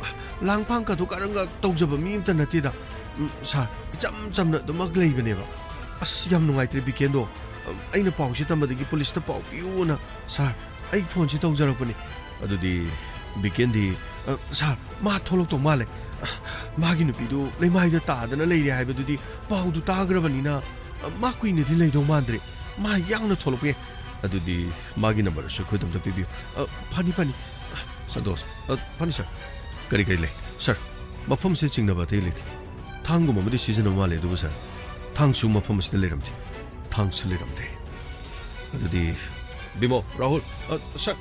ꯂꯥꯡꯐꯥꯡ ꯀꯥꯊꯣꯛ ꯀꯥꯔꯟꯒ ꯇꯧꯖꯕ ꯃꯤ ꯑꯝꯇ ꯅꯠꯇꯦꯗ꯫ ꯎꯝ, ꯁꯥꯔ, ꯏꯆꯝ ꯆꯝꯅ ꯑꯗꯨꯃꯛ ꯂꯩꯕꯅꯦꯕ꯫ ꯑꯁ, ꯌꯥꯝ ꯅꯨꯡꯉꯥꯏꯇ꯭ꯔꯦ ꯕꯤꯀꯦꯟꯗꯣ꯫ ꯑ, ꯑꯩꯅ ꯄꯥꯎꯁꯤ ꯇꯝꯕꯗꯒꯤ ꯄꯨꯂꯤꯁꯇ ꯄꯥꯎ ꯄꯤꯌꯨꯅ, ꯁꯥꯔ, ꯑꯩ ꯐꯣꯟꯁꯤ ꯇꯧꯖꯔꯛꯄꯅꯤ꯫ ꯑꯗꯨꯗꯤ ꯕꯤꯀꯦꯟꯗꯤ, ꯑ, ꯁꯥꯔ, ꯃꯥ ꯊꯣꯛꯂꯛꯇꯧ ꯃꯥꯜꯂꯦ꯫ ꯑ, ꯃꯥꯒꯤ ꯅꯨꯄꯤꯗꯨ ꯂꯩꯃꯥꯏꯗ ꯇꯥꯗꯅ ꯂꯩꯔꯦ ꯍꯥꯏꯕꯗꯨꯗꯤ ꯄꯥꯎꯗꯨ ꯇꯥꯈ꯭ꯔꯕꯅꯤꯅ, ꯑ, ꯃꯥ ꯀꯨꯏꯅꯗꯤ ꯂꯩꯗꯧ ꯃꯥꯟꯗ꯭ꯔꯦ꯫ ꯃꯥ ꯌꯥꯡꯅ ꯊꯣꯛꯂꯛꯄ ꯌꯥꯏ꯫ ꯑꯗꯨꯗꯤ ꯃꯥꯒꯤ ꯅꯝꯕꯔꯁꯨ ꯑꯩꯈꯣꯏꯗ ꯑꯝꯇ ꯄꯤꯕꯤꯌꯨ꯫ ꯑ, ꯐꯅꯤ, ꯐꯅꯤ꯫ ꯁꯟꯇꯣꯁ, ꯑ, ꯐꯅꯤ, ꯁꯥꯔ꯫ ꯀꯔꯤ ꯀꯔꯤ ꯂꯩ? ꯁꯥꯔ, ꯃꯐꯝꯁꯦ ꯆꯤꯡꯅꯕ ꯑꯇꯩ ꯂꯩꯇꯦ꯫ ꯊꯥꯡꯒꯨꯝꯕ ꯑꯃꯗꯤ ꯁꯤꯖꯤꯟꯅꯕ ꯃꯥꯜꯂꯦ, ꯑꯗꯨꯕꯨ, ꯁꯥꯔ, ꯊꯥꯡꯁꯨ ꯃꯐꯝ ꯑꯁꯤꯗ ꯂꯩꯔꯝꯗꯦ꯫ ꯊꯥꯡꯁꯨ ꯂꯩꯔꯝꯗꯦ꯫ ꯑꯗꯨꯗꯤ, ꯕꯤꯃꯣ, ꯔꯥꯍꯨꯜ, ꯑ, ꯁꯥꯔ,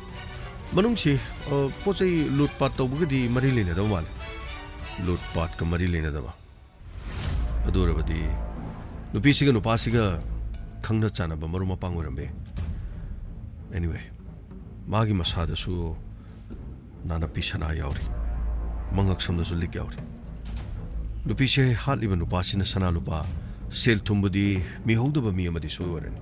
ꯃꯅꯨꯡꯁꯤ, ꯑ, ꯄꯣꯠ ꯆꯩ ꯂꯨꯠ ꯄꯥꯠ ꯇꯧꯕꯒꯗꯤ ꯃꯔꯤ ꯂꯩꯅꯗꯕ ꯃꯥꯜꯂꯦ꯫ ꯂꯨꯠ ꯄꯥꯠꯀ ꯃꯔꯤ ꯂꯩꯅꯗꯕ꯫ ꯑꯗꯨ ꯑꯣꯏꯔꯕꯗꯤ ꯅꯨꯄꯤꯁꯤꯒ ꯅꯨꯄꯥꯁꯤꯒ ꯈꯪꯅ ꯆꯥꯟꯅꯕ ꯃꯔꯨꯞ ꯃꯄꯥꯡ ꯑꯣꯏꯔꯝꯕ ꯌꯥꯏ꯫ Anyway, ꯃꯥꯒꯤ ꯃꯁꯥꯗꯁꯨ ꯅꯥꯅꯞꯄꯤ ꯁꯅꯥ ꯌꯥꯎꯔꯤ, ꯃꯉꯛꯁꯝꯗꯁꯨ ꯂꯤꯛ ꯌꯥꯎꯔꯤ꯫ ꯅꯨꯄꯤꯁꯦ ꯍꯥꯠꯂꯤꯕ ꯅꯨꯄꯥꯁꯤꯅ ꯁꯅꯥ ꯂꯨꯄꯥ, ꯁꯦꯜ ꯊꯨꯝꯕꯨꯗꯤ ꯃꯤꯍꯧꯗꯕ ꯃꯤ ꯑꯃꯗꯤ ꯁꯣꯏ ꯑꯣꯏꯔꯅꯤ꯫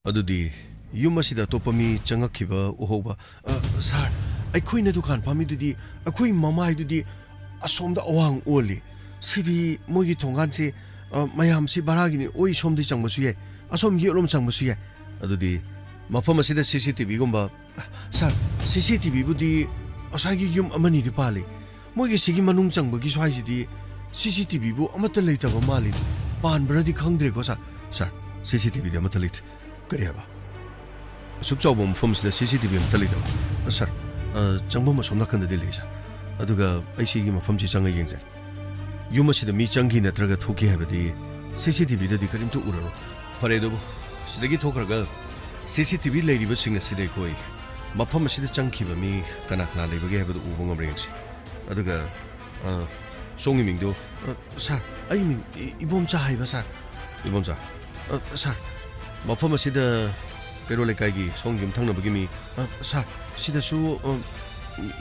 ꯑꯗꯨꯗꯤ ꯌꯨꯝ ꯑꯁꯤꯗ ꯑꯇꯣꯞꯄ ꯃꯤ ꯆꯪꯉꯛꯈꯤꯕ ꯎꯍꯧꯕ? ꯑ, ꯁꯥꯔ, ꯑꯩꯈꯣꯏꯅ ꯗꯨꯀꯥꯟ ꯐꯝꯃꯤꯗꯨꯗꯤ, ꯑꯩꯈꯣꯏ ꯃꯃꯥꯏꯗꯨꯗꯤ ꯑꯁꯣꯝꯗ ꯑꯋꯥꯡ ꯑꯣꯜꯂꯤ꯫ ꯁꯤꯗꯤ ꯃꯣꯏꯒꯤ ꯊꯣꯡꯒꯥꯟꯁꯦ ꯑ, ꯃꯌꯥꯝꯁꯤ ꯚꯔꯥꯒꯤꯅꯤ, ꯑꯣꯏ ꯁꯣꯝꯗꯤ ꯆꯪꯕꯁꯨ ꯌꯥꯏ, ꯑꯁꯣꯝ ꯌꯦꯠꯂꯣꯝ ꯆꯪꯕꯁꯨ ꯌꯥꯏ꯫ ꯑꯗꯨꯗꯤ ꯃꯐꯝ ꯑꯁꯤꯗ CCTVꯒꯨꯝꯕ, ꯁꯥꯔ, CCTVꯕꯨꯗꯤ ꯉꯁꯥꯏꯒꯤ ꯌꯨꯝ ꯑꯃꯅꯤꯗꯤ ꯄꯥꯜꯂꯤ꯫ ꯃꯣꯏꯒꯤ ꯁꯤꯒꯤ ꯃꯅꯨꯡ ꯆꯪꯕꯒꯤ ꯁ꯭ꯋꯥꯏꯁꯤꯗꯤ CCTVꯕꯨ ꯑꯃꯠꯇ ꯂꯩꯇꯕ ꯃꯥꯜꯂꯤ꯫ ꯄꯥꯟꯕ꯭ꯔꯗꯤ ꯈꯪꯗ꯭ꯔꯦꯀꯣ, ꯁꯥꯔ꯫ ꯁꯥꯔ, CCTVꯗꯤ ꯑꯃꯠꯇ ꯂꯩꯇ꯭ꯔꯦ꯫ ꯀꯔꯤ ꯍꯥꯏꯕ? ꯑꯁꯨꯛ ꯆꯥꯎꯕ ꯃꯐꯝꯁꯤꯗ CCTV ꯑꯃꯠꯇ ꯂꯩꯇꯕ? ꯑ, ꯁꯥꯔ, ꯑ, ꯆꯪꯐꯝ ꯑꯁꯣꯝ ꯅꯥꯀꯟꯗꯗꯤ ꯂꯩ, ꯁꯥꯔ꯫ ꯑꯗꯨꯒ ꯑꯩ ꯁꯤꯒꯤ ꯃꯐꯝꯁꯤ ꯆꯪꯉ ꯌꯦꯡꯖꯔꯦ꯫ ꯌꯨꯝ ꯑꯁꯤꯗ ꯃꯤ ꯆꯪꯈꯤ ꯅꯠꯇ꯭ꯔꯒ ꯊꯣꯛꯈꯤ ꯍꯥꯏꯕꯗꯤ CCTVꯗꯗꯤ ꯀꯔꯤꯝꯇ ꯎꯔꯔꯣꯏ꯫ ꯐꯔꯦ ꯑꯗꯨꯕꯨ, ꯁꯤꯗꯒꯤ ꯊꯣꯛꯈ꯭ꯔꯒ CCTV ꯂꯩꯔꯤꯕꯁꯤꯡ ꯑꯁꯤꯗ ꯑꯩꯈꯣꯏ ꯃꯐꯝ ꯑꯁꯤꯗ ꯆꯪꯈꯤꯕ ꯃꯤ ꯀꯅꯥ ꯀꯅꯥ ꯂꯩꯕꯒꯦ ꯍꯥꯏꯕꯗꯨ ꯎꯕ ꯉꯝꯕ꯭ꯔꯥ ꯌꯦꯡꯁꯤ꯫ ꯑꯗꯨꯒ, ꯑ, ꯁꯣꯝꯒꯤ ꯃꯤꯡꯗꯨ? ꯑ, ꯁꯥꯔ, ꯑꯩ ꯃꯤꯡ ꯏ-, ꯏꯕꯣꯝꯆꯥ ꯍꯥꯏꯕ, ꯁꯥꯔ꯫ ꯏꯕꯣꯝꯆꯥ, ꯑ, ꯁꯥꯔ, ꯃꯐꯝ ꯑꯁꯤꯗ ꯀꯩꯔꯣꯜ ꯂꯩꯀꯥꯏꯒꯤ ꯁꯣꯝꯒꯤ ꯌꯨꯝꯊꯪꯅꯕꯒꯤ ꯃꯤ, ꯑ, ꯁꯥꯔ, ꯁꯤꯗꯁꯨ, ꯑ,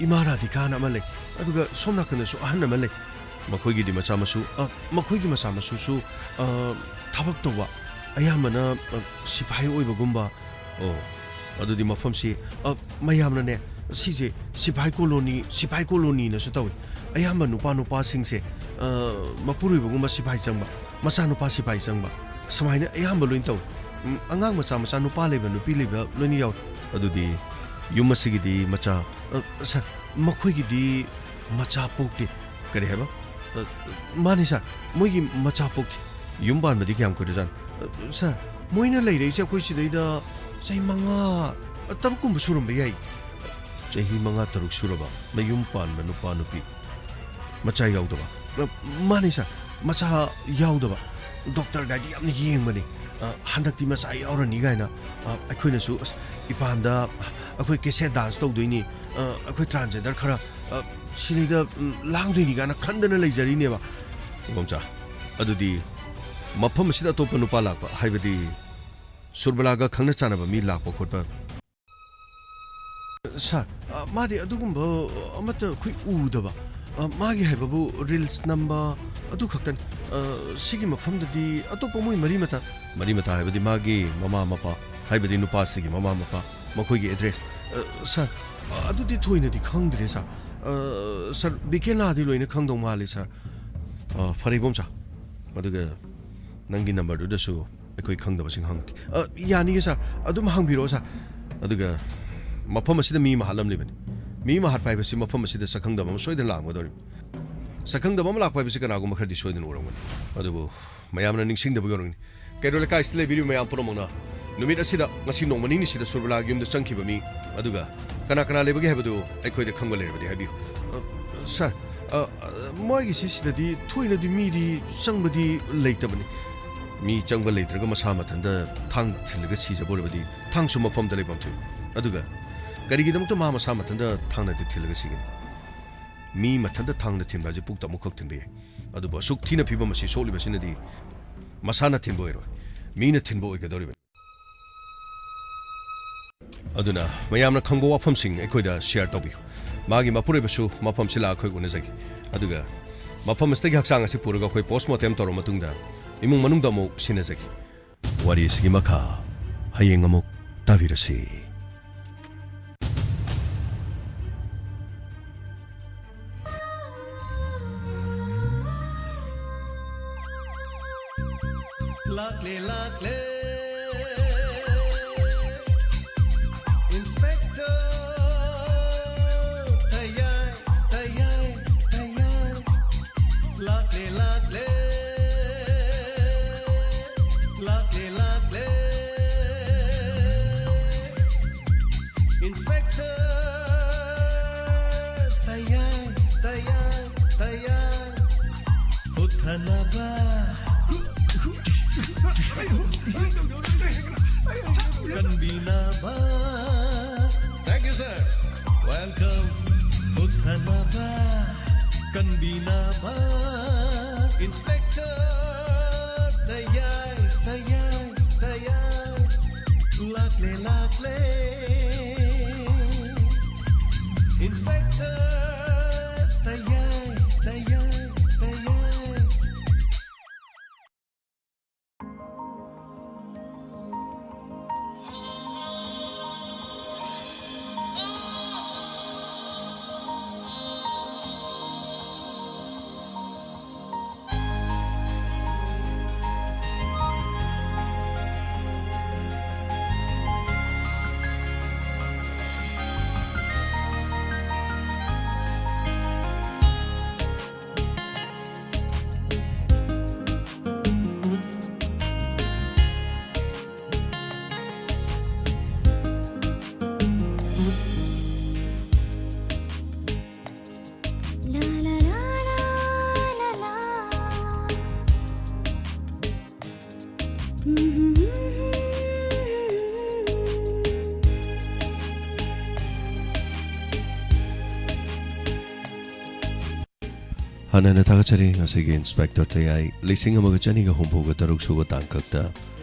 ꯏꯃꯥ ꯔꯥꯙꯤꯀꯥꯅ ꯑꯃ ꯂꯩ, ꯑꯗꯨꯒ ꯁꯣꯝ ꯅꯥꯀꯟꯗꯁꯨ ꯑꯍꯟ ꯑꯃ ꯂꯩ꯫ ꯃꯈꯣꯏꯒꯤꯗꯤ ꯃꯆꯥ ꯃꯁꯨ, ꯑ, ꯃꯈꯣꯏꯒꯤ ꯃꯆꯥ ꯃꯁꯨꯁꯨ, ꯑ, ꯊꯕꯛ ꯇꯧꯕ, ꯑꯌꯥꯝꯕꯅ, ꯑ, ꯁꯤꯐꯥꯏ ꯑꯣꯏꯕꯒꯨꯝꯕ꯫ ꯑꯣ, ꯑꯗꯨꯗꯤ ꯃꯐꯝꯁꯤ, ꯑ, ꯃꯌꯥꯝꯅꯅꯦ, ꯁꯤꯁꯦ ꯁꯤꯐꯥꯏ ꯀꯣꯂꯣꯅꯤ, ꯁꯤꯐꯥꯏ ꯀꯣꯂꯣꯅꯤꯅꯁꯨ ꯇꯧꯏ꯫ ꯑꯌꯥꯝꯕ ꯅꯨꯄꯥ ꯅꯨꯄꯥꯁꯤꯡꯁꯦ, ꯑ, ꯃꯄꯨꯔꯣꯏꯕꯒꯨꯝꯕ ꯁꯤꯐꯥꯏ ꯆꯪꯕ, ꯃꯆꯥꯅꯨꯄꯥ ꯁꯤꯐꯥꯏ ꯆꯪꯕ, ꯁꯨꯃꯥꯏꯅ ꯑꯌꯥꯝꯕ ꯂꯣꯏꯅ ꯇꯧꯏ꯫ ꯎꯝ, ꯑꯉꯥꯡ ꯃꯆꯥ ꯃꯆꯥ, ꯅꯨꯄꯥ ꯂꯩꯕ, ꯅꯨꯄꯤ ꯂꯩꯕ ꯂꯣꯏꯅ ꯌꯥꯎꯏ꯫ ꯑꯗꯨꯗꯤ ꯌꯨꯝ ꯑꯁꯤꯒꯤꯗꯤ ꯃꯆꯥ, ꯑ, ꯁꯥꯔ, ꯃꯈꯣꯏꯒꯤꯗꯤ ꯃꯆꯥ ꯄꯣꯛꯇꯦ꯫ ꯀꯔꯤ ꯍꯥꯏꯕ? ꯑ, ꯃꯥꯅꯤ ꯁꯥꯔ, ꯃꯣꯏꯒꯤ ꯃꯆꯥ ꯄꯣꯛꯇꯦ꯫ ꯌꯨꯝ ꯄꯥꯟꯕꯗꯤ ꯀꯌꯥꯝ ꯀꯨꯏꯔꯖꯥꯠꯅꯣ? ꯑ, ꯁꯥꯔ, ꯃꯣꯏꯅ ꯂꯩꯔꯛꯏꯁꯦ ꯑꯩꯈꯣꯏ ꯁꯤꯗꯩꯗ ꯆꯍꯤ ꯃꯉꯥ, ꯑ, ꯇꯔꯨꯛꯀꯨꯝꯕ ꯁꯨꯔꯝꯕ ꯌꯥꯏ꯫ ꯆꯍꯤ ꯃꯉꯥ ꯇꯔꯨꯛ ꯁꯨꯔꯕ ꯃꯌꯨꯝ ꯄꯥꯟꯕ ꯅꯨꯄꯥ ꯅꯨꯄꯤ꯫ ꯃꯆꯥ ꯌꯥꯎꯗꯕ? ꯑ, ꯃꯥꯅꯤ ꯁꯥꯔ, ꯃꯆꯥ ꯌꯥꯎꯗꯕ꯫ ꯗꯣꯛꯇꯔꯒꯗꯤ ꯌꯥꯝꯅ ꯌꯦꯡꯕꯅꯤ꯫ ꯑ, ꯍꯟꯗꯛꯇꯤ ꯃꯆꯥ ꯌꯥꯎꯔꯅꯤ ꯀꯥꯏꯅ, ꯑ, ꯑꯩꯈꯣꯏꯅꯁꯨ, ꯑꯁ, ꯏꯄꯥꯟꯗ ꯑꯩꯈꯣꯏ ꯀꯦꯁꯦꯠ ꯗꯥꯟꯁ ꯇꯧꯗꯣꯏꯅꯤ, ꯑ, ꯑꯩꯈꯣꯏ ꯇ꯭ꯔꯥꯟꯖꯦꯟꯗꯔ ꯈꯔ, ꯑ, ꯁꯤꯗꯩꯗ, ꯎꯝ, ꯂꯥꯡꯗꯣꯏꯅꯤ ꯀꯥꯏꯅ ꯈꯟꯗꯅ ꯂꯩꯖꯔꯤꯅꯦꯕ꯫ ꯏꯕꯣꯝꯆꯥ, ꯑꯗꯨꯗꯤ ꯃꯐꯝ ꯑꯁꯤꯗ ꯑꯇꯣꯞꯄ ꯅꯨꯄꯥ ꯂꯥꯛꯄ, ꯍꯥꯏꯕꯗꯤ ꯁꯨꯔꯕꯂꯥꯒ ꯈꯪꯅ ꯆꯥꯟꯅꯕ ꯃꯤ ꯂꯥꯛꯄ ꯈꯣꯠꯄ? ꯁꯥꯔ, ꯑ, ꯃꯥꯗꯤ ꯑꯗꯨꯒꯨꯝꯕ ꯑꯃꯠꯇ ꯑꯩꯈꯣꯏ ꯎꯗꯕ꯫ ꯑ, ꯃꯥꯒꯤ ꯍꯥꯏꯕꯕꯨ ꯔꯤꯜꯁ ꯅꯝꯕ ꯑꯗꯨ ꯈꯛꯇꯅꯤ꯫ ꯑ, ꯁꯤꯒꯤ ꯃꯐꯝꯗꯗꯤ ꯑꯇꯣꯞꯄ ꯃꯣꯏ ꯃꯔꯤ ꯃꯇꯥ, ꯃꯔꯤ ꯃꯇꯥ ꯍꯥꯏꯕꯗꯤ ꯃꯥꯒꯤ ꯃꯃꯥ ꯃꯄꯥ, ꯍꯥꯏꯕꯗꯤ ꯅꯨꯄꯥꯁꯤꯒꯤ ꯃꯃꯥ ꯃꯄꯥ, ꯃꯈꯣꯏꯒꯤ ꯑꯦꯗ꯭ꯔꯦꯁ꯫ ꯑ, ꯁꯥꯔ, ꯑ, ꯑꯗꯨꯗꯤ ꯊꯣꯏꯅꯗꯤ ꯈꯪꯗ꯭ꯔꯦ, ꯁꯥꯔ꯫ ꯑ, ꯁꯥꯔ, ꯕꯤꯀꯦꯂꯥꯗꯤ ꯂꯣꯏꯅ ꯈꯪꯗꯧ ꯃꯥꯜꯂꯤ, ꯁꯥꯔ꯫ ꯑ, ꯐꯔꯦ, ꯏꯕꯣꯝꯆꯥ꯫ ꯑꯗꯨꯒ ꯅꯪꯒꯤ ꯅꯝꯕꯔꯗꯨꯗꯁꯨ ꯑꯩꯈꯣꯏ ꯈꯪꯗꯕꯁꯤꯡ ꯍꯪꯉꯛꯀꯦ꯫ ꯑ, ꯌꯥꯅꯤꯌꯦ ꯁꯥꯔ, ꯑꯗꯨꯝ ꯍꯪꯕꯤꯔꯛꯑꯣ ꯁꯥꯔ꯫ ꯑꯗꯨꯒ ꯃꯐꯝ ꯑꯁꯤꯗ ꯃꯤ ꯑꯃ ꯍꯥꯠꯂꯝꯂꯤꯕꯅꯤ꯫ ꯃꯤ ꯑꯃ ꯍꯥꯠꯄ ꯍꯥꯏꯕꯁꯤ ꯃꯐꯝ ꯑꯁꯤꯗ ꯁꯛꯈꯪꯗꯕ ꯑꯃ ꯁꯣꯏꯗꯅ ꯂꯥꯛꯑꯝꯒꯗꯧꯔꯤꯕꯅꯤ꯫ ꯁꯛꯈꯪꯗꯕ ꯑꯃ ꯂꯥꯛꯄ ꯍꯥꯏꯕꯁꯤ ꯀꯅꯥꯒꯨꯝꯕ ꯈꯔꯗꯤ ꯁꯣꯏꯗꯅ ꯎꯔꯝꯒꯅꯤ꯫ ꯑꯗꯨꯕꯨ ꯃꯌꯥꯝꯅ ꯅꯤꯡꯁꯤꯡꯗꯕꯒꯤ ꯑꯣꯏꯔꯝꯒꯅꯤ꯫ ꯀꯩꯔꯣꯜ ꯂꯩꯀꯥꯏꯁꯤꯗ ꯂꯩꯕꯤꯔꯤꯕ ꯃꯌꯥꯝ ꯄꯨꯝꯅꯃꯛꯅ ꯅꯨꯃꯤꯠ ꯑꯁꯤꯗ, ꯉꯁꯤ ꯅꯣꯡꯃ ꯅꯤꯅꯤꯁꯤꯗ ꯁꯨꯔꯕꯂꯥꯒꯤ ꯌꯨꯝꯗ ꯆꯪꯈꯤꯕ ꯃꯤ, ꯑꯗꯨꯒ ꯀꯅꯥ ꯀꯅꯥ ꯂꯩꯕꯒꯦ ꯍꯥꯏꯕꯗꯨ ꯑꯩꯈꯣꯏꯗ ꯈꯪꯕ ꯂꯩꯔꯕꯗꯤ ꯍꯥꯏꯕꯤꯌꯨ꯫ ꯑ, ꯁꯥꯔ, ꯑ, ꯑ, ꯃꯣꯏꯒꯤꯁꯤ ꯁꯤꯗꯗꯤ ꯊꯣꯏꯅꯗꯤ ꯃꯤꯗꯤ ꯆꯪꯕꯗꯤ ꯂꯩꯇꯕꯅꯤ꯫ ꯃꯤ ꯆꯪꯕ ꯂꯩꯇ꯭ꯔꯒ ꯃꯁꯥ ꯃꯊꯟꯇ ꯊꯥꯡ ꯊꯤꯜꯂꯒ ꯁꯤꯖꯕ ꯑꯣꯏꯔꯕꯗꯤ ꯊꯥꯡꯁꯨ ꯃꯐꯝꯗ ꯂꯩꯐꯝ ꯊꯣꯛꯏ꯫ ꯑꯗꯨꯒ ꯀꯔꯤꯒꯤꯗꯃꯛꯇ ꯃꯥ ꯃꯁꯥ ꯃꯊꯟꯇ ꯊꯥꯡꯅꯗꯤ ꯊꯤꯜꯂꯒ ꯁꯤꯒꯅꯤ? ꯃꯤ ꯃꯊꯟꯇ ꯊꯥꯡꯅ ꯊꯤꯟꯕ ꯍꯥꯏꯁꯦ ꯄꯨꯛꯇ ꯑꯃꯨꯛꯈꯛ ꯊꯤꯟꯕ ꯌꯥꯏ꯫ ꯑꯗꯨꯕꯨ ꯑꯁꯨꯛ ꯊꯤꯅ ꯐꯤꯕꯝ ꯑꯁꯤ ꯁꯣꯛꯂꯤꯕꯁꯤꯅꯗꯤ ꯃꯁꯥꯅ ꯊꯤꯟꯕ ꯑꯣꯏꯔꯣꯏ, ꯃꯤꯅ ꯊꯤꯟꯕ ꯑꯣꯏꯒꯗꯧꯔꯤꯕꯅꯤ꯫ ꯑꯗꯨꯅ ꯃꯌꯥꯝꯅ ꯈꯪꯕ ꯋꯥꯐꯝꯁꯤꯡ ꯑꯩꯈꯣꯏꯗ ꯁꯤꯌꯔ ꯇꯧꯕꯤꯌꯨ꯫ ꯃꯥꯒꯤ ꯃꯄꯨꯔꯣꯏꯕꯁꯨ ꯃꯐꯝꯁꯤ ꯂꯥꯛꯑ ꯑꯩꯈꯣꯏ ꯎꯅꯖꯒꯦ꯫ ꯑꯗꯨꯒ ꯃꯐꯝ ꯑꯁꯤꯗꯒꯤ ꯍꯛꯆꯥꯡ ꯑꯁꯤ ꯄꯨꯔꯒ ꯑꯩꯈꯣꯏ ꯄꯣꯁꯃꯣꯔꯇꯦꯝ ꯇꯧꯔꯕ ꯃꯇꯨꯡꯗ ꯏꯃꯨꯡ ꯃꯅꯨꯡꯗ ꯑꯃꯨꯛ ꯁꯤꯟꯅꯖꯒꯦ꯫ ꯋꯥꯔꯤꯁꯤꯒꯤ ꯃꯈꯥ ꯍꯌꯦꯡ ꯑꯃꯨꯛ ꯇꯥꯕꯤꯔꯁꯤ꯫ ꯂꯥꯛꯂꯦ, ꯂꯥꯛꯂꯦ꯫ Inspector ꯇꯌꯥꯏ, ꯇꯌꯥꯏ, ꯇꯌꯥꯏ꯫ ꯂꯥꯛꯂꯦ, ꯂꯥꯛꯂꯦ꯫ ꯂꯥꯛꯂꯦ, ꯂꯥꯛꯂꯦ꯫ Inspector ꯇꯌꯥꯏ, ꯇꯌꯥꯏ, ꯇꯌꯥꯏ꯫ ꯍꯨꯠꯊꯅꯕ꯫ ꯀꯟꯕꯤꯅꯕ꯫ Thank you, sir. Welcome. ꯍꯨꯠꯊꯅꯕ꯫ ꯀꯟꯕꯤꯅꯕ꯫ Inspector ꯇꯌꯥꯏ, ꯇꯌꯥꯏ, ꯇꯌꯥꯏ꯫ ꯂꯥꯛꯂꯦ, ꯂꯥꯛꯂꯦ꯫ Inspector ꯇꯌꯥꯏ, ꯇꯌꯥꯏ, ꯇꯌꯥꯏ꯫ ꯍꯥꯟꯅ ꯍꯥꯟꯅ ꯊꯥꯒꯠꯆꯔꯤ꯫ ꯉꯁꯤꯒꯤ ꯏꯟꯁꯄꯦꯛꯇꯔ ꯇꯌꯥꯏ ꯂꯤꯁꯤꯡ ꯑꯃꯒ ꯆꯅꯤꯒ ꯍꯨꯝꯐꯨꯒ ꯇꯔꯨꯛ ꯁꯨꯕ ꯇꯥꯡꯀꯛꯇ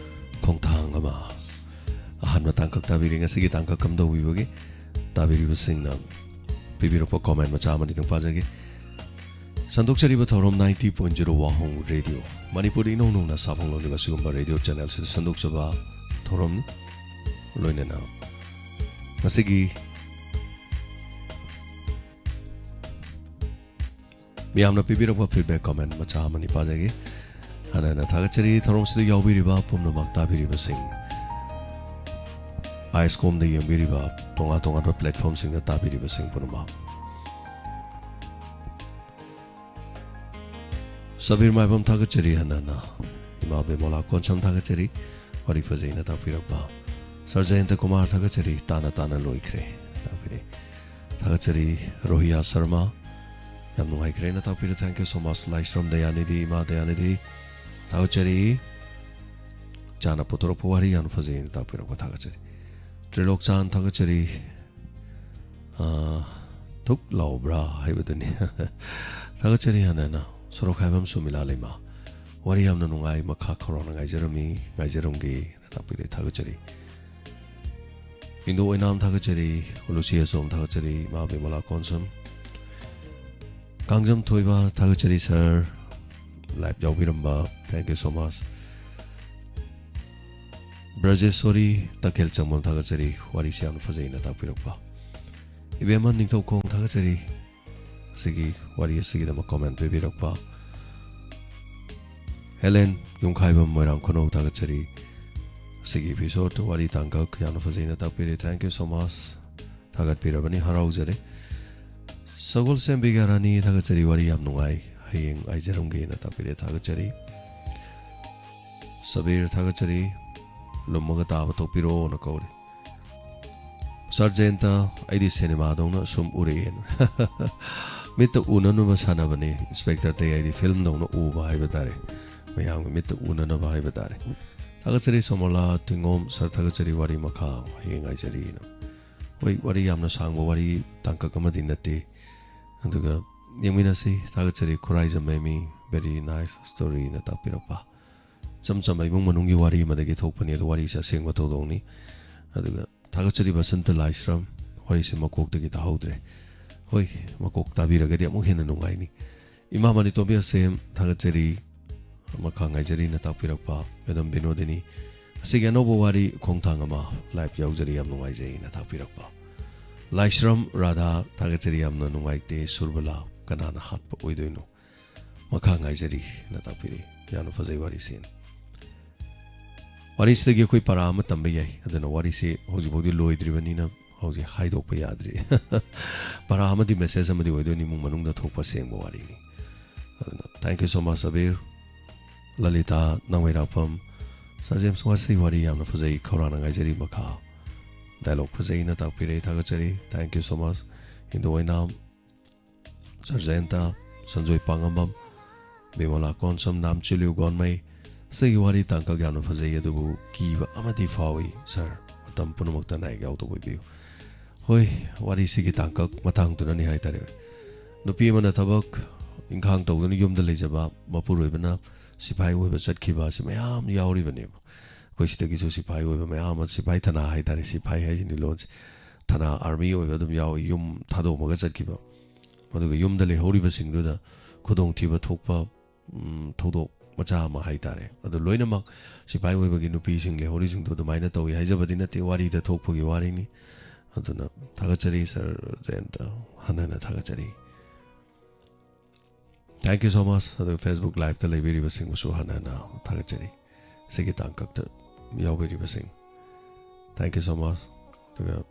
ꯈꯣꯡꯊꯥꯡ ꯑꯃ꯫ ꯑꯍꯥꯟꯕ ꯇꯥꯡꯀꯛ ꯇꯥꯕꯤꯔꯤ꯫ ꯉꯁꯤꯒꯤ ꯇꯥꯡꯀꯛ ꯀꯝꯗꯧꯕꯤꯕꯒꯦ? ꯇꯥꯕꯤꯔꯤꯕꯁꯤꯡꯅ ꯄꯤꯕꯤꯔꯛꯄ ꯀꯣꯃꯦꯟ ꯃꯆꯥ ꯑꯃꯅꯤꯗꯪ ꯄꯥꯖꯒꯦ꯫ ꯁꯟꯗꯣꯛꯆꯔꯤꯕ ꯊꯧꯔꯝ ninety point zero ꯋꯥꯍꯣꯡ ꯔꯦꯗꯤꯑꯣ, ꯃꯅꯤꯄꯨꯔꯗ ꯏꯅꯧ ꯅꯧꯅ ꯁꯥꯐꯣꯡ ꯂꯣꯟꯂꯤꯕ ꯑꯁꯤꯒꯨꯝꯕ ꯔꯦꯗꯤꯑꯣ ꯆꯦꯅꯦꯜꯁꯤꯗ ꯁꯟꯗꯣꯛꯆꯕ ꯊꯧꯔꯝꯅꯤ꯫ ꯂꯣꯏꯅꯅ ꯉꯁꯤꯒꯤ ꯃꯤꯌꯥꯝꯅ ꯄꯤꯕꯤꯔꯛꯄ ꯐꯤꯗꯕꯦꯛ ꯀꯣꯃꯦꯟ ꯃꯆꯥ ꯑꯃꯅꯤ ꯄꯥꯖꯒꯦ꯫ ꯍꯥꯟꯅ ꯍꯥꯟꯅ ꯊꯥꯒꯠꯆꯔꯤ꯫ ꯊꯧꯔꯝꯁꯤꯗ ꯌꯥꯎꯕꯤꯔꯤꯕ ꯄꯨꯝꯅꯃꯛ ꯇꯥꯕꯤꯔꯤꯕꯁꯤꯡ, ꯑꯥꯏꯁꯀꯣꯝꯗ ꯌꯦꯡꯕꯤꯔꯤꯕ ꯇꯣꯉꯥꯟ ꯇꯣꯉꯥꯟꯕ ꯄ꯭ꯂꯦꯠꯐꯣꯝꯁꯤꯡꯗ ꯇꯥꯕꯤꯔꯤꯕꯁꯤꯡ ꯄꯨꯝꯅꯃꯛ꯫ ꯁꯕꯤꯔ ꯃꯥꯏꯕꯝ ꯊꯥꯒꯠꯆꯔꯤ꯫ ꯍꯟꯅ ꯍꯟꯅ ꯏꯃꯥ ꯕꯦꯃꯣꯂꯥ ꯀꯣꯟꯁꯝ ꯊꯥꯒꯠꯆꯔꯤ, ꯋꯥꯔꯤ ꯐꯖꯩꯅ ꯇꯥꯛꯄꯤꯔꯛꯄ꯫ ꯁꯔ ꯖꯌꯟꯇ ꯀꯨꯃꯥꯔ ꯊꯥꯒꯠꯆꯔꯤ, ꯇꯥꯅ ꯇꯥꯅ ꯂꯣꯏꯈ꯭ꯔꯦ ꯇꯥꯛꯄꯤꯔꯦ꯫ ꯊꯥꯒꯠꯆꯔꯤ꯫ ꯔꯣꯍꯤꯌꯥ ꯁꯔꯃ, ꯌꯥꯝ ꯅꯨꯡꯉꯥꯏꯈ꯭ꯔꯦꯅ ꯇꯥꯛꯄꯤꯔꯦ, thank you so much꯫ ꯂꯥꯏꯁ꯭ꯔꯝ ꯗꯌꯥꯅꯤꯙꯤ, ꯏꯃꯥ ꯗꯌꯥꯅꯤꯙꯤ ꯊꯥꯒꯠꯆꯔꯤ꯫ ꯏꯆꯥꯅ ꯄꯨꯊꯣꯔꯛꯄ ꯋꯥꯔꯤ ꯌꯥꯝ ꯐꯖꯩꯅ ꯇꯥꯛꯄꯤꯔꯛꯄ ꯊꯥꯒꯠꯆꯔꯤ꯫ ꯇ꯭ꯔꯤꯂꯣꯛꯆꯥꯟ ꯊꯥꯒꯠꯆꯔꯤ꯫ ꯑꯥ, ꯊꯨꯛ ꯂꯥꯎꯕ꯭ꯔꯥ ꯍꯥꯏꯕꯗꯨꯅꯤ꯫ ꯊꯥꯒꯠꯆꯔꯤ꯫ ꯍꯥꯟꯅ ꯍꯥꯟꯅ ꯁꯣꯔꯣꯛ ꯈꯥꯏꯕꯝ ꯁꯨꯃꯤꯂꯥ ꯂꯩꯃ, ꯋꯥꯔꯤ ꯌꯥꯝꯅ ꯅꯨꯡꯉꯥꯏ, ꯃꯈꯥ ꯈꯧꯔꯥꯡꯅ ꯉꯥꯏꯖꯔꯝꯃꯤ, ꯉꯥꯏꯖꯔꯝꯒꯦꯅ ꯇꯥꯛꯄꯤꯔꯦ, ꯊꯥꯒꯠꯆꯔꯤ꯫ ꯏꯟꯗꯣ ꯑꯣꯏꯅꯥꯝ ꯊꯥꯒꯠꯆꯔꯤ, ꯎꯂꯨꯁꯤ ꯑꯆꯣꯝ ꯊꯥꯒꯠꯆꯔꯤ, ꯏꯃꯥ ꯕꯤꯃꯂꯥ ꯀꯣꯟꯁꯝ꯫ ꯀꯥꯡꯖꯝ ꯊꯣꯏꯕ ꯊꯥꯒꯠꯆꯔꯤ ꯁꯥꯔ, ꯂꯥꯏꯚ ꯌꯥꯎꯕꯤꯔꯝꯕ, thank you so much꯫ Brajeshwori Takhel Changbam ꯊꯥꯒꯠꯆꯔꯤ, ꯋꯥꯔꯤꯁꯤ ꯌꯥꯝꯅ ꯐꯖꯩꯅ ꯇꯥꯛꯄꯤꯔꯛꯄ꯫ ꯏꯕꯦꯝꯃ ꯅꯤꯡꯊꯧꯈꯣꯡ ꯊꯥꯒꯠꯆꯔꯤ, ꯑꯁꯤꯒꯤ ꯋꯥꯔꯤ ꯑꯁꯤꯒꯤꯗꯃꯛ ꯀꯣꯃꯦꯟ ꯄꯤꯕꯤꯔꯛꯄ꯫ ꯍꯦꯂꯦꯟ ꯌꯨꯝꯈꯥꯏꯕꯝ ꯃꯣꯏꯔꯥꯡ ꯈꯨꯅꯧ ꯊꯥꯒꯠꯆꯔꯤ, ꯑꯁꯤꯒꯤ ꯏꯄꯤꯁꯣꯗ ꯋꯥꯔꯤ ꯇꯥꯡꯀꯛ ꯌꯥꯝꯅ ꯐꯖꯩꯅ ꯇꯥꯛꯄꯤꯔꯦ, thank you so much꯫ ꯊꯥꯒꯠꯄꯤꯔꯕꯅꯤ, ꯍꯔꯥꯎꯖꯔꯦ꯫ ꯁꯒꯣꯜꯁꯦꯝ ꯕꯤꯒ꯭ꯌꯥꯔꯥꯅꯤ ꯊꯥꯒꯠꯆꯔꯤ, ꯋꯥꯔꯤ ꯌꯥꯝ ꯅꯨꯡꯉꯥꯏ, ꯍꯌꯦꯡ ꯉꯥꯏꯖꯔꯝꯒꯦꯅ ꯇꯥꯛꯄꯤꯔꯦ, ꯊꯥꯒꯠꯆꯔꯤ꯫ ꯁꯕꯤꯔ ꯊꯥꯒꯠꯆꯔꯤ, ꯂꯨꯝꯃꯒ ꯇꯥꯕ ꯇꯣꯛꯄꯤꯔꯣꯅ ꯀꯧꯔꯤ꯫ ꯁꯥꯔ ꯖꯌꯟꯇ, ꯑꯩꯗꯤ ꯁꯤꯅꯦꯃꯥꯗꯧꯅ ꯁꯨꯝ ꯎꯔꯛꯑꯦꯅ꯫ ꯃꯤꯠꯇ ꯎꯅꯅꯕ ꯁꯥꯟꯅꯕꯅꯤ ꯏꯟꯁꯄꯦꯛꯇꯔ ꯇꯌꯥꯏꯗꯤ, ꯐꯤꯂꯝꯗꯧꯅ ꯎꯕ ꯍꯥꯏꯕ ꯇꯥꯔꯦ, ꯃꯌꯥꯝꯒꯤ ꯃꯤꯠꯇ ꯎꯅꯅꯕ ꯍꯥꯏꯕ ꯇꯥꯔꯦ꯫ ꯊꯥꯒꯠꯆꯔꯤ ꯁꯣꯃꯣꯂꯥ ꯇꯨꯏꯉꯣꯝ ꯁꯥꯔ, ꯊꯥꯒꯠꯆꯔꯤ, ꯋꯥꯔꯤ ꯃꯈꯥ ꯍꯌꯦꯡ ꯉꯥꯏꯖꯔꯤꯅ꯫ ꯍꯣꯏ, ꯋꯥꯔꯤ ꯌꯥꯝꯅ ꯁꯥꯡꯕ ꯋꯥꯔꯤ ꯇꯥꯡꯀꯛ ꯑꯃꯗꯤ ꯅꯠꯇꯦ, ꯑꯗꯨꯒ ꯌꯦꯡꯃꯤꯟꯅꯁꯤ꯫ ꯊꯥꯒꯠꯆꯔꯤ ꯈꯨꯔꯥꯏꯖꯝ ꯃꯦꯃꯤ, very nice story ꯅ ꯇꯥꯛꯄꯤꯔꯛꯄ꯫ ꯏꯆꯝ ꯆꯝꯕ ꯏꯃꯨꯡ ꯃꯅꯨꯡꯒꯤ ꯋꯥꯔꯤ ꯑꯃꯗꯒꯤ ꯊꯣꯛꯄꯅꯤ, ꯑꯗꯣ ꯋꯥꯔꯤꯁꯦ ꯑꯁꯦꯡꯕ ꯊꯧꯗꯣꯛꯅꯤ꯫ ꯑꯗꯨꯒ ꯊꯥꯒꯠꯆꯔꯤ ꯕꯁꯟꯇ ꯂꯥꯏꯁ꯭ꯔꯝ, ꯋꯥꯔꯤꯁꯦ ꯃꯀꯣꯛꯇꯒꯤ ꯇꯥꯍꯧꯗ꯭ꯔꯦ꯫ ꯍꯣꯏ, ꯃꯀꯣꯛ ꯇꯥꯕꯤꯔꯒꯗꯤ ꯑꯃꯨꯛ ꯍꯦꯟꯅ ꯅꯨꯡꯉꯥꯏꯅꯤ꯫ ꯏꯃꯥ ꯃꯅꯤ ꯇꯣꯝꯕꯤ ꯑꯁꯦꯝ, ꯊꯥꯒꯠꯆꯔꯤ, ꯃꯈꯥ ꯉꯥꯏꯖꯔꯤꯅ ꯇꯥꯛꯄꯤꯔꯛꯄ꯫ ꯃꯦꯗꯝ ꯕꯤꯅꯣꯗꯤꯅꯤ, ꯑꯁꯤꯒꯤ ꯑꯅꯧꯕ ꯋꯥꯔꯤ ꯈꯣꯡꯊꯥꯡ ꯑꯃ live ꯌꯥꯎꯖꯔꯤ, ꯌꯥꯝ ꯅꯨꯡꯉꯥꯏꯖꯩꯅ ꯇꯥꯛꯄꯤꯔꯛꯄ꯫ ꯂꯥꯏꯁ꯭ꯔꯝ ꯔꯥꯙꯥ, ꯊꯥꯒꯠꯆꯔꯤ, ꯌꯥꯝꯅ ꯅꯨꯡꯉꯥꯏꯇꯦ, ꯁꯨꯔꯕꯂꯥ ꯀꯅꯥꯅ ꯍꯥꯠꯄ ꯑꯣꯏꯗꯣꯏꯅꯣ? ꯃꯈꯥ ꯉꯥꯏꯖꯔꯤꯅ ꯇꯥꯛꯄꯤꯔꯤ꯫ ꯌꯥꯝꯅ ꯐꯖꯩ ꯋꯥꯔꯤꯁꯤ꯫ ꯋꯥꯔꯤꯁꯤꯗꯒꯤ ꯑꯩꯈꯣꯏ ꯄꯔꯥ ꯑꯃ ꯇꯝꯕ ꯌꯥꯏ꯫ ꯑꯗꯨꯅ ꯋꯥꯔꯤꯁꯤ ꯍꯧꯖꯤꯛꯐꯥꯎꯗꯤ ꯂꯣꯏꯗ꯭ꯔꯤꯕꯅꯤꯅ ꯍꯧꯖꯤꯛ ꯍꯥꯏꯗꯣꯛꯄ ꯌꯥꯗ꯭ꯔꯤ꯫ ꯄꯔꯥ ꯑꯃꯗꯤ message ꯑꯃꯗꯤ ꯑꯣꯏꯗꯣꯏꯅꯤ, ꯏꯃꯨꯡ ꯃꯅꯨꯡꯗ ꯊꯣꯛꯄ ꯑꯁꯦꯡꯕ ꯋꯥꯔꯤꯅꯤ꯫ ꯑꯗꯨꯅ thank you so much, ꯑꯕꯤꯔ꯫ ꯂꯂꯤꯇꯥ ꯅꯥꯎꯃꯩꯔꯥꯛꯄꯝ, ꯁꯥꯔ ꯖꯦꯝꯁ, ꯉꯁꯤ ꯋꯥꯔꯤ ꯌꯥꯝꯅ ꯐꯖꯩ, ꯈꯧꯔꯥꯡꯅ ꯉꯥꯏꯖꯔꯤ ꯃꯈꯥ꯫ Dialogue ꯐꯖꯩꯅ ꯇꯥꯛꯄꯤꯔꯦ, ꯊꯥꯒꯠꯆꯔꯤ, thank you so much꯫ Indo Oinam, sir Jayanta, Sanjoy Pangambam, Bimola Konsam, Namchilyu Gonmei. ꯑꯁꯤꯒꯤ ꯋꯥꯔꯤ ꯇꯥꯡꯀꯛ ꯌꯥꯝꯅ ꯐꯖꯩ, ꯑꯗꯨꯕꯨ ꯀꯤꯕ ꯑꯃꯗꯤ ꯐꯥꯎꯏ, ꯁꯥꯔ꯫ ꯃꯇꯝ ꯄꯨꯝꯅꯃꯛꯇ ꯅꯥꯌꯦꯛ ꯌꯥꯎꯗꯕ ꯑꯣꯏꯕꯤꯌꯨ꯫ ꯍꯣꯏ, ꯋꯥꯔꯤꯁꯤꯒꯤ ꯇꯥꯡꯀꯛ ꯃꯇꯥꯡꯗꯨꯅꯅꯤ ꯍꯥꯏꯇꯥꯔꯦ꯫ ꯅꯨꯄꯤ ꯑꯃꯅ ꯊꯕꯛ ꯏꯪꯈꯥꯡ ꯇꯧꯗꯨꯅ ꯌꯨꯝꯗ ꯂꯩꯖꯕ, ꯃꯄꯨꯔꯣꯏꯕꯅ ꯁꯤꯐꯥꯏ ꯑꯣꯏꯕ ꯆꯠꯈꯤꯕ ꯑꯁꯤ ꯃꯌꯥꯝ ꯌꯥꯎꯔꯤꯕꯅꯦꯕ꯫ ꯑꯩꯈꯣꯏ ꯁꯤꯗꯒꯤꯁꯨ ꯁꯤꯐꯥꯏ ꯑꯣꯏꯕ ꯃꯌꯥꯝ ꯑꯃ, ꯁꯤꯐꯥꯏ ꯊꯅꯥ ꯍꯥꯏꯇꯥꯔꯦ, ꯁꯤꯐꯥꯏ ꯍꯥꯏꯁꯤꯅꯤ ꯂꯣꯟꯁꯦ, ꯊꯅꯥ, army ꯑꯣꯏꯕ ꯑꯗꯨꯝ ꯌꯥꯎꯏ, ꯌꯨꯝ ꯊꯥꯗꯣꯛꯑꯝꯃꯒ ꯆꯠꯈꯤꯕ꯫ ꯑꯗꯨꯒ ꯌꯨꯝꯗ ꯂꯩꯍꯧꯔꯤꯕꯁꯤꯡꯗꯨꯗ ꯈꯨꯗꯣꯡꯊꯤꯕ ꯊꯣꯛꯄ, ꯎꯝ, ꯊꯧꯗꯣꯛ ꯃꯆꯥ ꯑꯃ ꯍꯥꯏꯇꯥꯔꯦ꯫ ꯑꯗꯨ ꯂꯣꯏꯅꯃꯛ ꯁꯤꯐꯥꯏ ꯑꯣꯏꯕꯒꯤ ꯅꯨꯄꯤꯁꯤꯡ ꯂꯩꯍꯧꯔꯤꯁꯤꯡꯗꯣ ꯑꯗꯨꯃꯥꯏꯅ ꯇꯧꯏ ꯍꯥꯏꯖꯕꯗꯤ ꯅꯠꯇꯦ, ꯋꯥꯔꯤꯗ ꯊꯣꯛꯄꯒꯤ ꯋꯥꯔꯤꯅꯤ꯫ ꯑꯗꯨꯅ ꯊꯥꯒꯠꯆꯔꯤ, ꯁꯥꯔ ꯖꯌꯟꯇ, ꯍꯟꯅ ꯍꯟꯅ ꯊꯥꯒꯠꯆꯔꯤ꯫ Thank you so much꯫ ꯑꯗꯨꯒ Facebook live ꯇ ꯂꯩꯕꯤꯔꯤꯕꯁꯤꯡꯕꯨꯁꯨ ꯍꯟꯅ ꯍꯟꯅ ꯊꯥꯒꯠꯆꯔꯤ꯫ ꯁꯤꯒꯤ ꯇꯥꯡꯀꯛꯇ ꯌꯥꯎꯕꯤꯔꯤꯕꯁꯤꯡ, thank you so much꯫ ꯑꯗꯨꯒ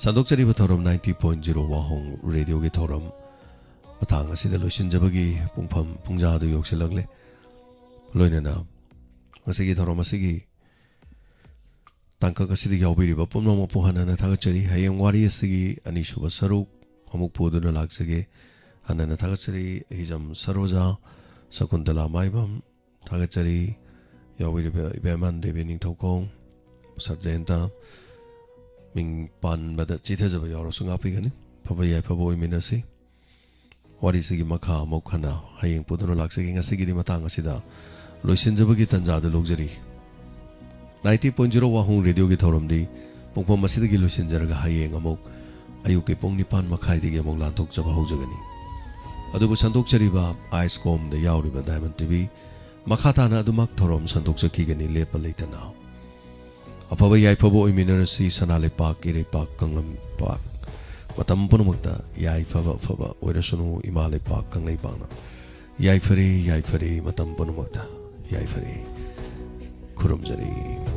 ꯁꯟꯗꯣꯛꯆꯔꯤꯕ ꯊꯧꯔꯝ ninety point zero ꯋꯥꯍꯣꯡ ꯔꯦꯗꯤꯑꯣꯒꯤ ꯊꯧꯔꯝ ꯃꯇꯥꯡ ꯑꯁꯤꯗ ꯂꯣꯏꯁꯤꯟꯖꯕꯒꯤ ꯄꯨꯡꯐꯝ ꯄꯨꯡꯖꯥꯗꯨ ꯌꯧꯁꯤꯜꯂꯛꯂꯦ꯫ ꯂꯣꯏꯅꯅ ꯉꯁꯤꯒꯤ ꯊꯧꯔꯝ ꯑꯁꯤꯒꯤ ꯇꯥꯡꯀꯛ ꯑꯁꯤꯗ ꯌꯥꯎꯕꯤꯔꯤꯕ ꯄꯨꯝꯅꯃꯛꯄꯨ ꯍꯟꯅ ꯍꯟꯅ ꯊꯥꯒꯠꯆꯔꯤ꯫ ꯍꯌꯦꯡ ꯋꯥꯔꯤ ꯑꯁꯤꯒꯤ ꯑꯅꯤꯁꯨꯕ ꯁꯔꯨꯛ ꯑꯃꯨꯛ ꯄꯨꯗꯨꯅ ꯂꯥꯛꯆꯒꯦ꯫ ꯍꯟꯅ ꯍꯟꯅ ꯊꯥꯒꯠꯆꯔꯤ꯫ ꯍꯤꯖꯝ ꯁꯔꯣꯖꯥ, ꯁꯀꯨꯟꯇꯂꯥ ꯃꯥꯏꯕꯝ, ꯊꯥꯒꯠꯆꯔꯤ꯫ ꯌꯥꯎꯕꯤꯔꯤꯕ ꯏꯕꯦꯝꯍꯟ ꯗꯦꯕꯤ ꯅꯤꯡꯊꯧꯈꯣꯡ, ꯁꯥꯔ ꯖꯌꯟꯇ, ꯃꯤꯡ ꯄꯥꯟꯕꯗ ꯆꯤꯊꯖꯕ ꯌꯥꯎꯔꯁꯨ ꯉꯥꯛꯄꯤꯒꯅꯤ꯫ ꯐꯕ ꯌꯥꯏꯐꯕ ꯑꯣꯏꯃꯤꯟꯅꯁꯤ꯫ ꯋꯥꯔꯤꯁꯤꯒꯤ ꯃꯈꯥ ꯑꯃꯨꯛ ꯍꯟꯅ ꯍꯌꯦꯡ ꯄꯨꯗꯨꯅ ꯂꯥꯛꯆꯒꯦ꯫ ꯉꯁꯤꯒꯤꯗꯤ ꯃꯇꯥꯡ ꯑꯁꯤꯗ ꯂꯣꯏꯁꯤꯟꯖꯕꯒꯤ ꯇꯥꯟꯖꯥꯗꯨ ꯂꯧꯖꯔꯤ꯫ Ninety point zero ꯋꯥꯍꯣꯡ ꯔꯦꯗꯤꯑꯣꯒꯤ ꯊꯧꯔꯝꯗꯤ ꯄꯨꯡꯐꯝ ꯑꯁꯤꯗꯒꯤ ꯂꯣꯏꯁꯤꯟꯖꯔꯒ ꯍꯌꯦꯡ ꯑꯃꯨꯛ ꯑꯌꯨꯛꯀꯤ ꯄꯨꯡ ꯅꯤꯄꯥꯟ ꯃꯈꯥꯏꯗꯒꯤ ꯑꯃꯨꯛ ꯂꯥꯟꯊꯣꯛꯆꯕ ꯍꯧꯖꯒꯅꯤ꯫ ꯑꯗꯨꯕꯨ ꯁꯟꯗꯣꯛꯆꯔꯤꯕ ꯑꯥꯏꯁ ꯀꯣꯝꯗ ꯌꯥꯎꯔꯤꯕ ꯗꯥꯏꯃꯟ ꯇꯤꯚꯤ ꯃꯈꯥ ꯇꯥꯅ ꯑꯗꯨꯃꯛ ꯊꯧꯔꯝ ꯁꯟꯗꯣꯛꯆꯈꯤꯒꯅꯤ ꯂꯦꯞꯄ ꯂꯩꯇꯅ꯫ ꯑꯐꯕ ꯌꯥꯏꯐꯕ ꯑꯣꯏꯃꯤꯟꯅꯔꯁꯤ ꯁꯅꯥ ꯂꯩꯄꯥꯛ ꯏꯔꯩꯄꯥꯛ ꯀꯪꯂꯩꯄꯥꯛ꯫ ꯃꯇꯝ ꯄꯨꯝꯅꯃꯛꯇ ꯌꯥꯏꯐꯕ ꯑꯐꯕ ꯑꯣꯏꯔꯁꯅꯨ ꯏꯃꯥ ꯂꯩꯄꯥꯛ ꯀꯪꯂꯩꯄꯥꯛꯅ꯫ ꯌꯥꯏꯐꯔꯦ, ꯌꯥꯏꯐꯔꯦ, ꯃꯇꯝ ꯄꯨꯝꯅꯃꯛꯇ ꯌꯥꯏꯐꯔꯦ꯫ ꯈꯨꯔꯨꯝꯖꯔꯤ꯫